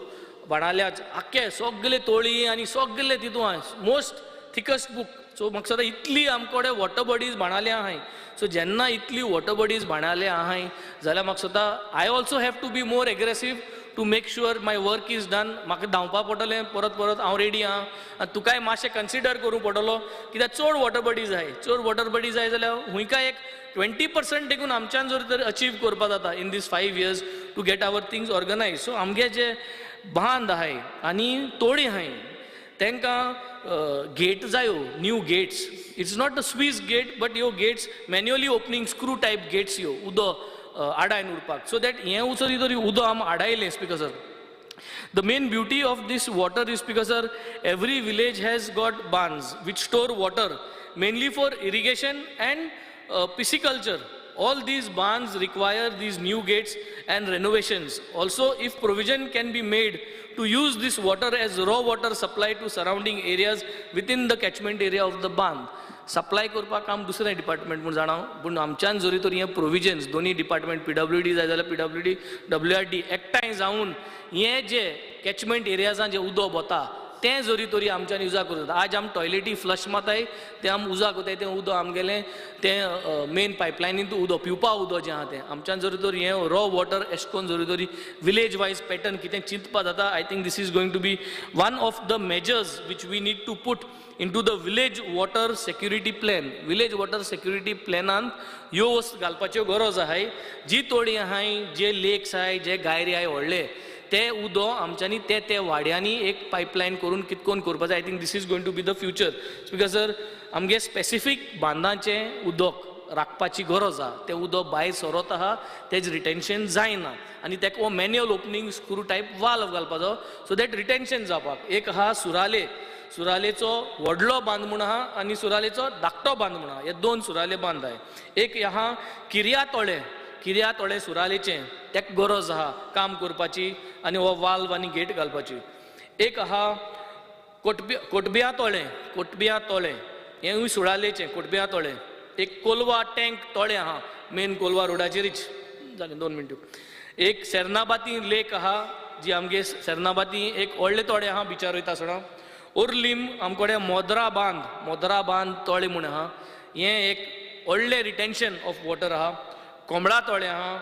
बाणाल्याच आख्खे सगळे तोळी आनी सगळे तितून आहाय, मोस्ट थिकस्ट बूक. सो म्हाका दिसता इतली आमचे कडेन वॉटर बॉडीज बाणाले आहाय. सो जेन्ना इतली वॉटर बॉडीज बाणाले आहाय जाल्यार म्हाका दिसता I also have to be more aggressive to make sure my work is done. म्हाका धांवपा पडटलें परत परत, हांव रेडी आहा आनी तुकाय मातशें कन्सिडर करूंक पडटलो कित्याक चड वॉटर बॉडीज आहाय. चड वॉटर बॉडीज आहाय जाल्यार हुंय काय एक 20% देखून आमच्यान जर तर अचीव करपा जाता in these 5 years to get our things organise. So आमगे जे बांद आहाय आनी तोडी आहाय तांकां गेट जायो, new gates. It's not a sluice gate but ह्यो gates manually opening screw type gates ह्यो उदो आडायन उरपाक, सो that हें वचत तरी उदो आम आडायलें speaker sir. The main beauty of this water is, Speaker sir, every village has got barns which store water mainly for irrigation and pisciculture. All these barns require these new gates and renovations. Also, if provision can be made to use this water as raw water supply to surrounding areas within the catchment area of the barn. Supply करपाक काम दुसरें department म्हूण जाणा, पूण आमच्यान जरी तर हे प्रोविजन्स दोनी डिपार्टमेंट PWD जाय जाल्यार PWD WRD एकठांय जावन हे जे कॅचमेंट एरियाजान जे उदक वता तें जरी तरी आमच्यान युजा करूं जाता. आज आम टॉयलेटी फ्लश माताय तें आम उजाक वताय, तें उदक आमगेलें तें मेन पायपलायनीन उदक पिवपा उदक जें आहा तें आमच्यान जरी तर हें रॉ वॉटर एशें करून जरी तरी विलेज वायज पॅटर्न कितें चिंतपा जाता. I think this is going to be one of the measures which we need to put into the village water security plan. Village water security प्लॅनान ह्यो वस्त घालपाच्यो गरज आहाय. जी तोडी आहाय, जे लेक्स आहाय, जे गायरी आहाय व्हडले, ते उदो आमच्यांनी ते ते वाड्यांनी एक पायपलायन करून कितकोन करपाक जाय. I think this is going to be the future. Because sir, आमगे स्पेसिफीक बांदांचें उदक राखपाची गरज आहा. तें उदक भायर सरत आहा, तेज रिटेन्शन जायना आनी तेका हो manual opening screw type valve घालपाचो सो that retention जावपाक. एक आहा सुराले, सुरालेचो व्हडलो बांद म्हूण आहा आनी सुरालेचो धाकटो बांद म्हूण आहा. हे दोन सुराले बांद आहाय. एक आहा किर्या तोळें, किर्या तोळें सुरालेचें, तेका गरज आहा काम करपाची आनी हो वाल्व आनी गेट घालपाची. एक आहा कोटबिया तोळें, कोटबिया तोळें हेंवूय सुरालेचें, कोटबिया तोळें. एक कोलवा टँक तोळें आहा मेन कोलवा रोडाचेरीच. जालें 2 मिनटो. एक सेर्नाबाती लेक आहा, जी आमगे सेर्नाबाती एक व्हडलें तोळें आहा बिचार वयता आसतना. ओर्लीम आमकडे मोदरा बांद, मोदरा बांद तोळें म्हूण आहा, हें एक व्हडलें रिटेन्शन ऑफ वॉटर आहा. कोंबडा तोळें आहा,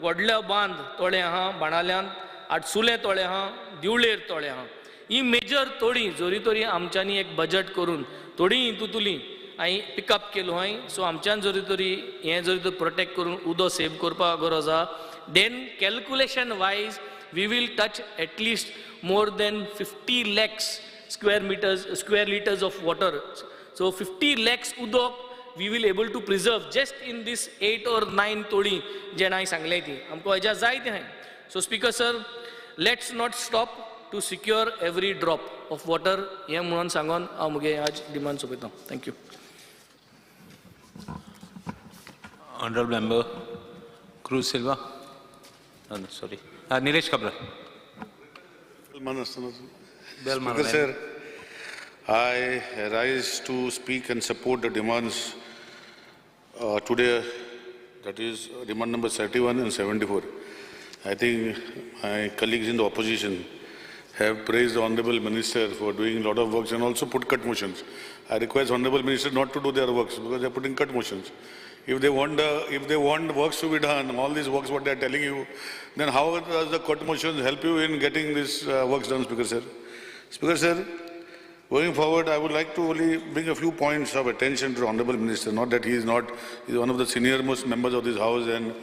व्हडलो बांद तोळें आहा बाणाल्यान, आटसुलें तोळें आहा, दिवळेर तोळें आहा. ही मेजर तोडी जरी तरी आमच्यांनी एक बजट करून थोडी हितूंतली हांवें पिकअप केलो हांवें. सो आमच्यान जरी तरी हें जरी तर प्रोटेक्ट करून उदक सेव करपाक गरज आहा. Then calculation wise we will touch at least more than 50 lakhs square meters, square liters of water. So 50 lakhs उदक we will able to preserve just in this 8 or 9 तोडी जेन्ना हांवें सांगलें ती आमकां हेज्या जाय तें हांवें. So speaker sir, let's not stop to secure every drop of water हें म्हणून सांगून हांव म्हगे आज डिमांड सोंपयता. Thank you. Honorable Member Cruz Silva. No, sorry. Nilesh Cabral. Speaker sir, I rise to speak and support the demands today, that is demand number 31 and 74. I think my colleagues in the opposition have praised the Honorable Minister for doing a lot of works and also put cut motions. I request Honorable Minister not to do their works because they are putting cut motions. If they want works to be done, all these works what they are telling you, then how does the cut motions help you in getting these works done, Speaker sir? Speaker sir, going forward, I would like to only bring a few points of attention to the Honorable Minister. Not that he is not, he is one of the senior most members of this house and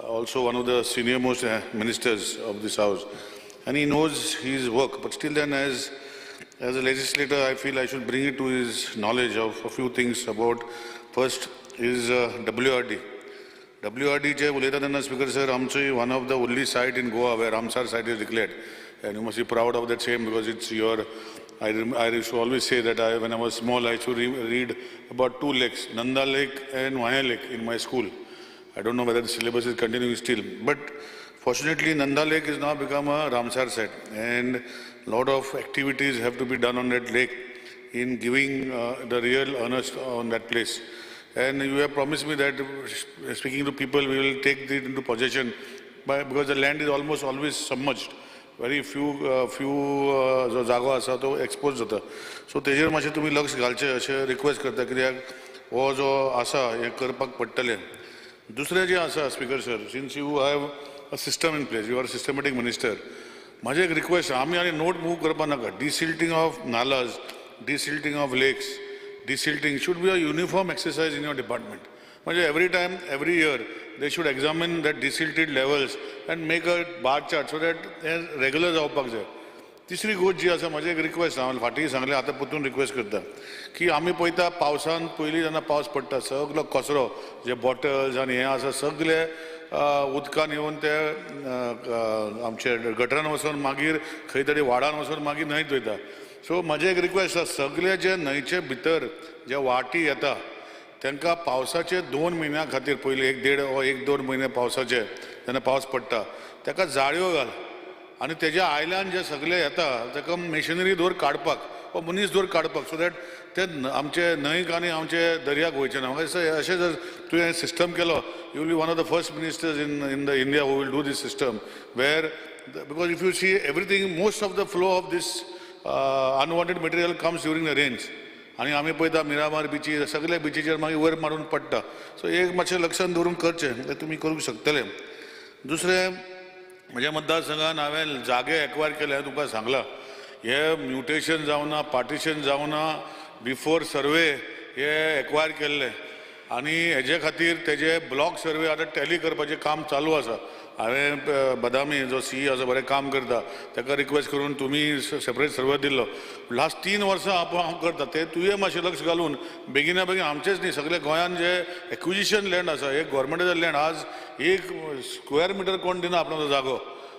also one of the senior most ministers of this house. And he knows his work, but still then as a legislator, I feel I should bring it to his knowledge of a few things about. First is WRD. WRD che ulayta tenna Speaker sir, आमचो one of the only site in Goa where Ramsar site is declared. And you must be proud of that same because it's your, I used to always say that when I was small, I used to read about 2 lakes, Nanda Lake and Vaya Lake in my school. I don't know whether the syllabus is continuing still. But fortunately, Nanda Lake has now become a Ramsar site, and a lot of activities have to be done on that lake in giving the real earnest on that place. And you have promised me that, speaking to people, we will take it into possession because the land is almost always submerged. Very few जो जागो आसा तो expose जाता. So तेजेर मातशें तुमी लक्ष घालचें अशें रिक्वेस्ट करता कित्याक हो जो आसा हें करपाक पडटलें. दुसरें जें आसा speaker sir, since you have a system in place, you are systematic minister, म्हाजें एक रिक्वेस्ट, आमी आनी नोट मूव करपा नाका. Desilting of nalas, desilting of lakes, desilting should be a uniform exercise in your department. म्हणजे every time, every year they should examine that desilted levels and make a bar chart so that हें regular जावपाक जाय. तिसरी गोश्ट जी आसा, म्हजें एक रिक्वेस्ट, हांवें फाटीं सांगलें, आतां परतून रिक्वेस्ट करता की आमी पळयता पावसान पयलीं जेन्ना पावस पडटा सगलो कचरो जे बॉटल्स आनी हें आसा सगले उदकान येवन ते आमचे गटरान वचून मागीर खंय तरी वाडान वचून मागीर न्हंयत वयता. सो म्हजें एक रिक्वेस्ट आसा, सगले जे न्हंयचे भितर जे वाटी येता तांकां पावसाचे 2 म्हयन्या खातीर पयलीं 1-1.5 वा 1-2 म्हयने पावसाचे जेन्ना पावस पडटा ताका जाळयो घाल आनी तेज्या आयल्यान जे सगळे येता ताका मेशिनरी दवर काडपाक वा मनीस दवर काडपाक, सो that ते आमचे न्हंयक आनी आमचे दर्याक वयचे ना. म्हाका दिसता अशें जर तुवें सिस्टम केलो, you will be one of the first ministers in the India who will do this system, where because if you see everything, most of the flow of this unwanted material comes during the rains. आनी आमी पळयता मिरामार बिची सगळे बिचीचेर मागीर वयर मारून पडटा. So एक मातशें लक्षान दवरून करचें, तें तुमी करूंक शकतले. दुसरें, म्हज्या मतदारसंघान हांवें जागे एक्वायर केले, तुमकां सांगलां, हे म्युटेशन जावना, पार्टिशन जावना, बिफोर सर्वे हे एक्वायर केल्ले आनी हेजे खातीर तेजे ब्लॉक सर्वे आतां टॅली करपाचें काम चालू आसा. हांवें बदामी जो सी आसा बरें काम करता ताका रिक्वेस्ट करून तुमी सेपरेट सर्वे दिल्लो. लास्ट 3 वर्सां हांव करता ते तुवें मातशें लक्ष घालून बेगिना बेगीन आमचेच न्ही सगळे गोंयान जे एक्विजिशन लँड आसा, एक गोवोरमेंटाचें लँड आज 1 स्क्वेअर मिटर कोण दिना आपणाचो जागो,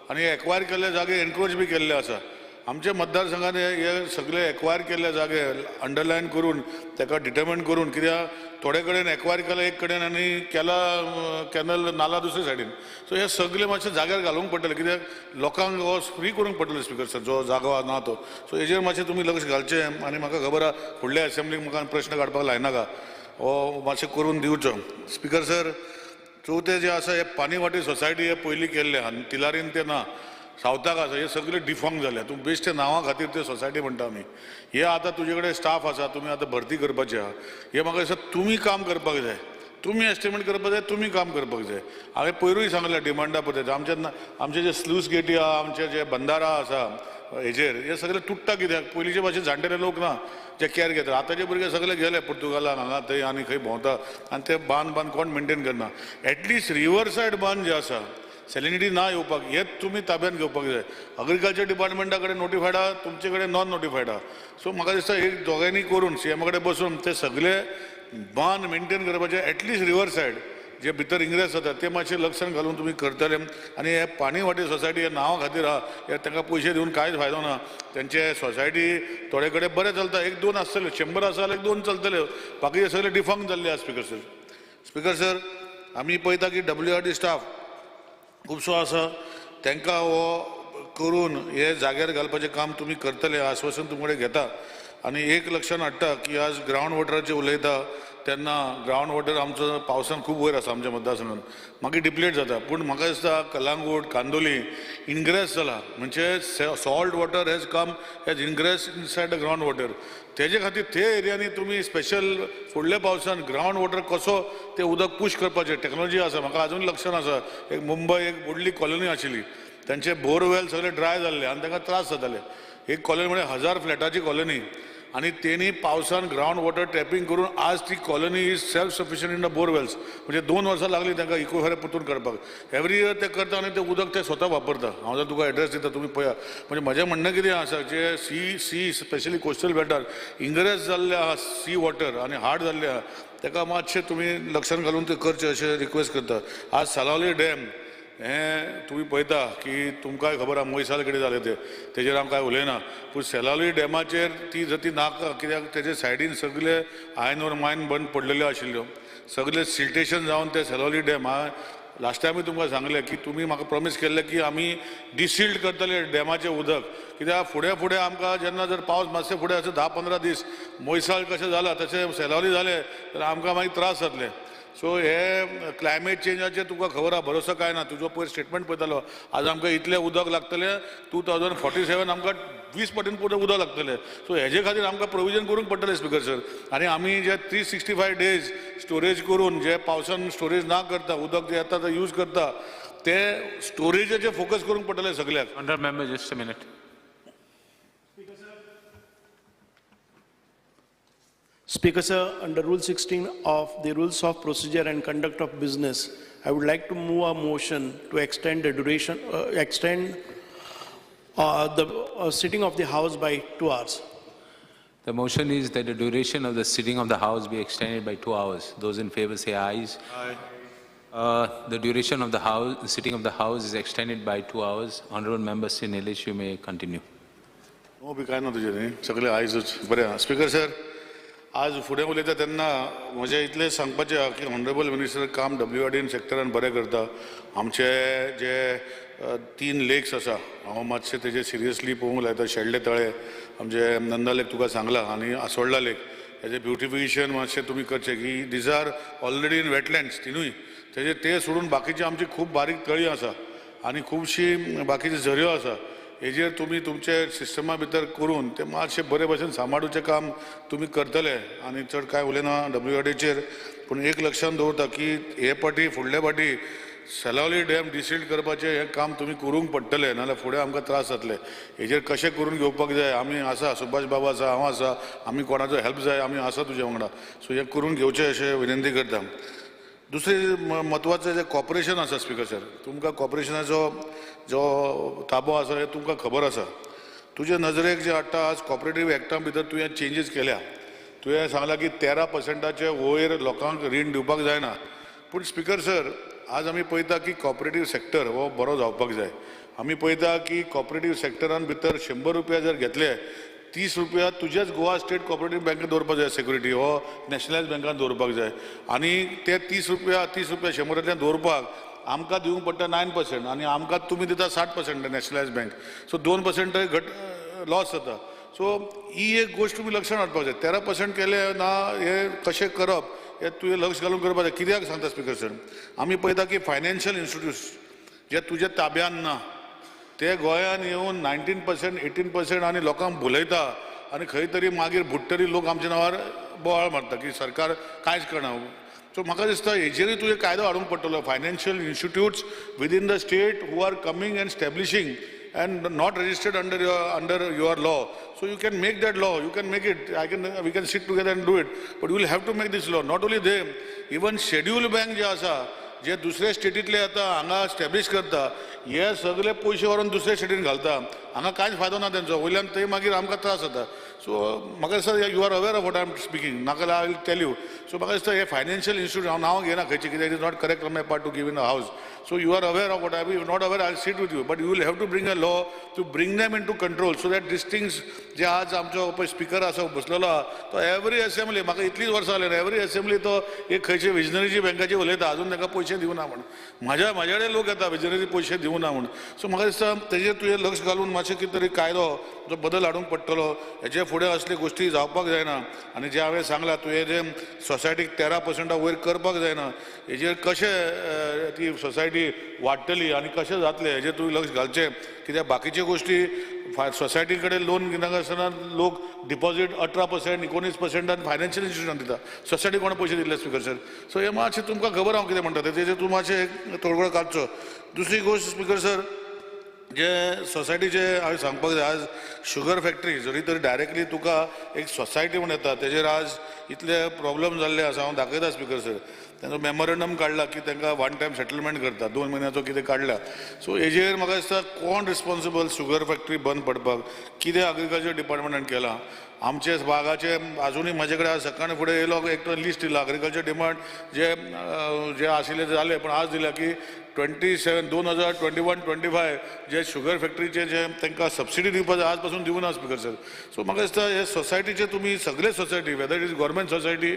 आनी एक्वायर केल्ले जागे एनक्रोच बी केल्ले आसा. आमच्या मतदारसंघान हे सगळे एक्वायर केल्ले जागे अंडरलायन करून ताका डिटर्मिन करून, कित्याक थोडे कडेन एक्वायर केला एक कडेन आनी केला कॅनल नाला दुसरे सायडीन, सो हे सगळे मातशे जाग्यार घालूंक पडटले, कित्याक लोकांक हो फ्री करूंक पडटले स्पिकर सर, जो जागो ना तो. सो हेजेर मातशें तुमी लक्ष घालचें आनी म्हाका खबर आहा फुडल्या एसेंब्लीक म्हाका प्रश्न काडपाक लायनाका, हो मातशें करून दिवचो. स्पिकर सर, चवथें जें आसा हे पानी वाटी सोसायटी हे पयलीं केल्ले आनी तिलारीन ते ना, सावथाक आसा, हे सगळे डिफॉर्म जाले. तूं बेश्टे नांवा खातीर ते सोसायटी म्हणटा आमी. हे आतां तुजे कडेन स्टाफ आसा, तुमी आतां भरती करपाची आहा, हे म्हाका दिसता तुमी काम करपाक जाय, तुमी एस्टिमेट करपाक जाय, तुमी काम करपाक जाय. हांवें पयरूय सांगलें डिमांडा पद्दत, आमचे जे स्लूस गेटी आहा, आमचे जे बंदारा आसा हेजेर हे सगळे तुट्टा कित्याक, पयलींचे भाशेन जाणटेले लोक ना जे कॅर घेतात, आतांचे भुरगे सगळे गेले पुर्तुगालाक हांगा थंय आनी खंय भोंवता आनी ते बांद कोण मेनटेन करना. एटलिस्ट रिवर सायड बांद जे आसा सेलिनिटी ना येवपाक हे तुमी ताब्यान घेवपाक जाय. अग्रिकल्चर डिपार्टमेंटा कडेन नोटिफायड आहा, तुमचे कडेन नॉन नोटिफायड आहा. सो म्हाका दिसता एक दोगांयनी करून सी एमा कडेन बसून ते सगळे बांद मेनटेन करपाचे, एटलिस्ट रिवर सायड जे भितर इंग्रेस जाता ते मातशें लक्षान घालून तुमी करतले. आनी हे पानी वाटी सोसायटी हे नांवा खातीर आहा, हे तांकां पयशे दिवन कांयच फायदो ना. तेंचे सोसायटी थोडे कडेन बरें चलता, 1-2 आसतले, 100 आसा जाल्यार 1-2 चलतले, बाकीचे सगळे डिफंक जाल्ले आसा. स्पिकर सर, स्पिकर सर, आमी पळयता की WRD staff खुबसो आसा, तांकां हो करून हे जाग्यार घालपाचें काम तुमी करतले आश्वासन तुमचे कडेन घेता. आनी एक लक्षान हाडटा की आज ग्रावंड वॉटराचेर उलयता तेन्ना ग्रावंड वॉटर आमचो पावसान खूब वयर आसा आमच्या मतदारसंघान, मागीर डिप्लेट जाता. पूण म्हाका दिसता कलांगूट कांदोली इनग्रेस जाला, म्हणजे salt water has come has ingress inside the ground water. तेजे खातीर ते एरियांनी तुमी स्पेशल फुडल्या पावसान ग्रावंड वॉटर कसो ते उदक पूश करपाचें टॅक्नोलॉजी आसा. म्हाका आजून लक्षान आसा, एक मुंबय एक व्हडली कॉलनी आशिल्ली, तांचे बोरवेल सगळे ड्राय जाल्ले आनी तांकां त्रास जाताले. एक कॉलनी म्हणजे 1000 फ्लॅटाची कॉलनी आनी तेणी पावसान ग्रावंड वॉटर टॅपींग करून आज ती colony is self sufficient in the borewells. म्हणजे 2 वर्सां लागली तांकां इक्विफायर परतून काडपाक. एवरी इयर ते करता आनी ते उदक ते स्वता वापरता. हांव जर तुका एड्रेस दिता तुमी पळया. म्हणजे म्हजें म्हणणें कितें आसा, जे सी स्पेशली कोस्टल बेल्टार इंग्रेस जाल्ले आहा सी वॉटर आनी हार्ड जाल्ले आहा, ताका मातशें तुमी लक्षान घालून ते करचें अशें रिक्वेस्ट करता. आज सालावली डॅम हें तुमी पळयता की तुमकांय खबर आहा मोयसाल कितें जालें तें, तेजेर हांव कांय उलयना. पूण सेलावली डॅमाचेर ती जर ती नाका, कित्याक तेजे सायडीन सगळे आयन ओर मायन बंद पडलेल्यो आशिल्ल्यो, सगळे सिल्टेशन जावन ते सेलावली डॅम. हांवें लास्ट टायमूय तुमकां सांगलें की तुमी म्हाका प्रॉमीस केल्लें की आमी डिसिल्ट करतले डॅमाचें उदक, कित्याक फुडें फुडें आमकां जेन्ना जर पावस मातशें फुडें आसा 10-15 दीस मोयसाल कशें जाला तशें सेलावली जालें जाल्यार आमकां मागीर त्रास जातले. सो हे क्लायमेट चेंजाचेर तुका खबर आहा, भरोसो कांय ना. तुजो पयर स्टेटमेंट पळयतालो, आज आमकां इतलें उदक लागतलें, 2047 आमकां 20 पटीन पुरो उदक लागतलें. सो हेजे खातीर आमकां प्रोविजन करूंक पडटलें स्पिकर सर. आनी आमी जे 365 डेज स्टोरेज करून जे पावसान स्टोरेज ना करता उदक जे येता ते यूज करता ते स्टोरेजाचेर फोकस करूंक पडटलें सगळ्याक. Honourable member, just a minute. Speaker sir, under Rule 16 of the Rules of Procedure and Conduct of Business, I would like to move a motion to extend the duration, extend the sitting of the House by 2 hours. The motion is that the duration of the sitting of the House be extended by 2 hours. Those in favor say ayes. Aye. The duration of the House, the sitting of the House is extended by 2 hours. Honorable Member Sri Nilesh, you may continue. No, बी काय ना तुजें न्ही सगळे आयजूच बरें. Speaker sir, आज फुडें उलयता तेन्ना म्हजें इतलें सांगपाचें आहा की ऑनरेबल मिनिस्टर काम WRD सेक्टरान बरें करता. आमचे जे 3 लेक्स आसा हांव मातशें तेजेर सिरियसली पळोवंक लायता. शेल्डे तळे, आमचे नंदा लेक तुका सांगला आनी आसोळ्ळा लेक, हेजें ब्युटिफिकेशन मातशें तुमी करचें की these are already in wetlands तिनूय. तेजे ते सोडून बाकीची आमची खूब बारीक तळी आसा आनी खुबशी बाकीची झऱ्यो आसा. हेजेर तुमी तुमचे सिस्टमा भितर करून ते मातशें बरे भशेन सांबाळुचें काम तुमी करतले. आनी चड कांय उलयना WRDचेर, पूण एक लक्षान दवरता की हे पाटी फुडले पाटी सेलावली डॅम डिसिल्ट करपाचें हें काम तुमी करूंक पडटलें, नाजाल्यार फुडें आमकां त्रास जातले. हेजेर कशें करून घेवपाक जाय, आमी आसा, सुभाष बाबा आसा, हांव आसा, आमी कोणाचो हेल्प जाय आमी आसा तुज्या वांगडा. सो हें करून घेवचें अशें विनंती करता. दुसरें म्हत्वाचें जें कॉर्पोरेशन आसा स्पीकर सर, तुमकां कॉर्पोरेशनाचो जो ताबो आसा हें तुमकां खबर आसा. तुजे नजरेक जे हाडटा आज कॉपरेटीव एक्टा भितर तुवें चेंजीस केल्या. तुवें सांगलां की 13%चे वयर लोकांक रीण दिवपाक जायना. पूण स्पीकर सर, आज आमी पळयता की कॉपरेटीव सेक्टर हो बरो जावपाक जाय. आमी पळयता की कॉपरेटीव सेक्टरान भितर 100 रुपया जर घेतले, 30 रुपया तुजेच गोवा स्टेट कॉपरेटीव बँकेत दवरपाक जाय, सेक्युरिटी हो नॅशनलायज बँकान दवरपाक जाय. आनी ते 30 रुपया 100रांतल्यान दवरपाक आमकां दिवंक पडटा 9% आनी आमकां तुमी दिता 60% नॅशनलायज बँक. सो 2% घट लॉस जाता. सो ही एक गोश्ट तुमी लक्षात हाडपाक जाय. 13% केलें ना हें कशें करप हें तुवें लक्ष घालून करपाक जाय. कित्याक सांगता स्पीकर सर, आमी पळयता की फायनान्शियल इन्स्टिट्यूट्स जे तुज्या ताब्यान ना ते गोंयान येवन 19% 18% आनी लोकांक भुलयता आनी खंय तरी मागीर बुडटरी लोक आमच्या नांवार बोवाळ मारता की सरकार कांयच करना. सो म्हाका दिसता हेजेरूय तुवें कायदो हाडूंक पडटलो. Financial institutes within the state who are coming and establishing and not registered under your law. So you can make that law, you can make it, we can sit together and do it, but you will have to make this law. Not only them, even scheduled bank जे आसा जे दुसरे स्टेटींतले येता हांगा स्टॅब्लिश करता, हे सगळे पयशे व्हरून दुसरे स्टेटीन घालता, हांगा कांयच फायदो ना तेंचो, वयल्यान थंय मागीर आमकां त्रास जाता. सो म्हाका दिसता you are aware of what I am speaking, नाजाल्यार I will tell you. So म्हाका दिसता हे फायनान्शियल इन्स्टिट्यूट हांव नांव घेना खंयचें कित्याक it is not correct on my part to give in a house. So you are aware of what I am not aware, I will sit with you, but you will have to bring a law to bring them into control so that these things जे आज आमचो पळय speaker आसा बसलेलो आहा तो every assembly, म्हाका इतलीच वर्सां जालीं, एवरी असेंब्ली तो एक खंयचे विजनरीची बँकाची उलयता, अजून तांकां पयशे दिवना म्हण. म्हाज्या कडेन लोक येता विजनरी पयशे दिवना म्हण. सो म्हाका दिसता तेजेर तुवें लक्ष घालून मातशें कितें तरी कायदो जो बदल हाडूंक पडटलो. हेजे फुडें असली गोश्टी जावपाक जायना. आनी जें हांवें सांगलां तुवें जें सोसायटीक 13% वयर करपाक जायना, हेजेर कशें ती सोसायटी वाडटली आनी कशें जातलें हेजेर तुवें लक्ष घालचें. कित्याक बाकीच्यो गोश्टी सोसायटी कडेन लोन घेनाका आसतना लोक डिपॉझीट 18% 19% आनी फायनान्शियल इन्स्टिट्यूशन दिता, सोसायटी कोणा पयशे दितले स्पीकर सर. सो हें मातशें तुमकां खबर हांव कितें म्हणटा तें, तेजेर तूं मातशें तोडगोळ काडचो. दुसरी गोश्ट स्पीकर सर, जे सोसायटीचे हांवें सांगपाक जाय, आज शुगर फॅक्टरी जरी तर डायरेक्टली तुका एक सोसायटी म्हूण येता तेजेर आज इतले प्रॉब्लम जाल्ले आसा. हांव दाखयता स्पीकर सर, तेंचो मेमोरंडम काडला की तांकां वन टायम सेटलमेंट करता, 2 म्हयन्याचो कितें काडला. सो हेजेर म्हाका दिसता कोण रिस्पॉन्सिबल शुगर फॅक्टरी बंद पडपाक, कितें एग्रीकल्चर डिपार्टमेंटान केलां. आमचे बागाचे अजुनूय म्हजे कडेन आज सकाळी फुडें येयलो एक लिस्ट दिला एग्रीकल्चर डिमांड जे जे आशिल्ले जाले, पूण आज दिला की 27 2021 25 जे शुगर फॅक्टरीचे जे तांकां सबसिडी दिवपाक जाय आज पासून दिवना स्पीकर सर. सो म्हाका दिसता हे सोसायटीचे तुमी सगळे society, whether it is government society,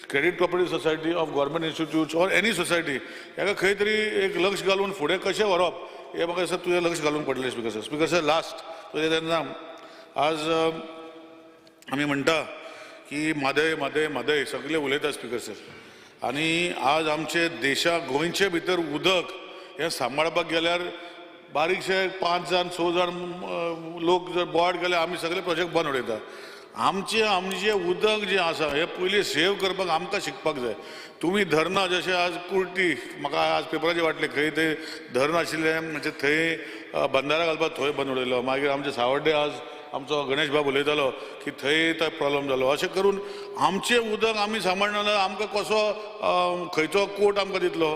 credit cooperative society of government institutes or any society, हाका खंय तरी एक लक्ष घालून फुडें कशें व्हरप हें म्हाका दिसता तुजें लक्ष घालूंक पडलें speaker sir. Speaker sir last तुजें तेन्ना आज आमी म्हणटा की म्हादय म्हादय म्हादय सगळे उलयता स्पीकर सर, आनी आज आमचे देशा गोंयचे भितर उदक हें सांबाळपाक गेल्यार बारीकशे 5 जाण 6 जाण लोक जर बोवाळ केल्यार आमी सगळे प्रोजेक्ट बंद उडयता. आमचें आमचें उदक जें आसा हें पयलीं सेव करपाक आमकां शिकपाक जाय. तुमी धरणां जशें आज कुर्टी म्हाका आज पेपराचेर वाटलें खंय थंय धरण आशिल्लें म्हणजे थंय बंदारा घालपाक थंय बंद उडयलो. मागीर आमचे सावड्डे आज आमचो गणेश बाब उलयतालो की थंय तो प्रॉब्लम जालो. अशें करून आमचें उदक आमी सांबाळना जाल्यार आमकां कसो खंयचो कोर्ट आमकां दितलो.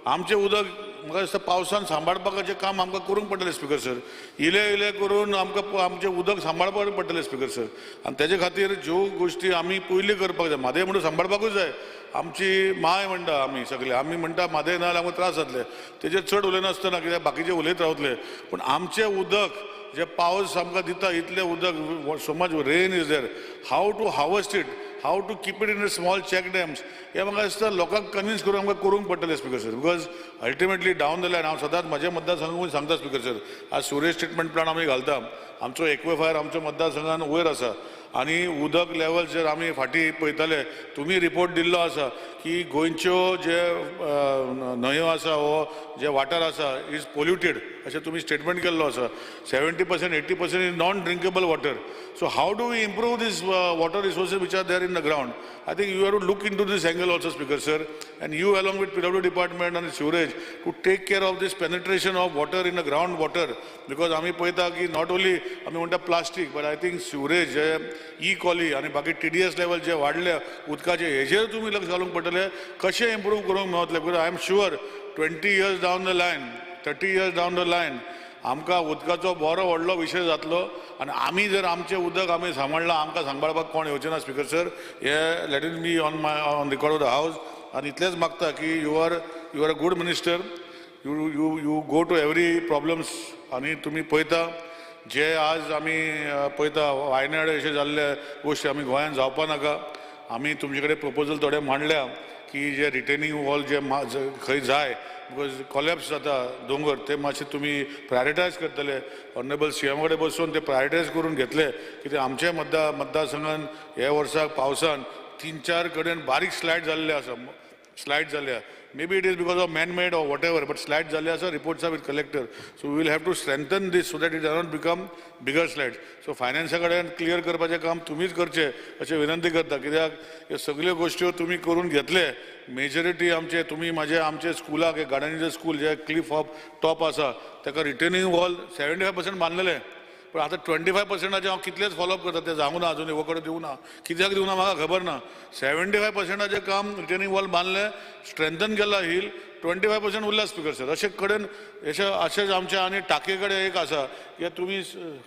आमचें उदक म्हाका दिसता पावसान सांबाळपाचें काम आमकां करूंक पडटलें स्पीकर सर. इले इले करून आमकां आमचें उदक सांबाळपाक पडटलें स्पीकर सर. आनी तेजे खातीर ज्यो गोश्टी आमी पयलीं करपाक जाय, म्हादय म्हणून सांबाळपाकूच जाय. आमची माय म्हणटा आमी सगळे, आमी म्हणटा म्हादय ना जाल्यार आमकां त्रास जातले, तेजेर चड उलयनासतना कित्याक बाकीचे उलयत रावतले. पूण आमचें उदक जे पावस आमकां दिता इतलें उदक, so much rain is there, how to harvest it, how to keep it in a small check dams, हें म्हाका दिसता लोकांक कन्विन्स करून आमकां करूंक पडटलें speaker sir. Because ultimately down the line हांव सदांच म्हज्या मतदारसंघाकूय सांगता स्पीकर सर, आज सिवरेज ट्रिटमेंट प्लांट आमी घालता, आमचो एक्वेफायर आमच्या मतदारसंघान वयर आसा आनी उदक लेवल जर आमी फाटीं पळयताले, तुमी रिपोर्ट दिल्लो आसा की गोंयच्यो जे न्हंयो आसा वो जे वाठार आसा is polluted अशें तुमी स्टेटमेंट केल्लो आसा. 70% 80% is non drinkable water. So how do we improve this water resources which are there in the ground? I think you have to look into this angle also speaker sir, and you along with PW department आनी sewerage to take care of this penetration of water in the ground water. Because आमी पळयता की not only आमी म्हणटा plastic, but I think sewerage J E coli आनी बाकी TDS level जे वाडल्या उदकाचे, हेजेर तुमी लक्ष घालूंक पडटलें, कशें इम्प्रूव करूंक मेळटलें. Because I am sure 20 years down the line, 30 years down the line आमकां उदकाचो बरो व्हडलो विशय जातलो. आनी आमी जर आमचें उदक आमी सांबाळ्ळां, आमकां सांबाळपाक कोण येवचें ना स्पीकर सर. हे let it be on my on record of the house. आनी इतलेंच मागता की you are a good minister, you you you go to every problems आनी तुमी पळयता जे आज आमी पळयता वायनाड अशें जाल्ले गोश्टी आमी गोंयांत जावपा नाका. आमी तुमचे कडेन प्रपोजल थोडे मांडल्या की जे रिटेनिंग वॉल जे खंय जाय, because collapse जाता दोंगर, ते मातशे तुमी प्रायोरिटायज करतले. ऑनरेबल CM कडेन बसून ते प्रायोरिटायज करून घेतले कित्याक आमच्या मतदारसंघान ह्या वर्साक पावसान 3-4 कडेन बारीक स्लायड जाल्ले आसा, स्लायड जाल्या. Maybe it is because of man made or whatever, but slide जाल्ले आसा. Reports are with collector, so we will have to strengthen this so that it does not become bigger slide. So फायनान्सा कडेन clear करपाचें काम तुमीच करचें अशें विनंती करता, कित्याक ह्यो सगल्यो गोश्ट्यो तुमी करून घेतले. मेजॉरिटी आमचे तुमी म्हाजे आमचे स्कुलाक गार्डनीचें स्कूल जे क्लिफ ऑफ टॉप आसा ताका रिटेनिंग वॉल 75% बांदलेलें, पूण आतां 25%चें हांव कितलेच फॉलोअप करता, तें जावंक ना अजून, वखद दिवंक ना, कित्याक दिवंक ना म्हाका खबर ना. 75%चें काम रिटेनिंग वॉल बांदलें, स्ट्रेंथन केलां हिल, 25% उरला स्पीकर सर. अशें कडेन अशेंच आमचें आनी टाके कडेन एक आसा की तुमी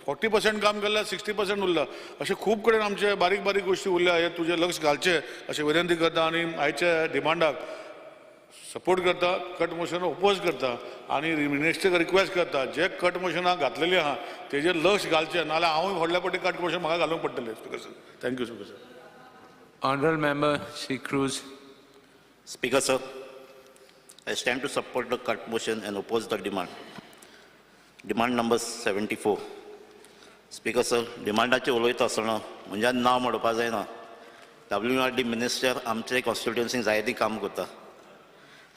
40% काम केलां, 60% उरलां. अशें खूब कडेन आमचे बारीक बारीक गोश्टी उरल्या, हे तुजें लक्ष घालचें अशें विनंती करता आनी आयच्या डिमांडाक सपोर्ट करता, कट मोशन ओपोज करता आनी मिनिस्टराक रिक्वेस्ट करता जे कट मोशनाक घातलेली आहा तेजेर लक्ष घालचें, नाजाल्यार हांवूय व्हडल्या फावटी कट मोशन म्हाका घालूंक पडटलें speaker sir. Thank you speaker sir. Honourable member Shri Cruz. Speaker sir, I stand to support the cut motion and oppose the demand. Demand number 74. Speaker sir, डिमांडाचेर उलयता आसतना म्हणजे नांव म्हणपा जायना. WRD minister आमचे कॉन्स्टिट्युएन्सीन जायतीं काम करता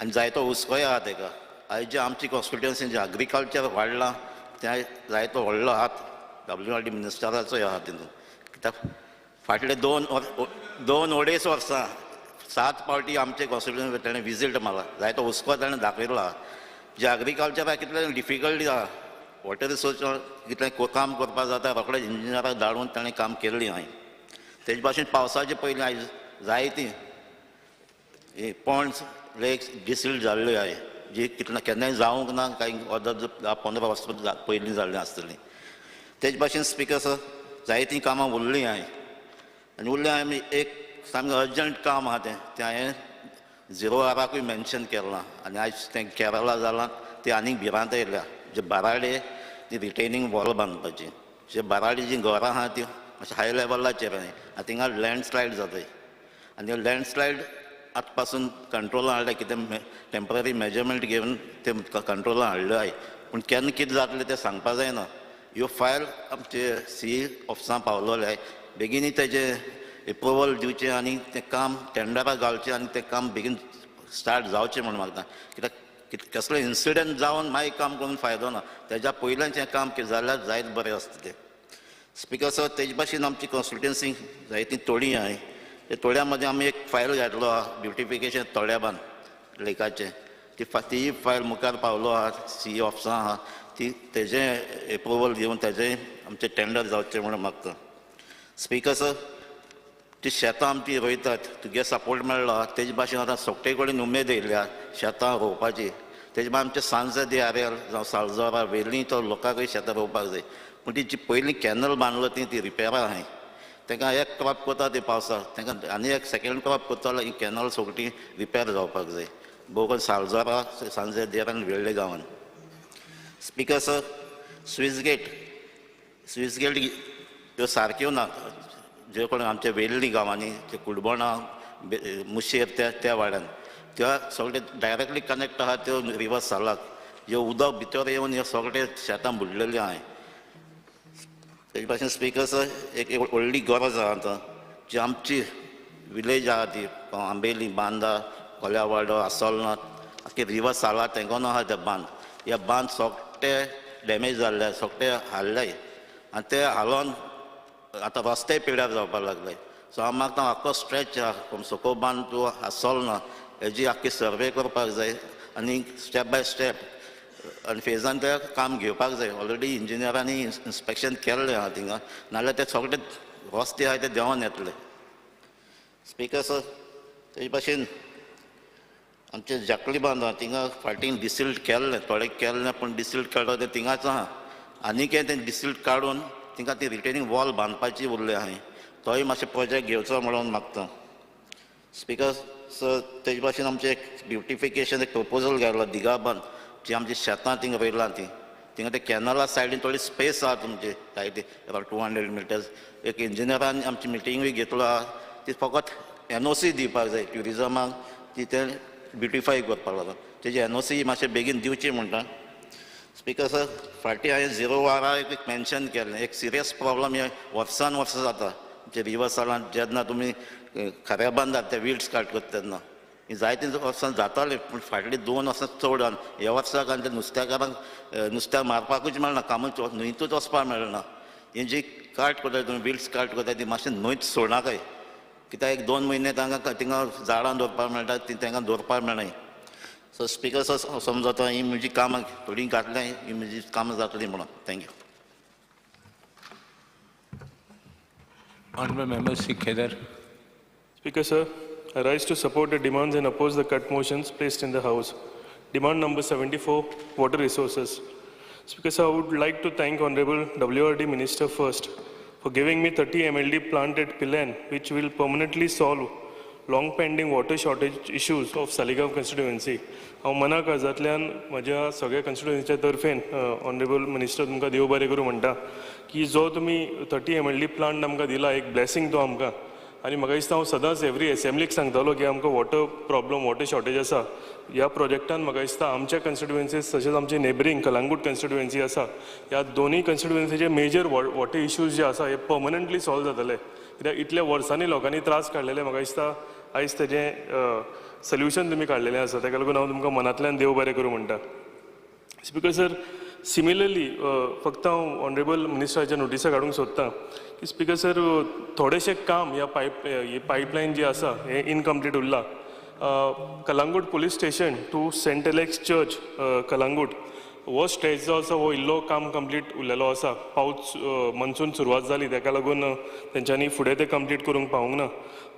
आनी जायतो हुस्कोय आहा तेका. आयज जे आमची कॉन्स्टिट्युएन्सीन जे एग्रीकल्चर वाडलां तें जायतो व्हडलो हात WRD मिनिस्टराचोय आहा तितून. कित्याक फाटले 2-2.5 वर्सां 7 फावटी आमचे कॉन्स्टिट्युएन्सी ताणें विजीट मारला, जायतो हुस्को ताणें दाखयलो आहा. जे एग्रीकल्चराक कितलें डिफिकल्टी आहा, वॉटर रिसोर्स कितलें काम करपाक जाता, रोखडें इंजिनियराक धाडून ताणें काम केल्लें आहा. तेजे भाशेन पावसाचे पयलीं आयज जायतीं पॉंड्स लेक्स डिसिल्ड जाल्ल्यो आहाय, जी कितले केन्नाय जावंक ना, कांय अर्द 10-15 वर्सां पयलीं जाल्लीं आसतलीं. तेजे भाशेन स्पीकर सर जायतीं कामां उरलीं आहाय आनी उरलीं आमी एक सामकें अर्जंट काम आहा तें हांवें 0 आराकूय मेन्शन केलां आनी आयज तें केरला जालां, तें आनीक भिरांत येयल्या. जे बाराडे ती रिटेनिंग वॉल बांदपाची, जे बाराडे जीं घरां आहा तीं मातशें हाय लेवलाचेर आहा आनी थिंगा लँडस्लायड जाताय आनी लँडस्लायड आतां पासून कंट्रोलान हाडलें, कितें टेंपररी मेजरमेंट घेवन तें कंट्रोलान हाडलें आहाय, पूण केन्ना कितें जातलें तें सांगपा जायना. ह्यो फायल आमचे CE ऑफिसां पावलोले आहाय, बेगीनूय तेजें एप्रुवल दिवचें आनी तें काम टेंडराक घालचें आनी तें काम बेगीन स्टार्ट जावचें म्हूण मागता. कित्याक कसलो इन्सिडंट जावन मागीर काम करून फायदो ना, तेज्या पयल्यान काम जाल्यार जायत बरें आसता तें. स्पीकर सर, तेजे भाशेन आमची कॉन्स्टिट्युएन्सी जायतीं तोडी आहाय, ते तोड्या मदीं आमी एक फायल घातलो आहा ब्युटिफिकेशन तोड्याबान लेकाचें, ती फायल मुखार पावलो आहा, CE ऑफिसां आहा, ती तेजें एप्रुवल दिवन तेजें आमचें टेंडर जावचें म्हणून मागता. स्पीकर सर, ती शेतां आमची रोयतात, तुगे सपोर्ट मेळ्ळो तेजे भाशेन आतां सोकटे कडेन उमेद येयल्या शेतां रोवपाची. तेजे मागीर आमचे सांजा दी आरेल जावं सालजोरा वेली तो लोकांकूय शेतां रोवपाक जाय पूण ती जी पयलीं कॅनल बांदलो ती रिपेरा आहाय तांकां एक क्रॉप करता ती पावसाक तांकां आनी एक सेकेंड क्रॉप करता जाल्यार ही कॅनल सगळी रिपेर जावपाक जाय भोव करून सालजोरा सांजे देर आनी वेळ्ळे गांवान. Speaker sir, sluice gate ह्यो सारक्यो ना जे कोण आमच्या वेल्ली गांवांनी ते कुडबणां मुशेर त्या त्या वाड्यान त्या सगळे डायरेक्टली कनेक्ट आहा त्यो रिवर सालाक ह्यो उदक भितर येवन ह्यो सगळे शेतां बुडलेली आहाय. तेजे भाशेन स्पीकर सर एक व्हडली गरज आहा आतां जी आमची विलेज आहा ती आंबेली बांदा कोल्यावाडो आसोलनाथ आख्खे रिवर साला तेंकोन आहा ते बांद ह्या बांद सगळे डॅमेज जाल्ले सगळे हाडले आनी ते हालोवन आतां रस्ते पिड्यार जावपाक लागले. सो हांव मागता आख्खो स्ट्रेच आहा सको बांद टू आसोलना हेजी आख्खी सर्वे करपाक जाय आनी स्टेप बाय स्टेप आनी फेजान तें काम घेवपाक जाय. ऑलरेडी इंजिनियरांनी इन्स्पेक्शन केल्लें आहा थिंगा नाजाल्यार ते सगळे रस्ते आहाय ते देंवोन येतले. स्पीकर सर, तेजे भाशेन आमचे जाकली बांद आहा थिंगा फाटीं डिसिल्ट केल्लें थोडें केल्लें पूण डिसिल्ट काडलो तें थिंगाच आहा आनी कितें तें डिसिल्ट काडून थिंगा ती रिटेनिंग वॉल बांदपाची उरली आहाय तोय मातशें प्रोजेक्ट घेवचो म्हणून मागता. स्पीकर सर, तेजे भाशेन आमचें एक ब्युटिफिकेशन एक प्रपोजल घातलो दिगा बांद जी आमची शेतां थिंगा रोयलां ती थिंगा ते कॅनला सायडीन थोडी स्पेस आहा तुमची सायडी अरावंड 200 मिटर्स एक इंजिनियरान आमची मिटिंगूय घेतलो आहा ती फकत NOC दिवपाक जाय ट्युरिजमाक ती तें ब्युटिफाय करपाक लागून तेजी NOC मातशें बेगीन दिवची म्हणटा. स्पीकर सर, फाटीं हांवें 0 वरां एक मेन्शन केल्लें एक सिरियस प्रॉब्लम हें वर्सान वर्सां जाता आमच्या रिवर सालान जेन्ना तुमी खऱ्या बांदात ते विड्स काट करता तेन्ना जायतीं वर्सां जातालीं पूण फाटलीं 2 वर्सां चड जावन ह्या वर्साक आनी ते नुस्त्याकारांक नुस्त्याक मारपाकूच मेळना कामूच न्हंयतूच वचपाक मेळना. ही जी काट करता तुमी विड्स काट करता ती मातशें न्हंयत सोडनाकाय कित्याक एक 2 म्हयने तांकां थिंगा झाडां दवरपाक मेळटा ती तांकां दवरपाक मेळनाय. सो स्पीकर सर समजता ही म्हजी कामां थोडीं घातल्यां ही म्हजी कामां जातलीं म्हणून. Thank you. Honourable Member Shri Khedar. Speaker sir, I rise to support the demands and oppose the cut motions placed in the House. Demand number 74, water resources. Speaker sir, I would like to thank Honorable WRD Minister first for giving me 30 MLD plant at Pilan, which will permanently solve long pending water shortage issues of Saligao constituency. हांव मना काळजांतल्यान म्हज्या सगळ्या कॉन्स्टिट्युएन्सीच्या तर्फेन honourable minister तुमकां देव बरें करूं म्हणटा की जो तुमी 30 MLD plant आमकां दिला एक ब्लेसिंग तो आमकां. आनी म्हाका दिसता हांव सदांच एवरी एसेंब्लीक सांगतालो की आमकां वॉटर प्रॉब्लम वॉटर शॉर्टेज आसा. ह्या प्रोजेक्टान म्हाका दिसता आमच्या कॉन्स्टिट्युएन्सीज तशेंच आमचे नेबरींग कलांगूट कॉन्स्टिट्युएन्सी आसा ह्या दोनूय कॉन्स्टिट्युएन्सीचे मेजर वॉटर इश्यूज जे आसा हे पर्मनंटली सॉल्व जातले. कित्याक इतल्या वर्सांनी लोकांनी त्रास काडलेले म्हाका दिसता आयज तेजें सोल्युशन तुमी काडलेलें आसा ताका लागून हांव तुमकां मनांतल्यान देव बरें करूं म्हणटा. स्पीकर सर, सिमिलरली फक्त हांव ऑनरेबल मिनिस्टराच्या नोटिसा काडूंक सोदतां की स्पीकर सर थोडेशें काम ह्या पायपलायन जी आसा हें इनकम्प्लीट उरलां. Calangute police station to Saint Alex church Calangute हो स्ट्रेच जो आसा हो इल्लो काम कंप्लीट उरलेलो आसा. पावस मनसून सुरवात जाली ताका लागून तेंच्यांनी फुडें तें कंप्लीट करूंक पावूंक ना.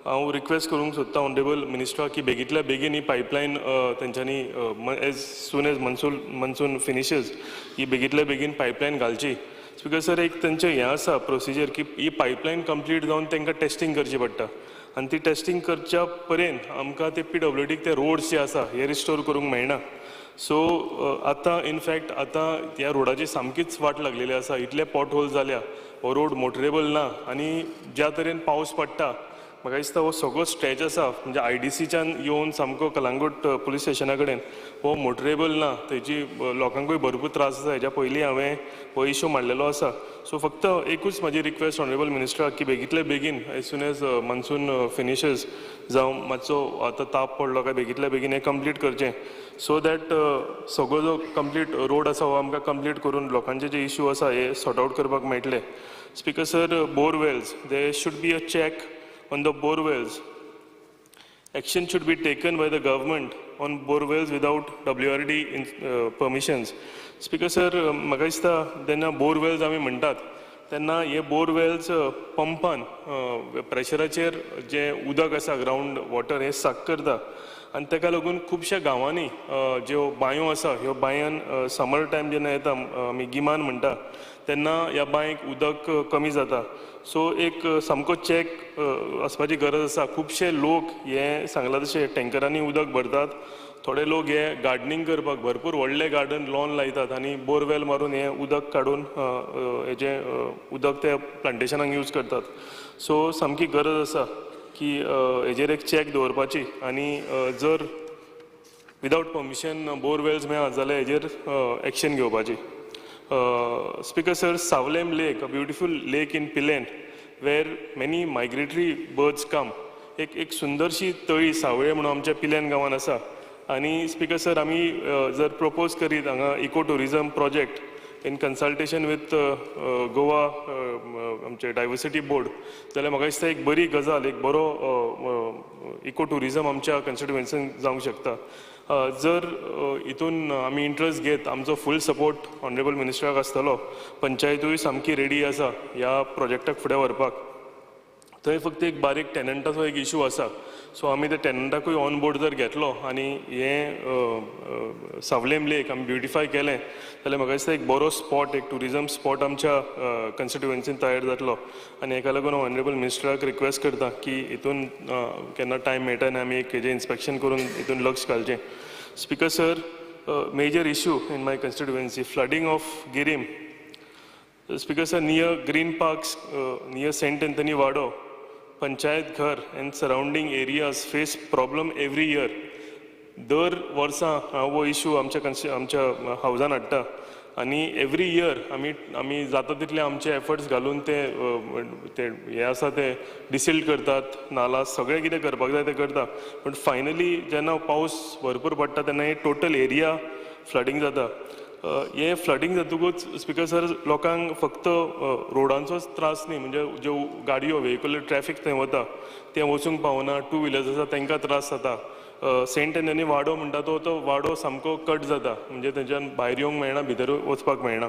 हांव रिक्वेस्ट करूंक सोदतां ऑनरेबल मिनिस्टराक की बेगींतल्या बेगीन ही पायपलायन तेंच्यांनी as soon as monsoon finishes ही बेगींतल्या बेगीन पायपलायन घालची. स्पीकर सर, एक तेंचें हें आसा प्रोसिजर की ही पायपलायन कंप्लीट जावन तांकां टेस्टींग करची पडटा आनी ती टेस्टींग करच्या पर्यंत आमकां ते PWDक ते रोड्स जे आसा हे रिस्टोर करूंक मेळना. सो आतां इनफॅक्ट आतां ह्या रोडाची सामकीच वाट लागलेली आसा. इतले पॉट होल जाल्या हो रोड मोटरेबल ना आनी ज्या तरेन पावस पडटा म्हाका दिसता हो सगळो स्ट्रेच आसा म्हणजे IDCच्यान येवन सामको कलांगूट पुलीस स्टेशना कडेन हो मोटरेबल ना. तेजी लोकांकूय भरपूर त्रास आसा. हेज्या पयलीं हांवें हो इशू मांडलेलो आसा. सो फक्त एकूच म्हाजी रिक्वेस्ट ऑनरेबल मिनिस्टराक की बेगींतल्या बेगीन as soon as monsoon finishes जावं मातसो आतां ताप पडलो काय बेगींतल्या बेगीन हें कंप्लीट करचें सो that सगळो जो कंप्लीट रोड आसा हो आमकां कंप्लीट करून लोकांचे जे इशू आसा हे सॉर्ट आवट करपाक मेळटले. Speaker sir, borewells, there should be a check on the borewells. Action should be taken by the government on borewells without WRD permissions. Speaker sir, म्हाका दिसता जेन्ना बोरवेल्स आमी म्हणटात तेन्ना हे बोरवेल्स पंपान प्रेशराचेर जें उदक आसा ग्रावंड वॉटर हें साक करता. आनी ताका लागून खुबश्या गांवांनी ज्यो बांयो आसा ह्यो बांयान समर टायम जेन्ना येता आमी गिमान म्हणटा तेन्ना ह्या बांयक उदक कमी जाता. सो एक सामको चॅक आसपाची गरज आसा. खुबशे लोक हे सांगला तशें टँकरांनी उदक भरतात, थोडे लोक हे गार्डनींग करपाक भरपूर व्हडले गार्डन लॉन लायतात आनी बोरवेल मारून हे उदक काडून हेजें उदक ते प्लांटेशनाक यूज करतात. सो सामकी गरज आसा की हेजेर एक चॅक दवरपाची आनी जर विदावट परमिशन बोरवेल्स मेळत जाल्यार हेजेर एक्शन घेवपाची. Speaker sir, Savlem lake, a beautiful lake in Pilerne where many migratory birds come, एक एक सुंदरशी तळी सावळे म्हणून आमच्या पिलेन गांवान आसा. आनी स्पीकर सर, आमी जर प्रपोज करीत हांगा eco tourism project in consultation with Goa आमचे डायवर्सिटी बोर्ड जाल्यार म्हाका दिसता एक बरी गजाल, एक बरो इको ट्युरिजम आमच्या कॉन्स्टिट्युएन्सीन जावंक शकता. जर हितून आमी इंट्रस्ट घेत आमचो फूल सपोर्ट ऑनरेबल मिनिस्टराक आसतलो. पंचायतूय सामकी रेडी आसा ह्या प्रोजेक्टाक फुडें व्हरपाक. थंय फक्त एक बारीक टेनंटाचो एक इशू आसा. सो आमी त्या टेनंटाकूय ऑन बोर्ड जर घेतलो आनी हें सावलेम लेक आमी ब्युटिफाय केलें जाल्यार म्हाका दिसता एक बरो स्पॉट, एक ट्युरिजम स्पॉट आमच्या कॉन्स्टिट्युएन्सीन तयार जातलो. आनी हेका लागून हांव ऑनरेबल मिनिस्टराक रिक्वेस्ट करता की हितून केन्ना टायम मेळटा आनी आमी एक हेजें इन्स्पेक्शन करून हितून लक्ष घालचें. Speaker sir, major issue in my constituency, flooding of Guirim. Speaker sir, near Green Parks, near Saint Anthony Wado, Panchayat Ghar and surrounding areas face problem every year. दर वर्सा हांव हो इशू आमच्या आमच्या हावजान हाडटा आनी एवरी इयर आमी आमी जाता तितले आमचे एफर्ट्स घालून ते ते हे आसा ते डिसिल्ट करतात, नाला सगळें कितें करपाक जाय तें करता. पूण फायनली जेन्ना पावस भरपूर पडटा तेन्ना हे टोटल एरिया फ्लडींग जाता. हे फ्लडींग जातकूच स्पीकर सर, लोकांक फक्त रोडांचोच त्रास न्ही, म्हणजे ज्यो गाडयो व्हेकल ट्रॅफीक थंय वता तें वचूंक पावना, टू व्हिलर्स आसा तांकां त्रास जाता. सेंट एंथनी वाडो म्हणटा तो तो वाडो सामको कट जाता, म्हणजे थंयच्यान भायर येवंक मेळना, भितर वचपाक मेळना.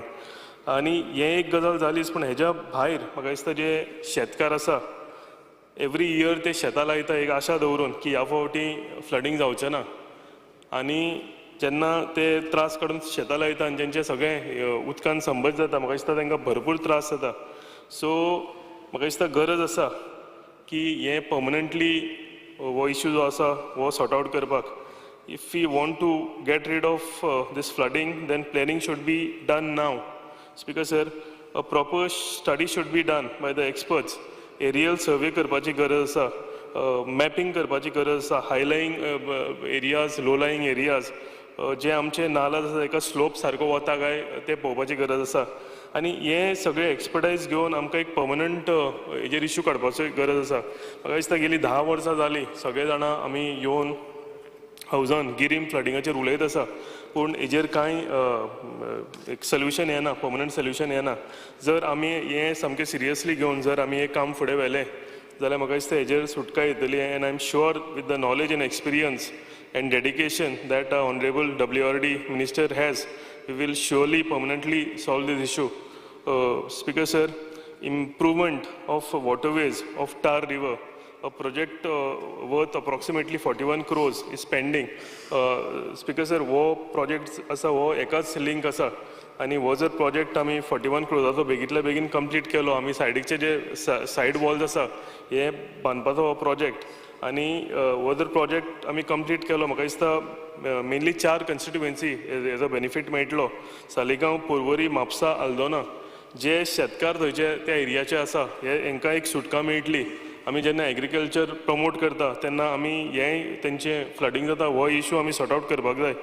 आनी हें एक गजाल जालीच, पूण हेज्या भायर म्हाका दिसता जे शेतकार आसा एवरी इयर ते शेतां लायता एक आशा दवरून की ह्या फावटी फ्लडींग जावचें ना. आनी जेन्ना ते त्रास काडून शेतां लायता आनी जेंचें सगळें उदकान संबंद जाता, म्हाका दिसता तांकां भरपूर त्रास जाता. सो म्हाका दिसता गरज आसा की हें पर्मनंटली हो इशू जो आसा हो सॉर्ट आवट करपाक. If we want to get rid of this flooding then planning should be done now. Speaker sir, a proper study should be done by the experts. Aerial survey करपाची गरज आसा, mapping करपाची गरज आसा, high lying areas, low lying areas, जे आमचे नाला आसा ताका स्लोप सारको वता काय तें पळोवपाची गरज आसा. आनी हे सगळे एक्सपर्टायज घेवन आमकां एक पर्मनंट हेजेर इशू काडपाचो गरज आसा. म्हाका दिसता गेली 10 वर्सां जालीं सगळे जाणां आमी येवन हावजान गिरीम फ्लडिंगाचेर उलयत आसा, पूण हेजेर कांय एक सोल्युशन येना, पर्मनंट सोल्युशन येना. जर आमी हें सामकें सिरियसली घेवन जर आमी हें काम फुडें व्हेलें जाल्यार म्हाका दिसता हेजेर सुटका येतली. And I am sure with the knowledge and experience and dedication that our Honorable WRD Minister has, we will surely permanently solve this issue. Speaker sir, improvement of waterways of Tar River, a project worth approximately 41 crores is pending. Speaker sir, हो project आसा हो एकाच link आसा आनी हो जर project आमी 41 crores बेगीतल्या बेगीन कंप्लीट केलो, आमी सायडीकचे जे सायड वॉल्स आसा हे बांदपाचो हो प्रोजेक्ट आनी हो जर प्रोजेक्ट आमी कंप्लीट केलो म्हाका दिसता मेनली 4 कॉन्स्टिट्युएन्सी हेजो बेनिफीट मेळटलो, सालिगांव, पोरवरी, म्हापसा, आल्दोना. जे शेतकार थंयचे त्या एरियाचे आसा हे हेंकां एक सुटका मेळटली. आमी जेन्ना एग्रीकल्चर प्रमोट करता तेन्ना आमी हें तेंचें फ्लडींग जाता हो इशू आमी सॉर्ट आवट करपाक जाय.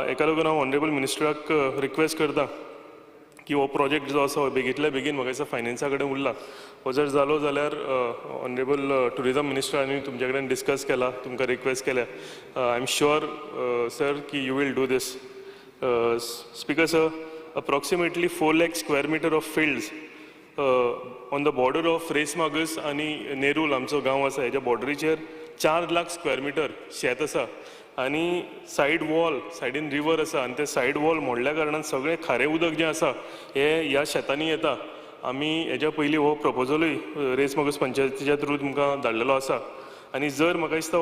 हेका लागून हांव ऑनरेबल मिनिस्टराक रिक्वेस्ट करता की हो प्रोजेक्ट जो आसा हो बेगींतल्या बेगीन म्हाका दिसता फायनान्सा कडेन उरला, हो जर जालो जाल्यार ऑनरेबल ट्युरिजम मिनिस्टरांनी तुमचे कडेन डिस्कस केला, तुमकां रिक्वेस्ट केल्या. I am sure sir की you will do this. Speaker sir, approximately 4 lakh square meter of fields on the border of Reis Magos आनी नेरूल आमचो गांव आसा हेज्या बॉर्डरीचेर 4 लाख स्क्वेअर मिटर शेत आसा आनी सायड वॉल सायडीन रिवर आसा आनी ते सायड वॉल मोडल्या कारणान सगळें खारें उदक जें आसा हें ह्या शेतांनी येता. आमी हेज्या पयलीं हो प्रपोजलूय रेसमागस पंचायतीच्या थ्रू तुमकां धाडलेलो आसा. आनी जर म्हाका दिसता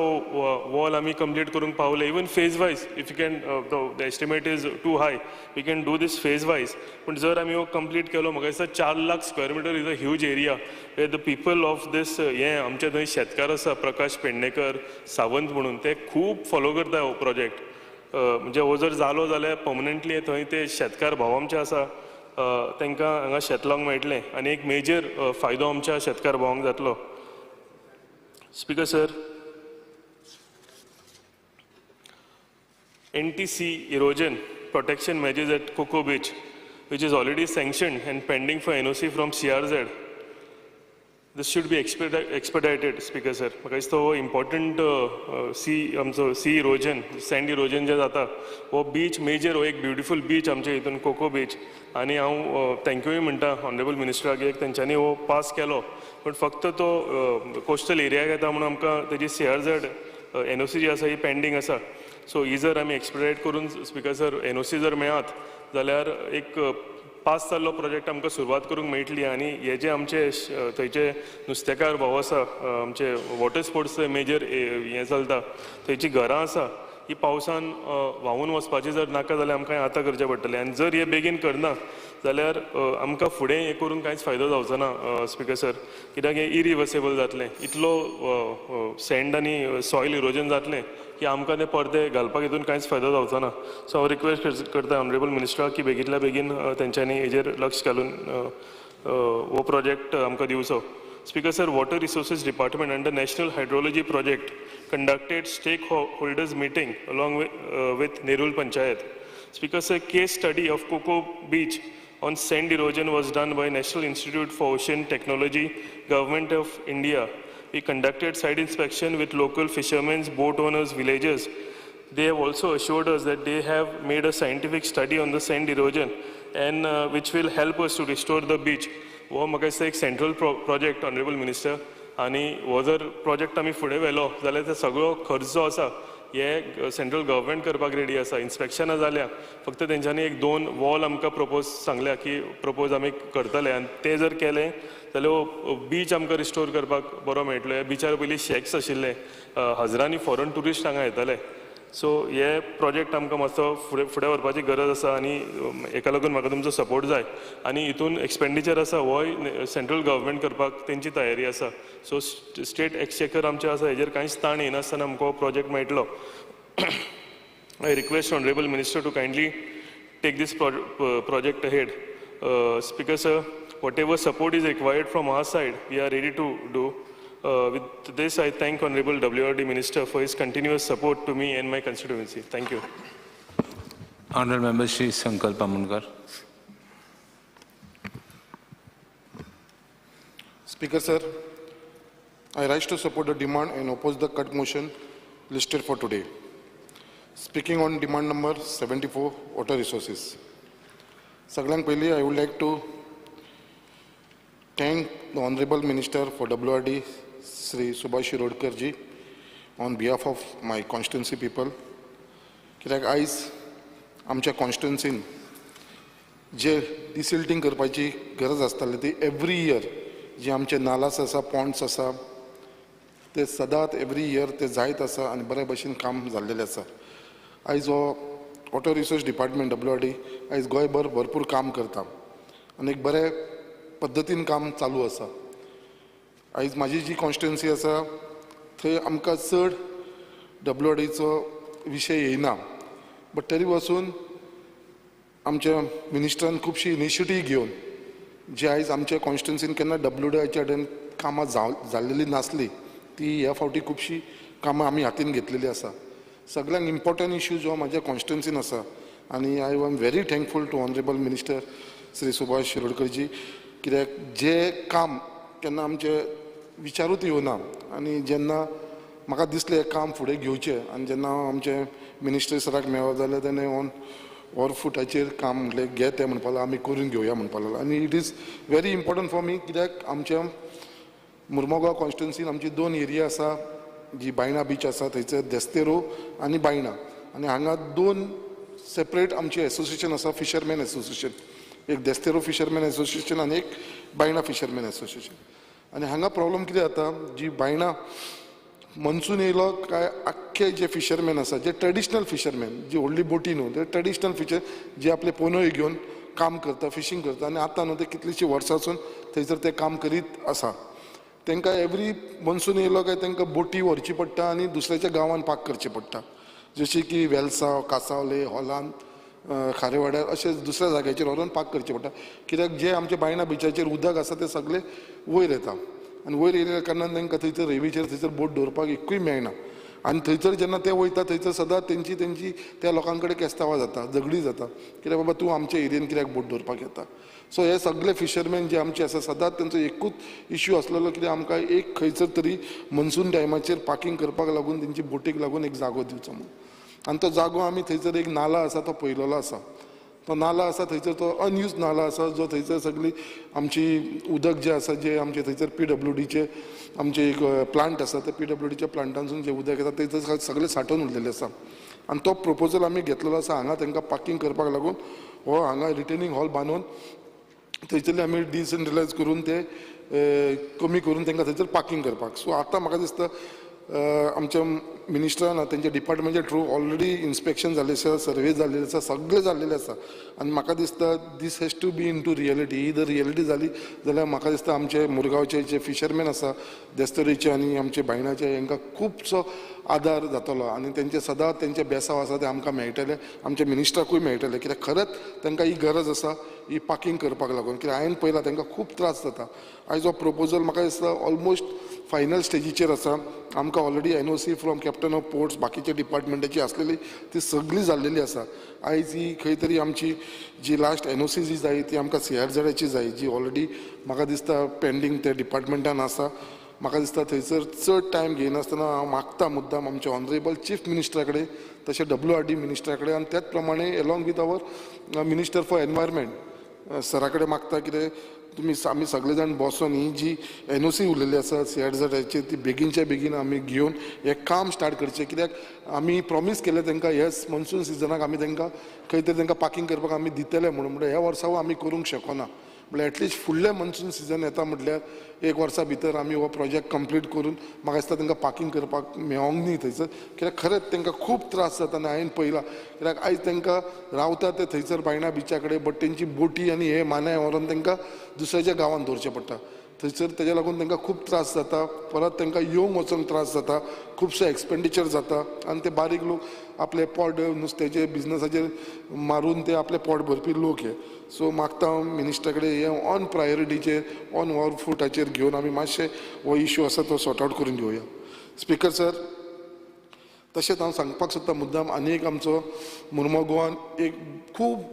वॉल आमी कंप्लीट करूंक पावले, even phase wise, if you can, the estimate is too high, we can do this phase wise. पूण जर आमी हो कंप्लीट केलो, म्हाका दिसता 4 lakh square metre is a huge area where the people of this हें आमचे थंय शेतकार आसा प्रकाश पेडणेकर सावंत म्हणून, ते खूब फॉलो करता हो प्रोजेक्ट. म्हणजे हो जर जालो जाल्यार पर्मनंटली थंय ते शेतकार भाव आमचे आसा तांकां हांगा शेत लावंक मेळटलें आनी एक मेजर फायदो आमच्या शेतकार भावांक जातलो. Speaker sir, anti-sea erosion protection measures at Coco Beach, which is already sanctioned and pending for NOC from CRZ. This should be expedited, Speaker sir. म्हाका दिसता हो इम्पॉर्टंट सी आमचो सी इरोजन, सँड इरोजन जें जाता, हो beach major, हो एक beautiful beach आमच्या हितून कोको बीच. आनी हांव थँक्यूय म्हणटा ऑनरेबल मिनिस्टराक, एक तेंच्यांनी हो पास केलो, पूण फक्त तो कोस्टल एरियाक येता म्हणून आमकां तेजी CRZ NOC जी आसा ही पेंडींग आसा. सो ही जर आमी एक्सपिडायट करून स्पीकर सर NOC जर मेळत जाल्यार एक पास जाल्लो प्रोजेक्ट आमकां सुरवात करूंक मेळटली. आनी हे जे आमचे थंयचे नुस्तेकार भाव आसा, आमचे वॉटर स्पोर्ट्स मेजर हें चलता, थंयची घरां आसा ही पावसान व्हांवून वचपाची जर नाका जाल्यार आमकां आतां करचें पडटलें. आनी जर हे बेगीन करना जाल्यार आमकां फुडें हें करून कांयच फायदो जावचो ना स्पीकर सर, कित्याक हें इरिवर्सेबल जातलें. इतलो सँड आनी सॉयल इरोजन जातलें की आमकां तें परतें घालपाक हितून कांयच फायदो जावचो ना. सो हांव रिक्वेस्ट करता ऑनरेबल मिनिस्टराक की बेगींतल्या बेगीन तेंच्यांनी हेजेर लक्ष घालून हो प्रोजेक्ट आमकां दिवचो. Speaker sir, Water Resources Department under National Hydrology Project conducted stakeholders meeting along with Nerul Panchayat. Speaker sir, case study of Coco Beach on sand erosion was done by National Institute for Ocean Technology, Government of India. We conducted site inspection with local fishermen, boat owners, villagers. They have also assured us that they have made a scientific study on the sand erosion and which will help us to restore the beach. हो म्हाका दिसता एक central project honourable minister, आनी हो जर project आमी फुडें व्हेलो जाल्यार ते सगळो खर्च जो आसा हे सेंट्रल गव्हर्मेंट करपाक रेडी आसा. इन्स्पेक्शनां जाल्या, फक्त तेंच्यांनी एक 2 वॉल आमकां प्रपोज सांगल्या की प्रपोज आमी करतले, आनी ते जर केले जाल्यार हो बीच आमकां रिस्टोर करपाक बरो मेळटलो. ह्या बिचार पयलीं शॅक्स आशिल्ले, हजरांनी फॉरन ट्युरिस्ट हांगा येताले. सो हे प्रोजेक्ट आमकां मातसो फुडें फुडें व्हरपाची गरज आसा आनी हेका लागून म्हाका तुमचो सपोर्ट जाय. आनी हितून एक्सपेंडिचर आसा होय सेंट्रल गव्हर्मेंट करपाक तेंची तयारी आसा. सो स्टेट एक्सचेकर आमचें आसा, हेजेर कांयच ताण येनासतना आमकां हो प्रोजेक्ट मेळटलो. I request honourable minister to kindly take this project ahead. Speaker sir, whatever support is required from our side, we are ready to do. With this, I thank Honorable WRD Minister for his continuous support to me and my constituency. Thank you. Honorable Member Shri Sankalp Amonkar. Speaker sir, I rise to support the demand and oppose the cut motion listed for today. Speaking on demand number 74, water resources. Saglang Pehli, I would like to thank the Honorable Minister for WRD, Shri Subhash Shirodkar ji, on behalf of my constituency people. कित्याक आयज आमच्या कॉन्स्टिट्युन्सीन जे डिसिल्टींग करपाची गरज आसताली ती every year जे आमचे नालास आसा, Pond's आसा, ते सदांच एवरी इयर ते जायत आसा आनी बरे भशेन काम जाल्लेलें आसा. आयज हो वॉटर रिसोर्स डिपार्टमेंट WRD आयज गोंयभर भरपूर काम करता आनी एक बरे पद्दतीन काम चालू आसा. आयज म्हाजी जी कॉन्स्टिट्युन्सी आसा थंय आमकां चड WRDचो विशय येयना, बट तरी वचून आमच्या मिनिस्टरान खुबशी इनिशिएटीव घेवन जी आयज आमच्या कॉन्स्टिट्युन्सीन केन्ना WRDच्या कडेन कामां जाल्लेली नासली ती ह्या फावटी खुबशी कामां आमी हातीन घेतलेली आसा. सगळ्यांक इम्पॉर्टंट इश्यू जो म्हाज्या कॉन्स्टिट्युन्सीन आसा आनी I am very thankful to honourable minister Shri Subhash Shirodkarji, कित्याक जे काम केन्ना आमचे विचारूच येवना आनी जेन्ना म्हाका दिसलें काम फुडें घेवचें आनी जेन्ना हांव आमचे मिनिस्टर सराक मेळ्ळो जाल्यार तेणें ऑन वर फुटाचेर काम म्हटलें घे तें म्हणपाक लागलो, आमी करून घेवया म्हणपाक लागलो. आनी it is very important for me, कित्याक आमच्या मुर्मगांव कॉन्स्टिट्युन्सीन आमची 2 एरिया आसा, जी बायणा बीच आसा थंयसर देस्तेरो आनी बायणा, आनी हांगा 2 सेपरेट आमचे एसोसिएशन आसा, फिशरमॅन एसोसिएशन, एक देस्तेरो फिशरमॅन एसोसिएशन आनी एक बायणा फिशरमॅन एसोसिएशन. आनी हांगा प्रॉब्लम कितें जाता, जी बायणा मनसून येयलो काय आख्खे जे फिशरमॅन आसा, जे ट्रेडिशनल फिशरमॅन, जी व्हडली बोटी न्हू, ते ट्रेडिशनल फिशर जे आपले पोनोय घेवन काम करता, फिशींग करता आनी आतां न्हू ते कितलींशीं वर्सां थंयसर ते काम करीत आसा. तांकां एवरी मनसून येयलो काय तांकां बोटी व्हरची पडटा आनी दुसऱ्याच्या गांवान पार्क करची पडटा, जशें की वेलसांव, कासावले, हॉलांत, खारेवाड्यार अशें दुसऱ्या जाग्याचेर व्हरून पार्क करचें पडटा. कित्याक जे आमचे बायणा बिचाचेर उदक आसा तें सगळें वयर येता आनी वयर येयल्या कारणान तांकां थंयसर रेंवेचेर थंयसर बोट दवरपाक एकूय मेळना. आनी थंयसर जेन्ना ते वयता थंयसर सदांच तेंची तेंची त्या लोकां कडेन केस्तांवां जाता, झगडी जाता, कित्याक बाबा तूं आमच्या एरियेन कित्याक बोट दवरपाक येता. सो हे सगळे फिशरमॅन जे आमचे आसा सदांच तेंचो एकूच इश्यू आसलेलो कित्याक आमकां एक खंयसर तरी मनसून टायमाचेर पार्कींग करपाक लागून तेंची बोटीक लागून एक जागो दिवचो म्हणून. आनी तो जागो आमी थंयसर एक नाला आसा तो पळयलेलो आसा, तो नाला आसा थंयसर तो अनयूज नाला आसा जो थंयसर सगळी आमची उदक जें आसा, जें आमचे थंयसर PWDचे आमचे एक प्लांट आसा, त्या PWDच्या प्लांटांसून जें उदक येता थंयसर सगळें सांठोवन उरलेलें आसा. आनी तो प्रोपोजल आमी घेतलेलो आसा हांगा तांकां पार्कींग करपाक लागून हो हांगा रिटेनिंग हॉल बांदून थंयसरले आमी डिसेंट्रलायज करून ते कमी करून तांकां थंयसर पार्कींग करपाक. सो आतां म्हाका दिसता आमच्या मिनिस्टरान तेंच्या डिपार्टमेंटच्या थ्रू ऑलरेडी इन्स्पेक्शन जाल्लें आसा, सर्वे जाल्लें आसा, सगळें जाल्लेलें आसा. आनी म्हाका दिसता this has to be into reality. ही जर रियलिटी जाली जाल्यार म्हाका दिसता आमचे मुरगांवचे जे फिशरमॅन आसा, देस्तोरीचे आनी आमचे बायणाचे, हांकां खुबसो आदार जातलो आनी तेंचे सदांच तेंचे बेसांव आसा ते आमकां मेळटले, आमच्या मिनिस्टराकूय मेळटले. कित्याक खरेंच तांकां ही गरज आसा ही पार्कींग करपाक लागून. कित्याक हांवें पळयलां तांकां खूब त्रास जाता. आयज हो प्रोपोजल म्हाका दिसता ऑलमोस्ट फायनल स्टेजीचेर आसा. आमकां already NOC from captain of ports बाकीच्या डिपार्टमेंटाची आसलेली ती सगळी जाल्लेली आसा. आयज ही खंय तरी आमची जी लास्ट NOC जी जाय ती आमकां CRZची जाय, जी ऑलरेडी म्हाका दिसता पेंडींग त्या डिपार्टमेंटान आसा. म्हाका दिसता थंयसर चड टायम घेयनासतना हांव मागता मुद्दाम आमच्या ऑनरेबल चीफ मिनिस्टरा कडेन, तशें WRD मिनिस्टरा कडेन आनी त्याच प्रमाणे along with our minister for environment सरा कडेन मागता कितें तुमी आमी सगळे जाण बसून ही जी NOC उरलेली आसा CRZची ती बेगीनच्या बेगीन आमी घेवन हें काम स्टार्ट करचें. कित्याक आमी प्रॉमीस केलें तांकां ह्या मनसून सिजनाक आमी तांकां खंय तरी तांकां पार्कींग करपाक आमी दितले म्हणून, म्हणल्यार ह्या वर्सा आमी करूंक शकना, म्हणल्यार एटलिस्ट फुडलें मनसून सिजन येता म्हटल्यार एक वर्सा भितर आमी हो प्रोजेक्ट कंप्लीट करून म्हाका दिसता तांकां पार्कींग करपाक मेळोंक न्ही थंयसर. कित्याक खरेंच तांकां खूब त्रास जाता आनी हांवें पळयलां. कित्याक आयज तांकां रावता ते थंयसर बायणा बिचा कडेन, बट तेंची बोटी आनी हे मानाय व्हरोन तांकां दुसऱ्याच्या गांवांत दवरचें पडटा थंयसर, तेज्या लागून तांकां खूब त्रास जाता. परत तांकां येवंक वचोंक त्रास जाता, खुबसो एक्सपेंडिचर जाता आनी ते बारीक लोक आपले पोट नुस्त्याचे बिजनसाचेर मारून ते आपले पोट भरपी लोक हे. सो मागता हांव मिनिस्टरा कडेन हे ऑन प्रायोरिटीचेर ऑन वॉर फुटाचेर घेवन आमी मातशें हो इशू आसा तो सॉर्ट आवट करून घेवया. स्पीकर सर, तशेंच हांव सांगपाक सोदता मुद्दाम आनी एक आमचो मुर्मो एक खूब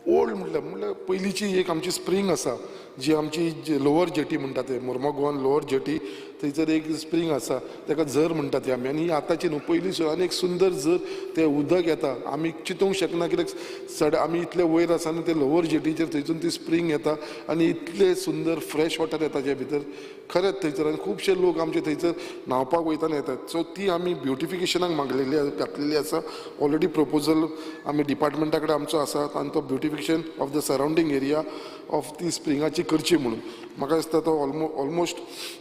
ओल्ड म्हटल्यार पयलींची एक आमची स्प्रींग आसा, जी आमची लोवर जेटी म्हणटा ते मुर्मो लोवर जेटी, थंयसर एक स्प्रींग आसा ताका झर म्हणटा ते आमी. आनी ही आतांची न्हू, पयलीं सुद्दां आनी एक सुंदर झर, तें उदक येता आमी चिंतूंक शकना कित्याक सड आमी इतले वयर आसा आनी ते लोवर जेटीचेर थंयसून ती स्प्रींग येता आनी इतलें सुंदर फ्रेश वॉटर येता जे भितर. खरेंच थंयसर आनी खुबशे लोक आमचे थंयसर न्हांवपाक वयतना येतात. सो ती आमी ब्युटिफिकेशनाक मागलेली घातलेली आसा. ऑलरेडी प्रोपोजल आमी डिपार्टमेंटा कडेन आमचो आसा आनी तो beautification of the surrounding area of ती स्प्रिंगाची करची म्हणून म्हाका दिसता तो ऑलमोस्ट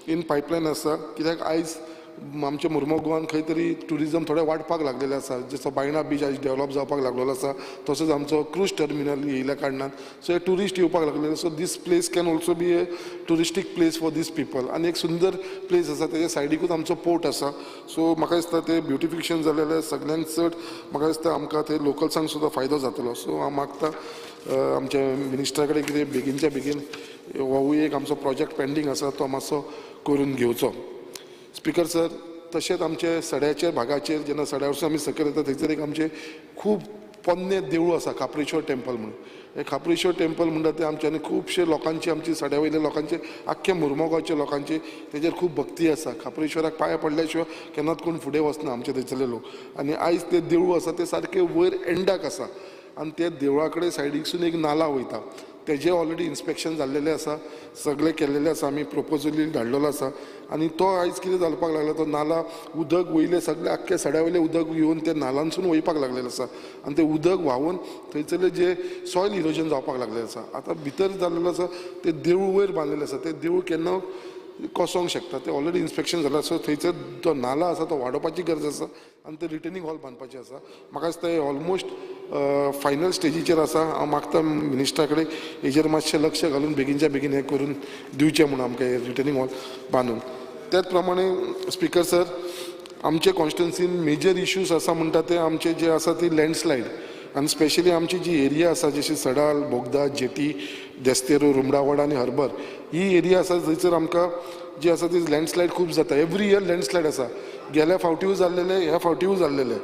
इन पायपलायन आसा. कित्याक आयज आमच्या मुर्मो गोवान खंय तरी ट्युरिजम थोडें वाडपाक लागलेलें आसा, जसो बायणा बीच आयज डेवलप जावपाक लागलेलो आसा, तसोच आमचो क्रूज टर्मिनल येयल्या कारणान सो हे ट्युरिस्ट येवपाक लागलेले. So this place can also be a touristic place for these people. आनी एक सुंदर प्लेस आसा, तेज्या सायडीकूच आमचो पोर्ट आसा. सो म्हाका दिसता तें ब्युटिफिकेशन जालें जाल्यार सगळ्यांत चड म्हाका दिसता आमकां थंय लोकल्सांक सुद्दां फायदो जातलो. सो हांव मागता आमच्या मिनिस्टरा कडेन कितें बेगीनच्या बेगीन होवूय एक आमचो प्रोजेक्ट पेंडींग आसा तो मातसो करून घेवचो. स्पीकर सर, तशेंच आमचे सड्याच्या भागाचेर जेन्ना सड्या वरसून आमी सकयल येता थंयसर एक आमचें खूब पोन्नें देवूळ आसा, खाप्रेश्वर टेम्पल म्हणून. हें खाप्रेश्वर टेम्पल म्हणटा तें आमच्यांनी खुबशे लोकांची, आमची सड्या वयल्या लोकांचे, आख्खे मुर्मोगांवच्या लोकांची तेजेर खूब भक्ती आसा. खाप्रेश्वराक पांय पडल्या शिवाय केन्नाच कोण फुडें वचना आमचे थंयसरले लोक. आनी आयज तें देवूळ आसा तें सारकें वयर एंडाक आसा आनी त्या देवळा कडेन सायडीकसून एक नाला वयता, तेजें ऑलरेडी इन्स्पेक्शन जाल्लेलें आसा, सगळें केल्लेलें आसा, आमी प्रोपोजली धाडलेलो आसा. आनी तो आयज कितें जावपाक लागला, तो नाला उदक वयलें सगळें आख्खें सड्या वयलें उदक येवन त्या नालांसून वयपाक लागलेलें आसा आनी तें उदक व्हांवून थंयसरलें जें सॉयल इरोजन जावपाक लागलेलें आसा. आतां भितर जाल्लेलो आसा तें देवूळ वयर बांदलेलें आसा, तें देवूळ केन्ना कोसोंक शकता. ते ऑलरेडी इन्स्पेक्शन जाला. सो थंयसर जो नाला आसा तो वाडोवपाची गरज आसा आनी ते रिटेनिंग हॉल बांदपाचें आसा. म्हाका दिसता हे ऑलमोस्ट फायनल स्टेजीचेर आसा. हांव मागता मिनिस्टरा कडेन हेजेर मातशें लक्ष घालून बेगीनच्या बेगीन हें करून दिवचें म्हणून आमकां हे रिटेनिंग हॉल बांदून. त्याच प्रमाणे स्पीकर सर, आमचे कॉन्स्टिट्युन्सीन मेजर इश्यूज आसा म्हणटा ते आमचे जे आसा ती लँडस्लायड आनी स्पेशली आमची जी एरिया आसा जशी सडाल, बोगदा, जेटी, देस्तेरो, रुमडावाड आनी हर्बर ही एरिया आसा थंयसर आमकां जी आसा ती लँडस्लायड खूब जाता. एवरी इयर लँडस्लायड आसा. गेल्या फावटीय जाल्लेले, ह्या फावटीय जाल्लेले.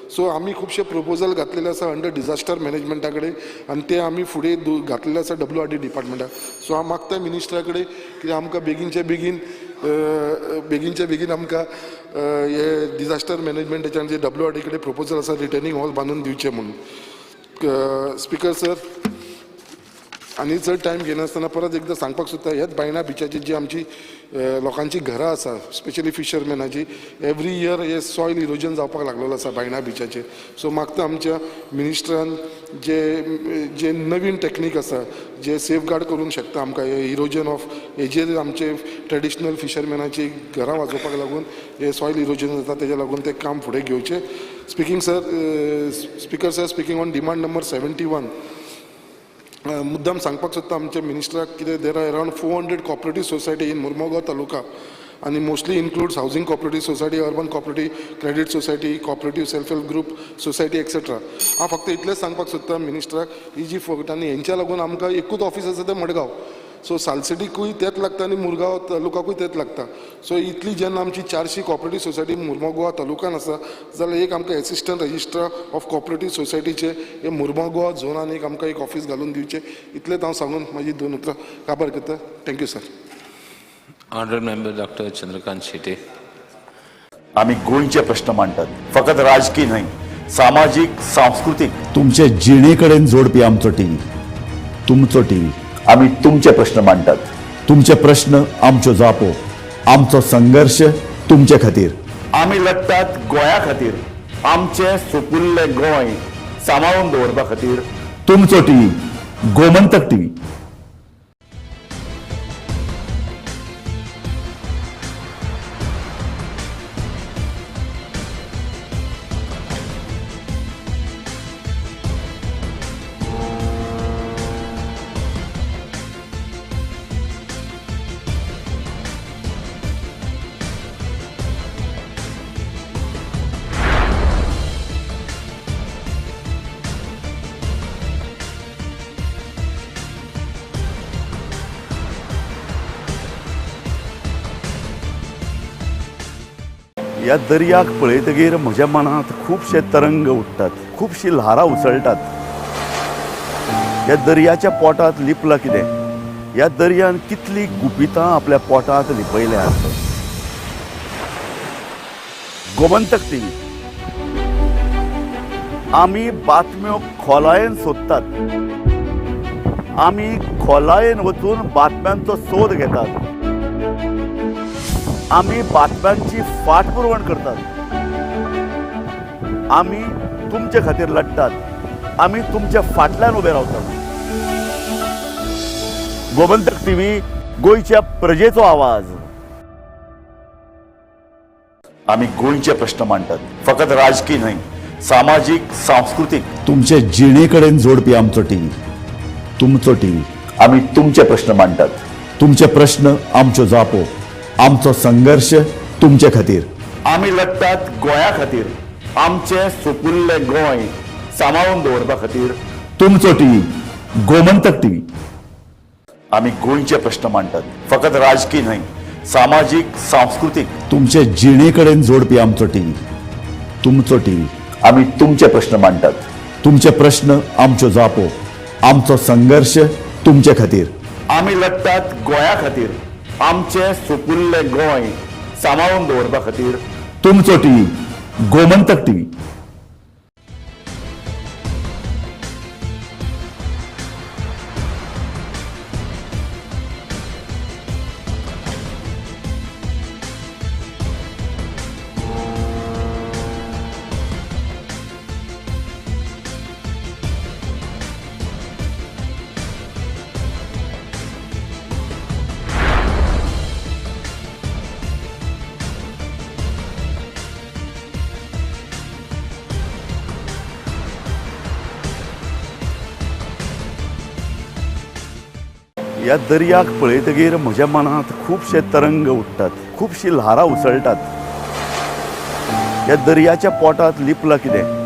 सो आमी खुबशे प्रपोजल घातलेले आसा अंडर डिजास्टर मॅनेजमेंटा कडेन आनी ते आमी फुडें घातलेले आसा WRD डिपार्टमेंटाक. सो हांव मागता मिनिस्टरा कडेन की आमकां बेगीनच्या बेगीन बेगीनच्या बेगीन आमकां हे डिजास्टर मॅनेजमेंटाचे आनी जे WRD कडेन प्रपोजल आसा रिटर्निंग हॉल बांदून दिवचें म्हणून. स्पीकर सर, आनी चड टायम घेनासतना परत एकदां सांगपाक सोदता, ह्याच बायणा बिचाची जी आमची लोकांची घरां आसा स्पेशली फिशरमॅनाची, एवरी इयर हे सॉयल इरोजन जावपाक लागलेलो आसा बायणा बिचाचेर. सो मागता आमच्या मिनिस्टरान जे जे नवीन टॅक्नीक आसा जे सेफगार्ड करूंक शकता आमकां हे इरोजन ऑफ हेजेर आमचे ट्रेडिशनल फिशरमॅनाची घरां वाजोवपाक लागून हे सॉयल इरोजन जाता तेज्या लागून तें काम फुडें घेवचें. Speaking sir, speaker sir, speaking on demand number 71, मुद्दाम सांगपाक सोदता आमच्या मिनिस्टराक कितें there are around 400 cooperative society in Mormugao taluka आनी mostly includes housing cooperative society, urban cooperative, credit society, cooperative self help group society etcetera. हांव फक्त इतलेंच सांगपाक सोदता मिनिस्टराक ही जी फक्त आनी हेंच्या लागून आमकां एकूच ऑफीस आसा तें मडगांव. सो सालसेटीकूय तेंच लागता आनी मुरगांव तालुकाकूय तेंच लागता. सो इतली जेन्ना आमची 400 कॉपरेटीव सोसायटी मुरमोगोवा तालुकान आसा जाल्यार एक आमकां एसिस्टंट रजिस्ट्रार ऑफ कॉपरेटीव सोसायटीचे हे मुरमोगोवा झोनान एक आमकां एक ऑफीस घालून दिवचें. इतलेंच हांव सांगून म्हाजी दोन उतरां काबार करता. Thank you sir. Honourable member doctor Chandrakant Shetye. आमी गोंयचे प्रश्न मांडटात, फकत राजकीय न्हय, सामाजीक, सांस्कृतीक. तुमचे जिणे कडेन जोडपी आमचो टीव्ही, तुमचो टीव्ही. आमी तुमचे प्रश्न मांडटात, तुमचे प्रश्न आमच्यो जापो, आमचो संघर्श तुमचे खातीर. आमी लढटात गोंया खातीर, आमचें सुपुल्लें गोंय सांबाळून दवरपा खातीर. तुमचो टीव्ही, गोमंतक टीव्ही. ह्या दर्याक पळयतगीर म्हज्या मनांत खुबशे तरंग उठ्ठात, खुबशी ल्हारां उसळटात. ह्या दर्याच्या पोटांत लिपलां कितें? ह्या दर्यान कितलीं गुपितां आपल्या पोटांत लिपयल्यांत. गोमंतक टीव्ही, आमी बातम्यो खोलायेन सोदतात, आमी खोलायेन वचून बातम्यांचो सोद घेतात, आमी बातम्यांची फाटपुरवण करतात, आमी तुमचे खातीर लढटात, आमी तुमच्या फाटल्यान उबे रावतात. गोमंतक टीव्ही, गोंयच्या प्रजेचो आवाज. आमी गोंयचे प्रश्न मांडटात, फकत राजकीय न्हय, सामाजीक, सांस्कृतीक. तुमचे जिणे कडेन जोडपी आमचो टीव्ही, तुमचो टीव्ही. आमी तुमचे प्रश्न मांडटात, तुमचे प्रश्न आमच्यो जापो, आमचो संघर्श तुमचे खातीर. आमी लढटात गोंया खातीर, आमचें सुपुल्लें गोंय सांबाळून दवरपा खातीर. तुमचो टीव्ही, गोमंतक टीव्ही. आमी गोंयचे प्रश्न मांडटात, फकत राजकीय न्हय, सामाजीक, सांस्कृतीक. तुमचे जिणे कडेन जोडपी आमचो टीव्ही, तुमचो टीव्ही. आमी तुमचे प्रश्न मांडटात, तुमचे प्रश्न आमच्यो जापो, आमचो संघर्श तुमचे खातीर. आमी लढटात गोंया खातीर, आमचें सुपुल्लें गोंय सांबाळून दवरपा खातीर. तुमचो टीव्ही, गोमंतक टीव्ही. ह्या दर्याक पळयतगीर म्हज्या मनांत खुबशे तरंग उठ्ठात, खुबशीं ल्हारां उसळटात. ह्या दर्याच्या पोटांत लिपलां कितें?